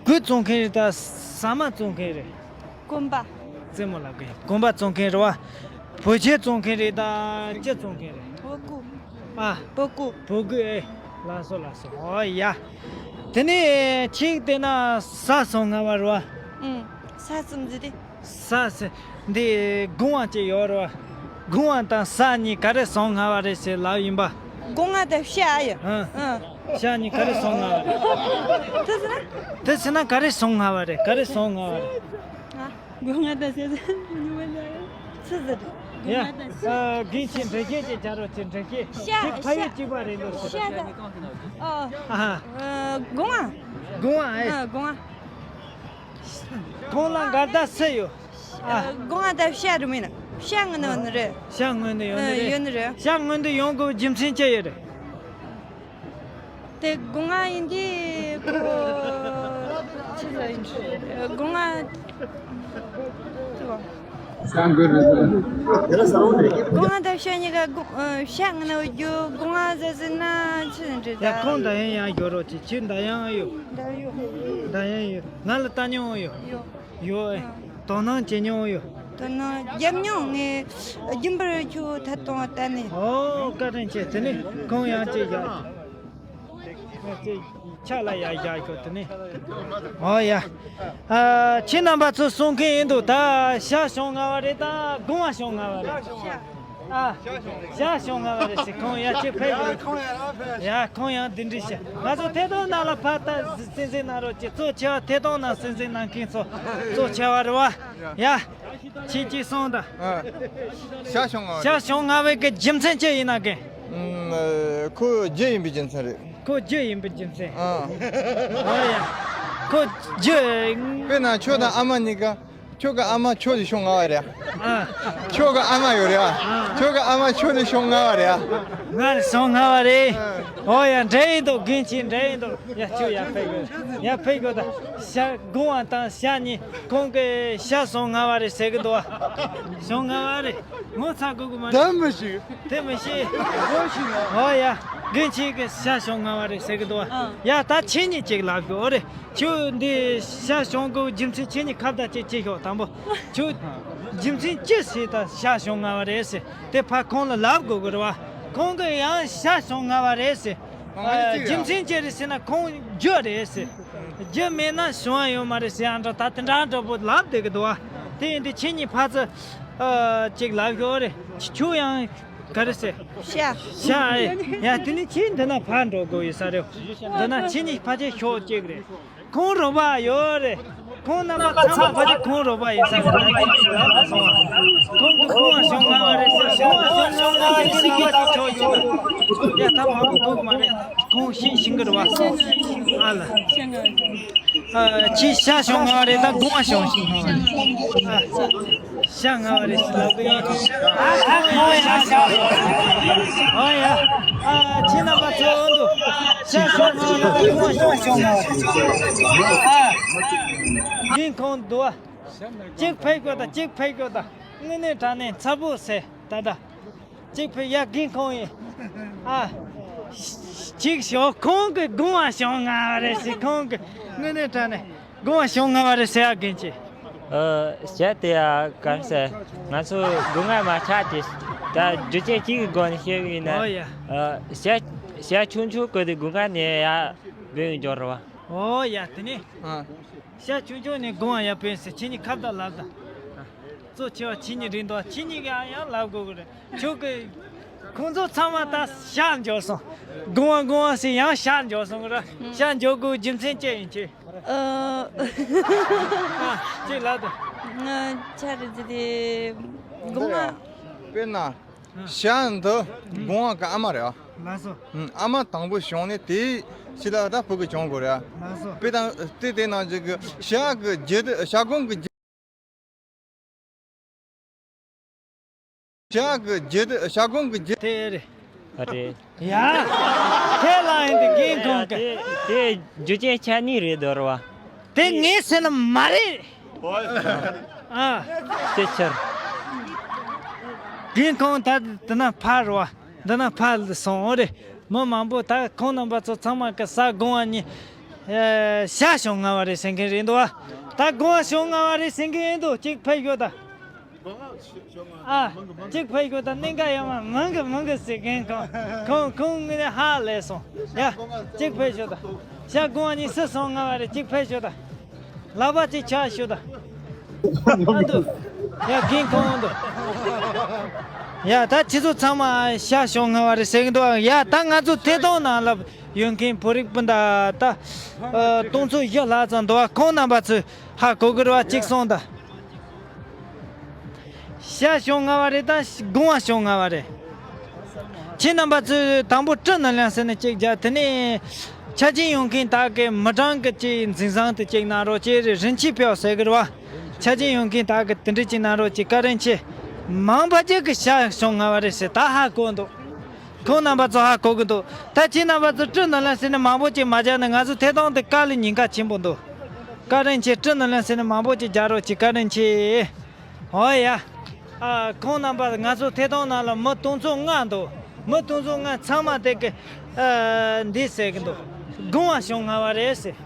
ཀུ་བཙོང་མཁན་རེད་ད་ཟ་མ་བཙོང་མཁན་རེད། གོམ་པ། རྩེད་མོ་ལབ་གི་གོམ་པ་བཙོང་མཁན་རེད་བ། བོད་ཆས་བཙོང་མཁན་རེད་ད་ཅི་བཙོང་མཁན་རེད། བོད་སྐུ། ཨ། བོད་སྐུ། བོད་སྐུ་ཨེ། ལགས་སོ་ལགས་སོ། ཨོ་ཡ། དེ་ནས་ཁྱེད་བལྟས་ན་ས་སོང་ང་བ་རེད་བ། ཨུང་། ས་གསུམ་ཟིག་རེད། ས་ས་འདི་སྒོ་ང་གཅིག་ཡོད་རེད་བ། སྒོ་ང་དང་ས་གཉིས་ག་རེ་སོང་ང་བ་རེད་ཟེར་ལབ་ཡིན་པ། སྒོ་ང་དང་ཤ་ཡོད། ཨ། ཨ། ཤ་གཉིས་ག་རེ་སོང་ང་བ་རེད། དེ་ཟེར་ན། དེ་ཟེར་ན་ག་རེ་སོང་ང་བ་རེད། ག་རེ་སོང་ང་བ་རེད། ཨ། སྒོ་ང་དང་ཤ་ཟེར་ཉི་མ་ཟེར། ཆི་ཟེར། སྒོ་ཡ། ང་དང་ཤ། ཨ། རྒན་ཁྱེད་འགྲེལ་བཤད་ཅིག་བྱ་རོགས་ཅིག་འགྲེལ་བཤད། ཤ། ཁྱེད་ཕ་ཡུལ་ཤ། གཅིག་པ་རེད་འདུག་ཟེར། ཤ་དང་། ཨ། ཨ། ཨ། སྒོ་ང་། སྒོ་ང་ཨེ། ཨ། སྒོ་ང་། ཁོང་ལ་འགལ་ཟླ་སུ་ཡོད། ཨ། སྒོ་ང་དང་ཤ་རུ་མིན་ན། ཤ་སྔོན་ནས་ཡོད་ནི་རེད། ཤ་སྔོན་ནས་ཡོད་ནི། ཨ། རེད། ཡོད་ནི་རེད། ཤ་སྔོན་ནས་ཡོང་དགོས་རྒྱུ་མཚན་ཅི་ཡོད་རེད། དེ་སྒོ་ང་ཡིན་དུས་ཁོ་ཆི་ཟེར་ཡིན། སྒོ་ང་ཅི་བ། སྒོ་ང་དང་ཤ་གཉིས་ཀ་སྒོ་ཨ། ཤ་སྔོན་ནས་ཡོད་རྒྱུ་སྒོ་ང་ཟེར་ཟེར་ན་ཆི་ཟེར་འདྲི། ཡ་ད་ཁོང་འདྲ་ཡང་ཡང་ཡོད་རོགས་ཅིག་ཁྱེད་འདྲ་ཡང་ཡོད། འདྲ་ཡོད། འདྲ་ཡང་ཡོད། ང་ལ་ལྟ་མྱོང་ཡོད། ཡོད། ཡོད། ཨ། དོ་སྣང་བྱེད་མྱོང་ཡོད། དོ་སྣང་རྒྱབ་མྱོང་ངས་རྒྱུན་པར་ཁྱོད་ཐད་གཏོང་བ་ལྟ་ནས། ཨོ་བཀའ་དྲིན་ཆེ། དེ་ནས་ཁོང་ཡང་ཅིག་བཞག་ཅིག་ཆ་ལ་ཡ་བཞག་ཁྱོད་དེ་ནས། ཨོ་ཡ། ཨ། ཁྱེད་རྣམ་པ་ཚོ་གསུང་མཁན་ཡིན་འདུག་ད་ཤ་བྱུང་ང་བ་རེད་ད་སྒོ་ང་བྱུང་ང་བ་རེད། ཨ། ཤ་བྱུང་ང་བ་རེད་ཟེར། ཁོང་ཡ་ཅིག་ཕེབས་དགོས། ཡ་ཁོང་ཡང་འདི་འདྲི་བྱས། ང་ཚོ་ཐད་གཏོང་ནང་ལ་ཕར་ལྟ་གསན་གཟིགས་གནང་རོགས་གྱིས། གཙོ་ཆེ་བ་ཐད་གཏོང་ནང་གསན་གཟིགས་གནང་མཁན་ཚོ་གཙོ་ཆེ་བ་རེད་བ། ཡ། ཁྱེད་ཀྱིས་གསུངས་དང་། ཨ། ཤ་བྱུང་ང་བ་རེད། ཤ་བྱུང་ང་བའི་གི་རྒྱུ་མཚན་ཅི་ཡིན་ན་གི། ཨུམ། ཁོ་རྒྱུ་ཡིན་པའི་རྒྱུ་མཚན་རེད། ཁོ་རྒྱུ་ཡིན་པའི་རྒྱུ་མཚན། ཨ། ཨོ་ཡ། ཁོ་རྒྱུ། དཔེར་ན་ཁྱོད་དང་ཨ་མ་གཉིས་ཀ་ཁྱོད་ཀྱི་ཨ་མ་ཁྱོད་ལས་བྱུང་ང་བ་རེད། ཨ། ཁྱོད་ཀྱི་ཨ་མ་ཡོད་རེད་ཨ། ཁྱོད་ཀྱི་ཨ་མ་ཁྱོད་ལས་བྱུང་ང་བ་རེད་ཨ། ང་ལས་བྱུང་ང་བ་རེད། ཨོ་ཡ། འདྲ་ཡིན་འདུག་རྒན་ཁྱེད་འདྲ་ཡིན་འདུག་ཡ་ཁྱོད་ཡར་ཕེབས་དགོས། ཡར་ཕེབས་དགོས་ད། ཤ་སྒོ་ང་དང་ཤ་གཉིས་ཁོང་གིས་ཤ་བྱུང་ང་བ་རེད་ཟེར་གི་འདུག་བ། བྱུང་ང་བ་རེད། ངོ་ཚ་དགོས་གི་མ་རེད། ད་མི་ཤེས། དེ་མི་ཤེས། ངོ་ཤེས་ན། ཨོ་ཡ། རྒན་ཁྱེད་ཀྱིས་ཤ་བྱུང་ང་བ་རེད་ཟེར་གི་འདུག་བ། ཨ། ཡ་ད་ཁྱེད་གཉིས་ཅིག་ལབ་ཤོག་ཨོ་རེད། ཁྱོད་འདི་ཤ་བྱུང་དགོས་རྒྱུ་མཚན་ཁྱེད་གཉིས་ཁ་བརྡ་ཅིག་བྱེད་ཤོག་དང་པོ། ཁྱོད་རྒྱུ་མཚན་ཅི་ཞིག་ད་ཤ་བྱུང་ང་བ་རེད་ཟེར་དེ་ཕར་ཁོང་ལ་ལབ་དགོས་གི་རེད་བ། ཁོང་གིས་ཡང་ཤ་བྱུང་ང་བ་རེད་ཟེར། ཨ། རྒྱུ་མཚན་ཅི་རེད་ཟེར་ན་ཁོང་རྒྱུ་རེད་ཟེར། རྒྱུ་མེད་ན་བྱུང་བ་ཡོད་མ་རེད་ཟེར་ཡང་འདྲ་ད་དེ་འདྲ་འདྲ་པོ་ལབ་བསྡད་གི་འདུག་བ། དེ་ཡིན་དུས་ཁྱེད་གཉིས་ཕར་ཚུར་ཨ་ཅིག་ལབ་ཤོག་རེད། ཁྱོད་ཡང་ག་རེ་ཟེར། ཤ། ཤ་ཨེ། ཡ་དེ་ནི་ཁྱེད་འདི་ན་ཕར་འགྲོ་དགོས་ཡོད་ས་རེད། འདི་ན་ཁྱེད་གཉིས་ཕལ་ཆེར་ཤོག་གཅིག་རེད། ཁོང་རོགས་པ་ཡོད་རེད། ཁོང་རྣམ་པ་ཚང་མ་ཕལ་ཆེར་ཁོང་རོགས་པ་ཡིན་ས་རེད། ཁོང་གི་ཁོང་ལ་བྱུང་ང་བ་རེད་ཟེར། བྱུང་བ་བྱུང་ང་བ་རེད་ཟེར། ཁོང་ལ་ཆོག་ཡོད་རེད། ཡ་ད་མང་པོ་དགོས་ཀྱི་མ་རེད། ཁོང་ཤེས་ཤིང་གི་རེད་བ། ཨ་ལ། ཨ། ཁྱེད་ཤ་བྱུང་ང་བ་རེད་ད་སྒོ་ང་བྱུང་ཤིང་ང་བ་རེད། ཨ། ཤ་ང་བ་རེད་ཟེར་ལབ་གི་ཡོད། ཨ་ཁོང་ཡང་ཤ་བྱུང་། ཨ་ཡ། ཨ་ཁྱེད་རྣམ་པ་ཚོ་འོང་དུ་ཤ་བྱུང་ང་བ་རེད་ད་སྒོ་ང་བྱུང་ཤིང་ང་བ་རེད། ཨ། རྒན་ཁོང་འདུག་ཨ། གཅིག་ཕེབས་དགོས་ད་གཅིག་ཕེབས་དགོས་ད། དངོས་གནས་དྲང་གནས་ཚ་པོ་ཟེར་ད་ད། གཅིག་ཕེབས་ཡ་རྒན་ཁོང་ཡིན། ཨ། གཅིག་ཞོག་ཁོང་གི་དགུང་བ་ཞོག་ང་བ་རེད་ཟེར། ཁོང་གི་དངོས་གནས་དྲང་གནས་དགུང་བ་ཞོག་ང་བ་རེད་ཟེར་ཡ་རྒན་ཆེ། ཨ། བཤད་དེ་ཡ་གང་ཟེར། ང་ཚོ་སྒོ་ང་མ་ཆགས་ཏེ་ད་རྒྱུ་རྐྱེན་གཅིག་གི་སྒོ་ནས་བཤད་གི་ཡིན་ན། ཨོ་ཡ། ཨ། བཤད་བཤད་ཆུང་ཆུང་གི་དེ་སྒོ་ང་ནས་ཡ་བུད་འགྱོ་ར་བ། ཨོ་ཡ། དེ་ནས་ཨ། བཤད་ཆུང་ཆུང་ནས་སྒོ་ང་ཡ་བུད་ཟེར། ཁྱེད་གཉིས་ཁ་བརྡ་ལབ་དང་། གཙོ་ཆེ་བ་ཁྱེད་གཉིས་རེད་འདུག་ཁྱེད་གཉིས་ཀྱིས་ཡང་ལབ་དགོས་གི་རེད། ཁྱོད་ཀྱི་ཁོང་ཚོ་ཚང་མ་ད་ཤར་འབྱོར་སོང་། དགུང་བ་དགུང་བ་ཟེར་ཡང་ཤར་འབྱོར་སོང་གི་ར། ཤར་འབྱོར་དགོས་རྒྱུ་མཚན་ཅི་ཡིན་ཁྱེད། ཨ། ཨ། ཅིག་ལབ་དང་། ང་ཆ་རེ་ཟི་དེ་དགུང་བ། དཔེར་ན་ཤར་འདི་དགུང་བ་གི་ཨ་མ་རེད། ལགས་སོ། ཨ་མ་དང་པོ་བྱུང་ནས་དེའི་ཕྱི་ལ་ད་ཕྲུ་གུ་བྱུང་དགོས་རེད། ལགས་སོ། དཔེ་དང་དེ་དེ་ནང་བཞིན་གི་ཤར་གི་རྒྱུད། ཤར་གོང་གི་རྒྱུད། ཤར་གི་རྒྱུད། ཤར་གོང་གི་རྒྱུད། དེ་རེད། ཨ་རེད། ཡ། ཁས་བླངས་ཡིན་དེ་རྒན་ཁོང་གི། དེ་དེ་རྒྱུ་རྐྱེན་ཆ་གཉིས་རེད་འདོར་བ། དེ་ངས་ཟེར་ན་མ་རེད། ཨ། དེ་ཕྱིར། རྒན་ཁོང་ད་འདི་ན་ཕར་བ། འདི་ན་ཕར་སོང་རེད། མི་མང་པོ་ད་ཁོང་རྣམ་པ་ཚོ་ཚང་མ་གི་ས་དགུང་བ་གཉིས། ཨེ། ཤར་བྱུང་ང་བ་རེད་ཟེར་མཁན་རེད་འདུག་ད་དགུང་བ་བྱུང་ང་བ་རེད་ཟེར་མཁན་ཡིན་འདུག་གཅིག་ཕེབས་ཤོག་ད། ཨ། གཅིག་ཕེབས་ཤོག་ད། གནད་འགག་ཡོད་མ། མང་གི་མང་གི་ཟེར་མཁན་ཁོང་ཁོང་ཁོང་ངོས་ནས་ཧ་ལས་སོང་། ཡ། གཅིག་ཕེབས་ཤོག་ད། ཤར་དགུང་བ་གཉིས་སུ་སོང་ང་བ་རེད། གཅིག་ཕེབས་ཤོག་ད། ལག་པ་གཅིག་ཕྱག་ཞུ་དང་། ཨ་འདུག་ཡ་རྒན་ཁོང་འདུག་ཡ་ད་ཁྱེད་ཚོ་ཚང་མ་ཤར་བྱུང་ང་བ་རེད་ཟེར་གི་འདུག་ཡ་ད་ང་ཚོ་ཐད་གཏོང་ནང་ལ་ཡོད་མཁན་བོད་རིགས་སྤུན་ཟླ་ད་ཨ་སྟོང་ཚོ་བཞི་ལྷག་ཙམ་འདུག་ཁོང་རྣམ་པ་ཚོས་ཧ་གོ་གི་རེད་བ། གཅིག་གསུངས་དང་། ཤར་བྱུང་ང་བ་རེད་དང་དགུང་བ་བྱུང་ང་བ་རེད། ཁྱེད་རྣམ་པ་ཚོས་དང་པོ་ཀྲི་ནན་ལན་ཟེར་ནས་གཅིག་རྒྱག་དེ་ནས་ཆ་རྐྱེན་ཡོད་མཁན་དག་གིས་མི་གྲངས་ཀྱི་གཅིག་འཛིན་བཟང་དུ་གཅིག་གནང་རོགས། གཅིག་རེ་རིན་ཆེན་ཕེའོ་ཟེར་གི་རེད་བ། ཆ་རྐྱེན་ཡོད་མཁན་དག་གིས་དེ་འདྲ་གཅིག་གནང་རོགས། གཅིག་བཀའ་དྲིན་ཆེ། མང་པོ་ཅིག་གིས་ཤར་བྱུང་ང་བ་རེད་ཟེར་ད་ཧ་གོ་འདུག་ཁོང་རྣམ་པ་ཚོ་ཧ་གོ་གི་འདུག་ད་ཁྱེད་རྣམ་པ་ཚོ་ཀྲི་ནན་ལན་ཟེར་ནས་མང་པོ་ཅིག་མ་རྒྱག་ན་ང་ཚོ་ཐད་གཏོང་དེ་དཀའ་ལས་ཉེན་ཁ་ཆེན་པོ་འདུག་བཀའ་དྲིན་ཆེ། ཀྲི་ནན་ལན་ཟེར་ནས་མང་པོ་ཅིག་རྒྱག་རོགས། གཅིག་བཀའ་དྲིན་ཆེ། ཨོ་ཡ། ཨ། ཁོང་རྣམ་པ་ང་ཚོ་ཐད་གཏོང་ནང་ལ་མི་སྟོང་ཚོ་ལྔ་འདུག་མི་སྟོང་ཚོ་ལྔ་ཚང་མ་དེ་གི་ཨ་འདི་ཟེར་གི་འདུག་དགུང་བ་བྱུང་ང་བ་རེད་ཟེར།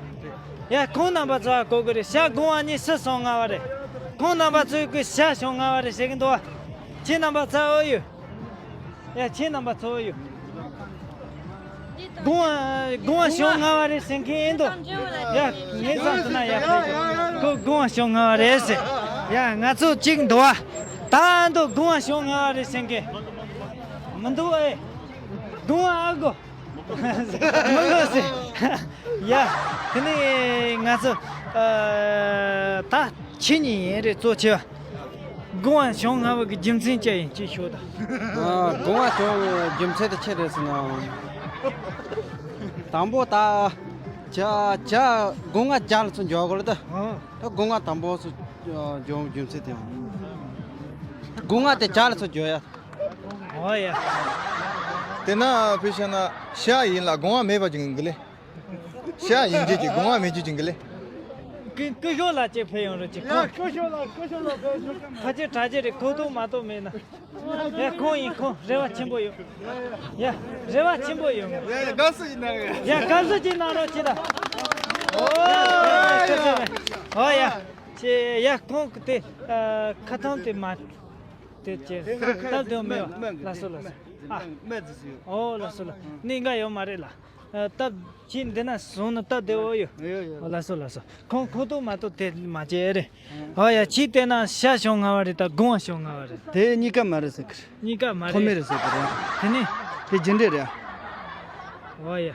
ཡ་ཁོང་རྣམ་པ་ཚོ་ཧ་གོ་གི་རེད། ཤར་དགུང་བ་གཉིས་སུ་སོང་ང་བ་རེད། ཁོང་རྣམ་པ་ཚོས་གི་ཤར་བྱུང་ང་བ་རེད་ཟེར་གི་འདུག་ཁྱེད་རྣམ་པ་ཚོ་ཨོ་ཡོད། ཡ་ཁྱེད་རྣམ་པ་ཚོ་ཡོད། དགུང་བ་དགུང་བ་བྱུང་ང་བ་རེད་ཟེར་མཁན་ཡིན་འདུག་ཡ་ངས་བསམ་སོང་ན་ཡ་ཁོ་དགུང་བ་བྱུང་ང་བ་རེད་ཟེར། ཡ་ང་ཚོ་གཅིག་འདུག་བ། ད་འདུག་དགུང་བ་བྱུང་ང་བ་རེད་ཟེར་མཁན་མི་འདུག་ཨེ། དགུང་བ་ཨ་གོ་མི་གོ་ཟེར། ཡ་དེ་ནས་ང་ཚོ་ཨ་ད་ཁྱེད་གཉིས་ཡིན་རེད། གཙོ་ཆེ་བ། དགུང་བ་བྱུང་ང་བ་གི་རྒྱུ་མཚན་ཅི་ཡིན་ཅིག་ཤོད་དང་། ཨ། དགུང་བ་བྱུང་བའི་རྒྱུ་མཚན་དེ་ཆི་རེད་ཟེར་ན། དང་པོ་ད་ཇ་ཇ་སྒོ་ང་རྒྱག་ལ་ཚུར་འཇོག་དགོས་རེད་ད། ཨ། ད་སྒོ་ང་དང་པོ་ཚུར་འཇོག་རྒྱུ་མཚན་དེ་ཡང་། སྒོ་ང་དེ་ཇ་ལ་ཚུར་འཇོག་ཡ། ཨོ་ཡ། དེ་ན་ཕི་ཤ་ན་ཤ་ཡིན་ལ་སྒོ་ང་མེད་པ་ཅིག་ཡིན་གི་ལེ། ཤ་ཡིན་གྱི་ཅིག་སྒོ་ང་མེད་རྒྱུ་ཅིག་གི་ལེ། ཀི་ཀི་ཤོ་ལ་ཅིག་ཕེབས་ཡོང་རོགས་ཅིག་ཡ་ཀི་ཤོ་ལ་ཀི་ཤོ་ལ་ཕེབས་ཤོག་ཕ་ཆེ་གྲྭ་ཆེ་རེད། ཁོ་ཐོག་མ་གཏོགས་མེད་ན། ཡ་ཁོང་ཡིན་ཁོང་རེ་བ་ཆེན་པོ་ཡོད། ཡ་རེ་བ་ཆེན་པོ་ཡོད། ཡ་ཡ་དགའ་བསུ་ཡིན་ན་ཡ། ཡ་དགའ་བསུ་ཅིག་གནང་རོགས་ཅིག་ད། ཨོ་ཡ་ཁ་ཆེ་མེད། ཨོ་ཡ་ཆེ་ཡ་ཁོང་གི་དེ་ཨ་ཁ་ཐང་དེ་མ་དེ་ཅེ་སྟབས་དེ་མེད་པ། ལགས་སོ་ལགས་སོ། ཨ་ཨོ་ལགས་སོ་ལགས། གནད་འགག་ཡོད་མ་རེད་ལ། ཨ་སྟབས་ཅིག་འདི་ན་བཟུང་ན་སྟབས་བདེ་བོ་ཡོད། ཡོད་ཡོད། ཨོ་ལགས་སོ་ལགས་སོ། ཁོང་ཁོ་ཐོག་མ་གཏོགས་དེ་མ་བྱས་རེད། ཨོ་ཡ་ཅིག་བལྟས་ན་ཤ་བྱུང་ང་བ་རེད་ད་དགུང་བ་བྱུང་ང་བ་རེད། དེ་གཉིས་ཀ་མ་རེད་ཟེར་གི་རེད། གཉིས་ཀ་མ་རེད། ཐོག་མེད་རེད་ཟེར་གི་རེད། དེ་ནི། དེ་རྒྱུ་འབྲས་རེད། ཨོ་ཡ།